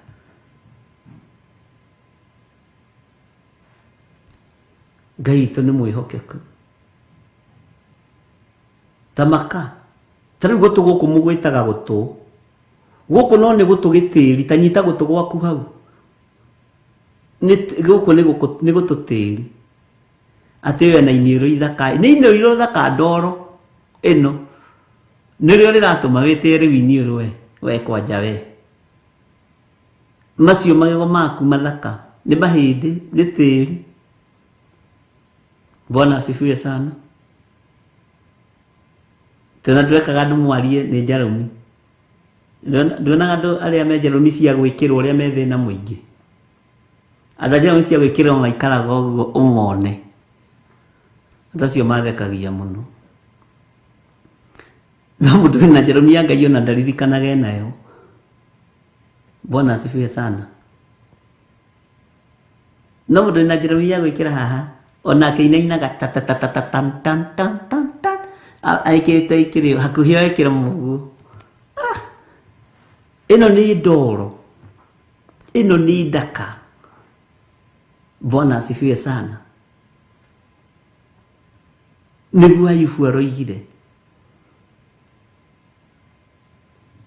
Ngai witũ nĩ mwĩhokeku. Tamaka ta rĩu gũtũ gũkũ mũgwĩtaga gũtũ gũkũ, no nĩ gũtũ gĩtĩri, ta nyita gũtũ gwaku hau, gũkũ nĩ gũtũ tĩri, atĩ we na iniũrũ ithaka, nĩ iniũrũ ithaka ndoro ĩno nĩrĩo rĩratũma wĩtĩe rĩu iniũrũ we, we kwanja we. Macio magego maku mathaka nĩ mahĩndĩ, nĩ tĩri. Bwana asifiwe sana. Tena ndwekaga andũ mwarie nĩ njarũmi. Nduonaga andũ arĩa me njarũmi cia gwĩkĩrwo ũrĩa me thĩna mũingĩ. Andũ a njarũmi cia gwĩkĩrwo maikaraga ũguo ũmone. Andũ acio mathekagia mũno. No mũndũ wĩna njarũmi ya Ngai ona ndaririkanaga enayo. Bwana asifiwe sana. No mũndũ wĩna njarũmi ya gwĩkĩra haha onake inainaga ta ta ta ta ta tan tan tan tan tan, ekĩrĩte ikĩrĩ hakuhĩ ekĩra mũguo. Ĩno nĩ ndoro, ĩno nĩ ndaka. Bwana asifiwe sana. Nĩguo Ayubu aroigire,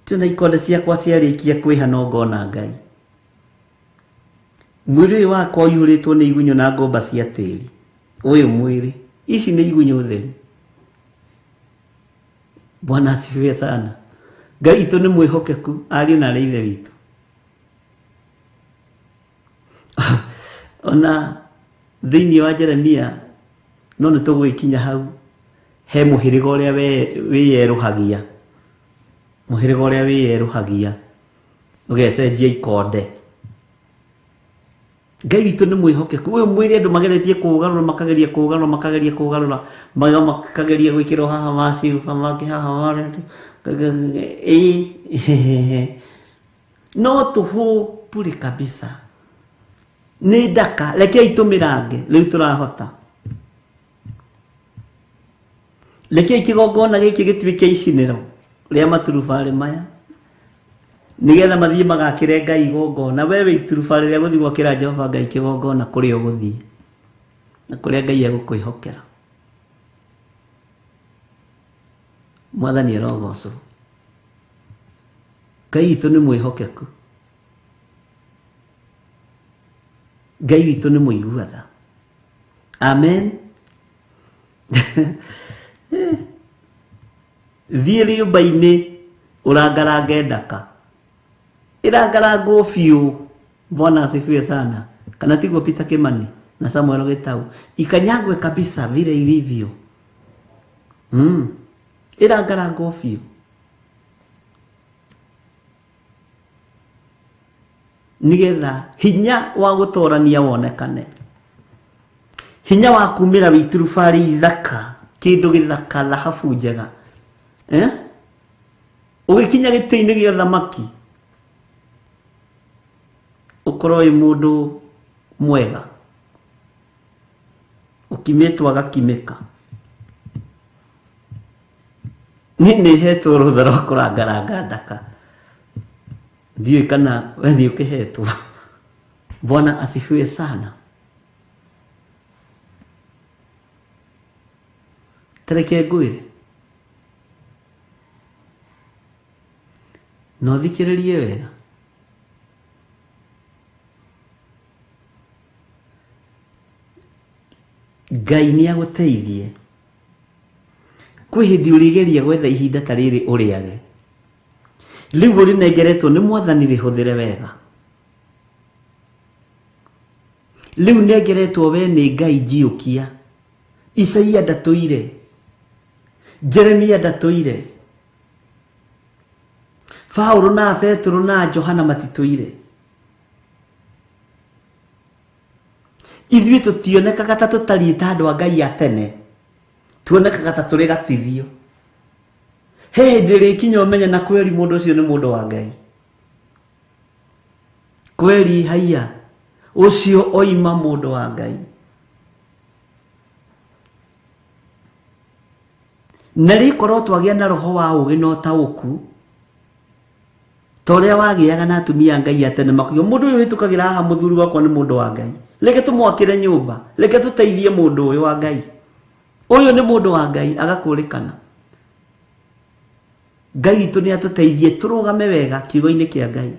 tena ikonde ciakwa ciarĩkia kwĩha no ngona Ngai. Mwĩrĩ ũyũ wakwa ũiyũrĩtwo nĩ igunyũ na ngũmba cia tĩri. Ũyũ mwĩrĩ, ici nĩ igunyũ theri. Bwana asifiwe sana. Ngai witũ nĩ mwĩhokeku, ariũ na arĩ ithe witũ. Ona thĩinĩ wa Jeremia no nĩ tũgũgĩkinya hau, he mũhĩrĩga ũrĩa wĩyerũhagia, mũhĩrĩga ũrĩa wĩyerũhagia ũgecenjia ikonde. Ngai witũ nĩ mwĩhokeku. Ũyũ mwĩrĩ andũ mageretie kũũgarũra, makageria kũũgarũra, makageria kũũgarũra, makageria gwĩkĩrwo haha maciuba, mangĩ haha no tũhũ bure kabisa. Nĩ ndaka, rekei tũmĩrange, rĩu tũrahota. Rekei kĩgongona gĩkĩ gĩtuĩke icinĩro rĩa maturubarĩ maya, nĩgetha mathiĩ magakĩre Ngai igongona. We wĩ iturubarĩ rĩa gũthiĩ gwakĩra Jehova Ngai kĩgongona kũrĩa ũgũthiĩ na kũrĩa Ngai egũkwĩhokera. Mwathani arogocwo. Ngai witũ nĩ mwĩhokeku, Ngai witũ nĩ mũigua tha. Amen. Thiĩ rĩũmba-inĩ ũrangarange ndaka, ĩrangarangwo biũ. Bwana asifiwe sana. Kana tiguo Peter Kimani na Samuel Gitau, ikanyagwe kabisa vile ilivyo. Ĩrangarangwo biũ nĩgetha hinya wa gũtorania wonekane, hinya wa kumĩra wĩ iturubarĩ ithaka, kĩndũ gĩthaka, thahabu njega, ũgĩkinya gĩtĩ-inĩ gĩa ũthamaki ũkorwo wĩ mũndũ mwega, ũkimĩtwo agakimĩka. Niĩ nĩ hetwo rũtha rwa kũrangaranga ndaka, ndiũĩ kana we nĩ ũkĩhetwo. Bwana asifiwe sana. Tareke ngwĩre na ũthikĩrĩrie wega. Ngai nĩ agũteithie. Kwĩ hĩndĩ ũrĩgeria gwetha ihinda ta rĩrĩ ũrĩage, rĩu ũrĩnengeretwo nĩ Mwathani, rĩhũthĩre wega. Rĩu nengeretwo we nĩ Ngai njiũkia. Isaia ndatũire, Jeremia ndatũire, Paulo na Petero na Johana matitũire. Ithuĩ tũtionekaga ta tũtariĩ ta andũ a Ngai a tene, tuonekaga ta tũrĩ gatithio. He hĩndĩ ĩrĩkinya ũmenye na kweri mũndũ ũcio nĩ mũndũ wa Ngai. Kweri haiya, ũcio oima mũndũ wa Ngai. Na rĩkorwo twagĩa na roho wa ũũgĩ na ũtaũku, ta ũrĩa wagĩaga na atumia a Ngai a tene makiuga mũndũ ũyũ ũhĩtũkagĩra haha mũthuri wakwa nĩ mũndũ wa Ngai, reke tũmwakĩre nyũmba, reke tũteithie mũndũ ũyũ wa Ngai, ũyũ nĩ mũndũ wa Ngai, agakũrĩkana. Ngai witũ nĩ atũteithie tũrũgame wega kiugo-inĩ kĩa Ngai,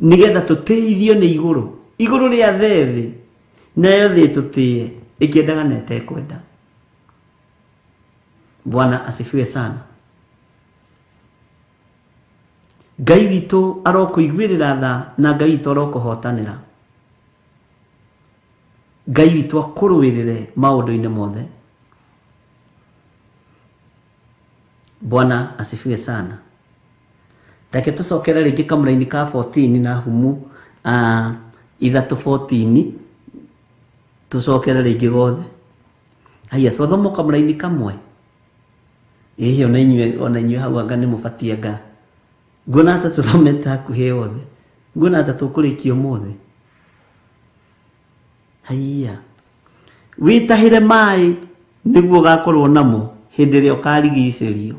nĩgetha tũteithio nĩ igũrũ, igũrũ rĩa thĩ, nayo thĩ tũtĩe ĩkĩendaga na ĩtekwenda. Bwana asifiwe sana. Ngai witũ arokũiguĩrĩra tha na Ngai witũ arokũhotanĩra. Ngai witũ akũrũĩrĩre maũndũ-inĩ mothe. Bwana asifiwe sana. Reke tũcokere rĩngĩ kamũraini ka 14 na humu 3:14, tũcokere rĩngĩ gothe. Haiya, twathoma kamũraini kamwe. Ĩhĩ, ona inyuĩ hau anga nĩ mũbatiĩ anga. Nguona ta tũthomete hakuhĩ yothe. Nguona ta tũkũrĩkia ũmũthĩ. Haiya, wĩtahĩre maĩ nĩguo ũgakorwo namo hĩndĩ ĩrĩa ũkarigicĩrio.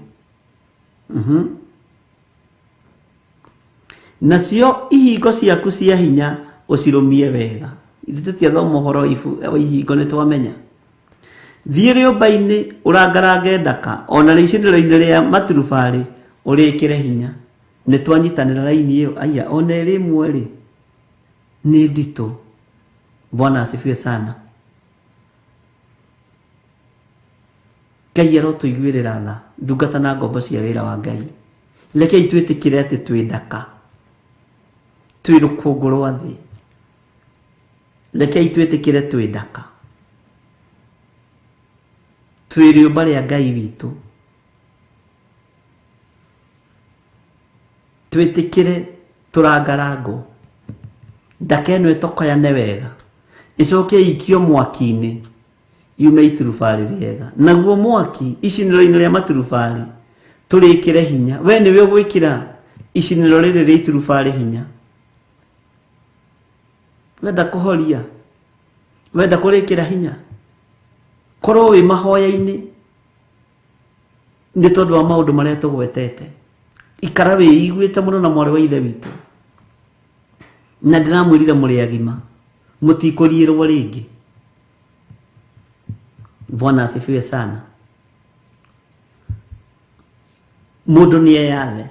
Nacio ihingo ciaku cia hinya ũcirũmie wega. Ithuĩ tũtiathoma ũhoro wa ihingo nĩ twamenya. Thiĩ rĩũmba-inĩ ũrangarange ndaka, ona rĩicinĩro-inĩ rĩa maturubarĩ ũrĩkĩre hinya. Nĩ twanyitanĩra raini ĩyo, aya ona ĩrĩ ĩmwe rĩ nĩ nditũ. Bwana asifiwe sana. Ngai arotũiguĩrĩra tha, ndungata na ngombo cia wĩra wa Ngai. Rekei twĩtĩkĩre atĩ twĩ ndaka, twĩ rũkũngũ rwa thĩ. Rekei twĩtĩkĩre twĩ ndaka, twĩ rĩũmba rĩa Ngai witũ. Twĩtĩkĩre tũrangarangwo, ndaka ĩno ĩtokoyane wega, ĩcoke ĩikio mwaki-inĩ yume iturubarĩ rĩega. Naguo mwaki icinĩro-inĩ rĩa maturubarĩ tũrĩkĩre hinya. We nĩwe ũgwĩkĩra icinĩro rĩrĩ rĩa iturubarĩ hinya. Wenda kũhoria, wenda kũrĩkĩra hinya, korwo wĩ mahoya-inĩ nĩ tondũ wa maũndũ marĩa tũgwetete. Ikara wĩiguĩte mũno na mwarĩ wa ithe witũ, na ndĩramwĩrire mũrĩ agima, mũtikũriĩrwo rĩngĩ. Bwana asifiwe sana. Mũndũ nĩ eyathe.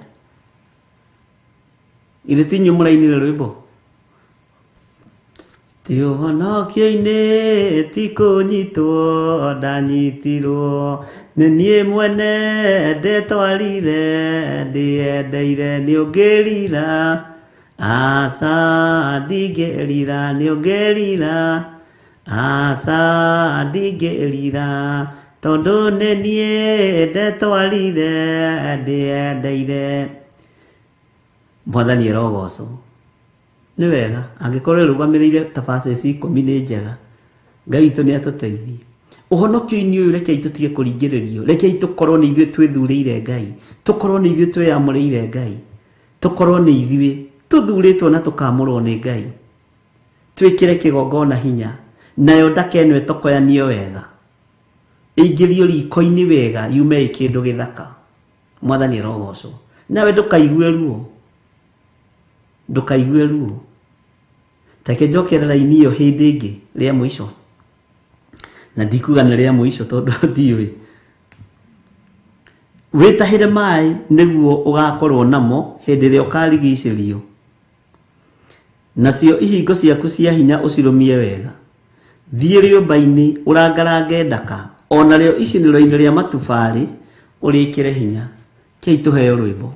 Githĩ ti inyuĩ mũrainire rwĩmbo? Ti ũhonokio-inĩ ti kũnyitwo ndanyitirwo, nĩ niĩ mwene ndetwarire ndĩyendeire nĩ ũngĩrira, aca ndingĩrira nĩ ũngĩrira, aca ndingĩrira, tondũ nĩ niĩ ndetwarire ndĩyendeire. Mwathani arogocwo. Nĩ wega angĩkorwo ĩrũgamĩrĩire ta verses 10 nĩ njega. Ngai witũ nĩ atũteithie. Ũhonokio-inĩ ũyũ rekei tũtige kũringĩrĩrio, rekei tũkorwo nĩ ithuĩ twĩthurĩire Ngai, tũkorwo nĩ ithuĩ twĩyamũrĩire Ngai, tũkorwo nĩ ithuĩ tũthurĩtwo na tũkamũrwo nĩ Ngai. Twĩkĩre kĩgongona hinya, nayo ndaka ĩno ĩtokoyanio wega, ĩingĩrio riko-inĩ wega, yume ĩ kĩndũ gĩthaka. Mwathani arogocwo. Nawe ndũkaigue ruo, ndũkaigue ruo. Reke njokere raini ĩyo hĩndĩ ĩngĩ rĩa mũico, na ndikuga nĩ rĩa mũico tondũ ndiũĩ. Wĩtahĩre maĩ nĩguo ũgakorwo namo hĩndĩ ĩrĩa ũkarigicĩrio, nacio ihingo ciaku cia hinya ũcirũmie wega. Thiĩ rĩũmba-inĩ ũrangarange ndaka, ona rĩo icinĩro-inĩ rĩa matubarĩ ũrĩkĩre hinya. Kei tũheo rwĩmbo.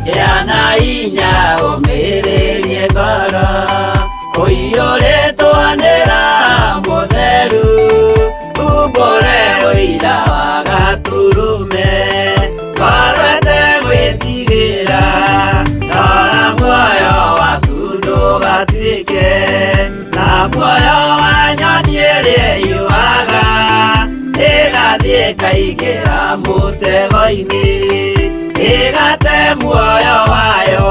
Gĩa na hinya ũmĩrĩrie ngoro ũiyũrĩtwo nĩ Roho Mũtheru umbũre ũira wa Gatũrũme ngoro ĩtegwĩtigĩra rora muoyo waku ndũgatuĩke na muoyo wa nyoni ĩrĩa ĩyũaga ĩgathiĩ ĩkaingĩra mũtego-inĩ ĩgate muoyo wayo.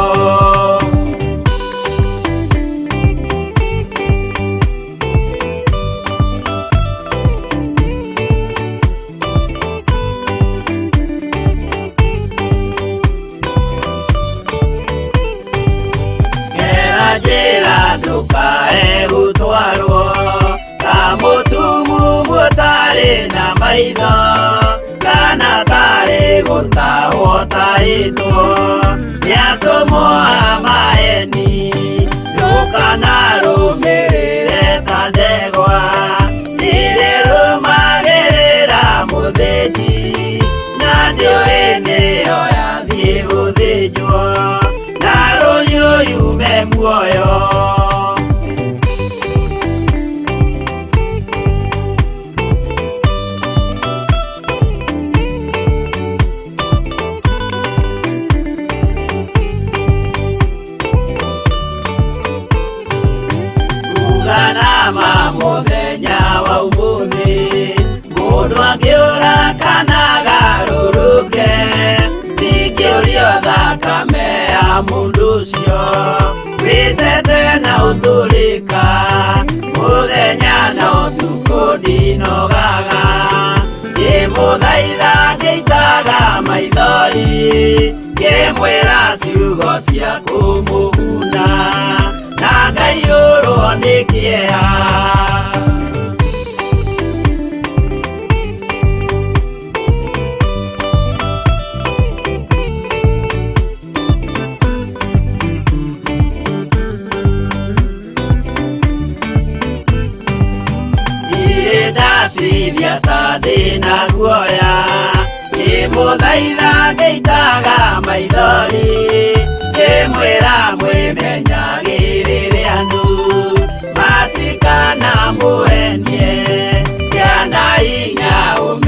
Gera njĩra ndũkae gũtwarwo ta mũtumumu ũtarĩ na maitho kana tarĩ gũtahwo tahĩtwo nĩ atũmwo a maeni ndũkanarũmĩrĩre ta ndegwa irĩrũmagĩrĩra mũthĩnji na ndĩũĩ nĩyo yathiĩ gũthĩnjwo na rũhiũ yume muoyo. Uganama mũthenya wa ũmũthĩ mũndũ angĩũra kana agarũrũke ndingĩũrio thakame ya mũndũ ũcio wĩtete na ũtũrĩka mũthenya na ũtukũ ndinogaga ngĩmũthaitha ngĩitaga maithori ngĩmwĩra ciugo cia kũmũguna na ngaiyũrwo nĩ kĩeha. Ndirĩ ndatithia ta ndĩna guoya ngĩmũthaitha ngĩitaga maithori ngĩmwĩra mwĩmenyagĩrĩre andũ matikanamũhenie gĩa na hinya ũmĩrĩrie.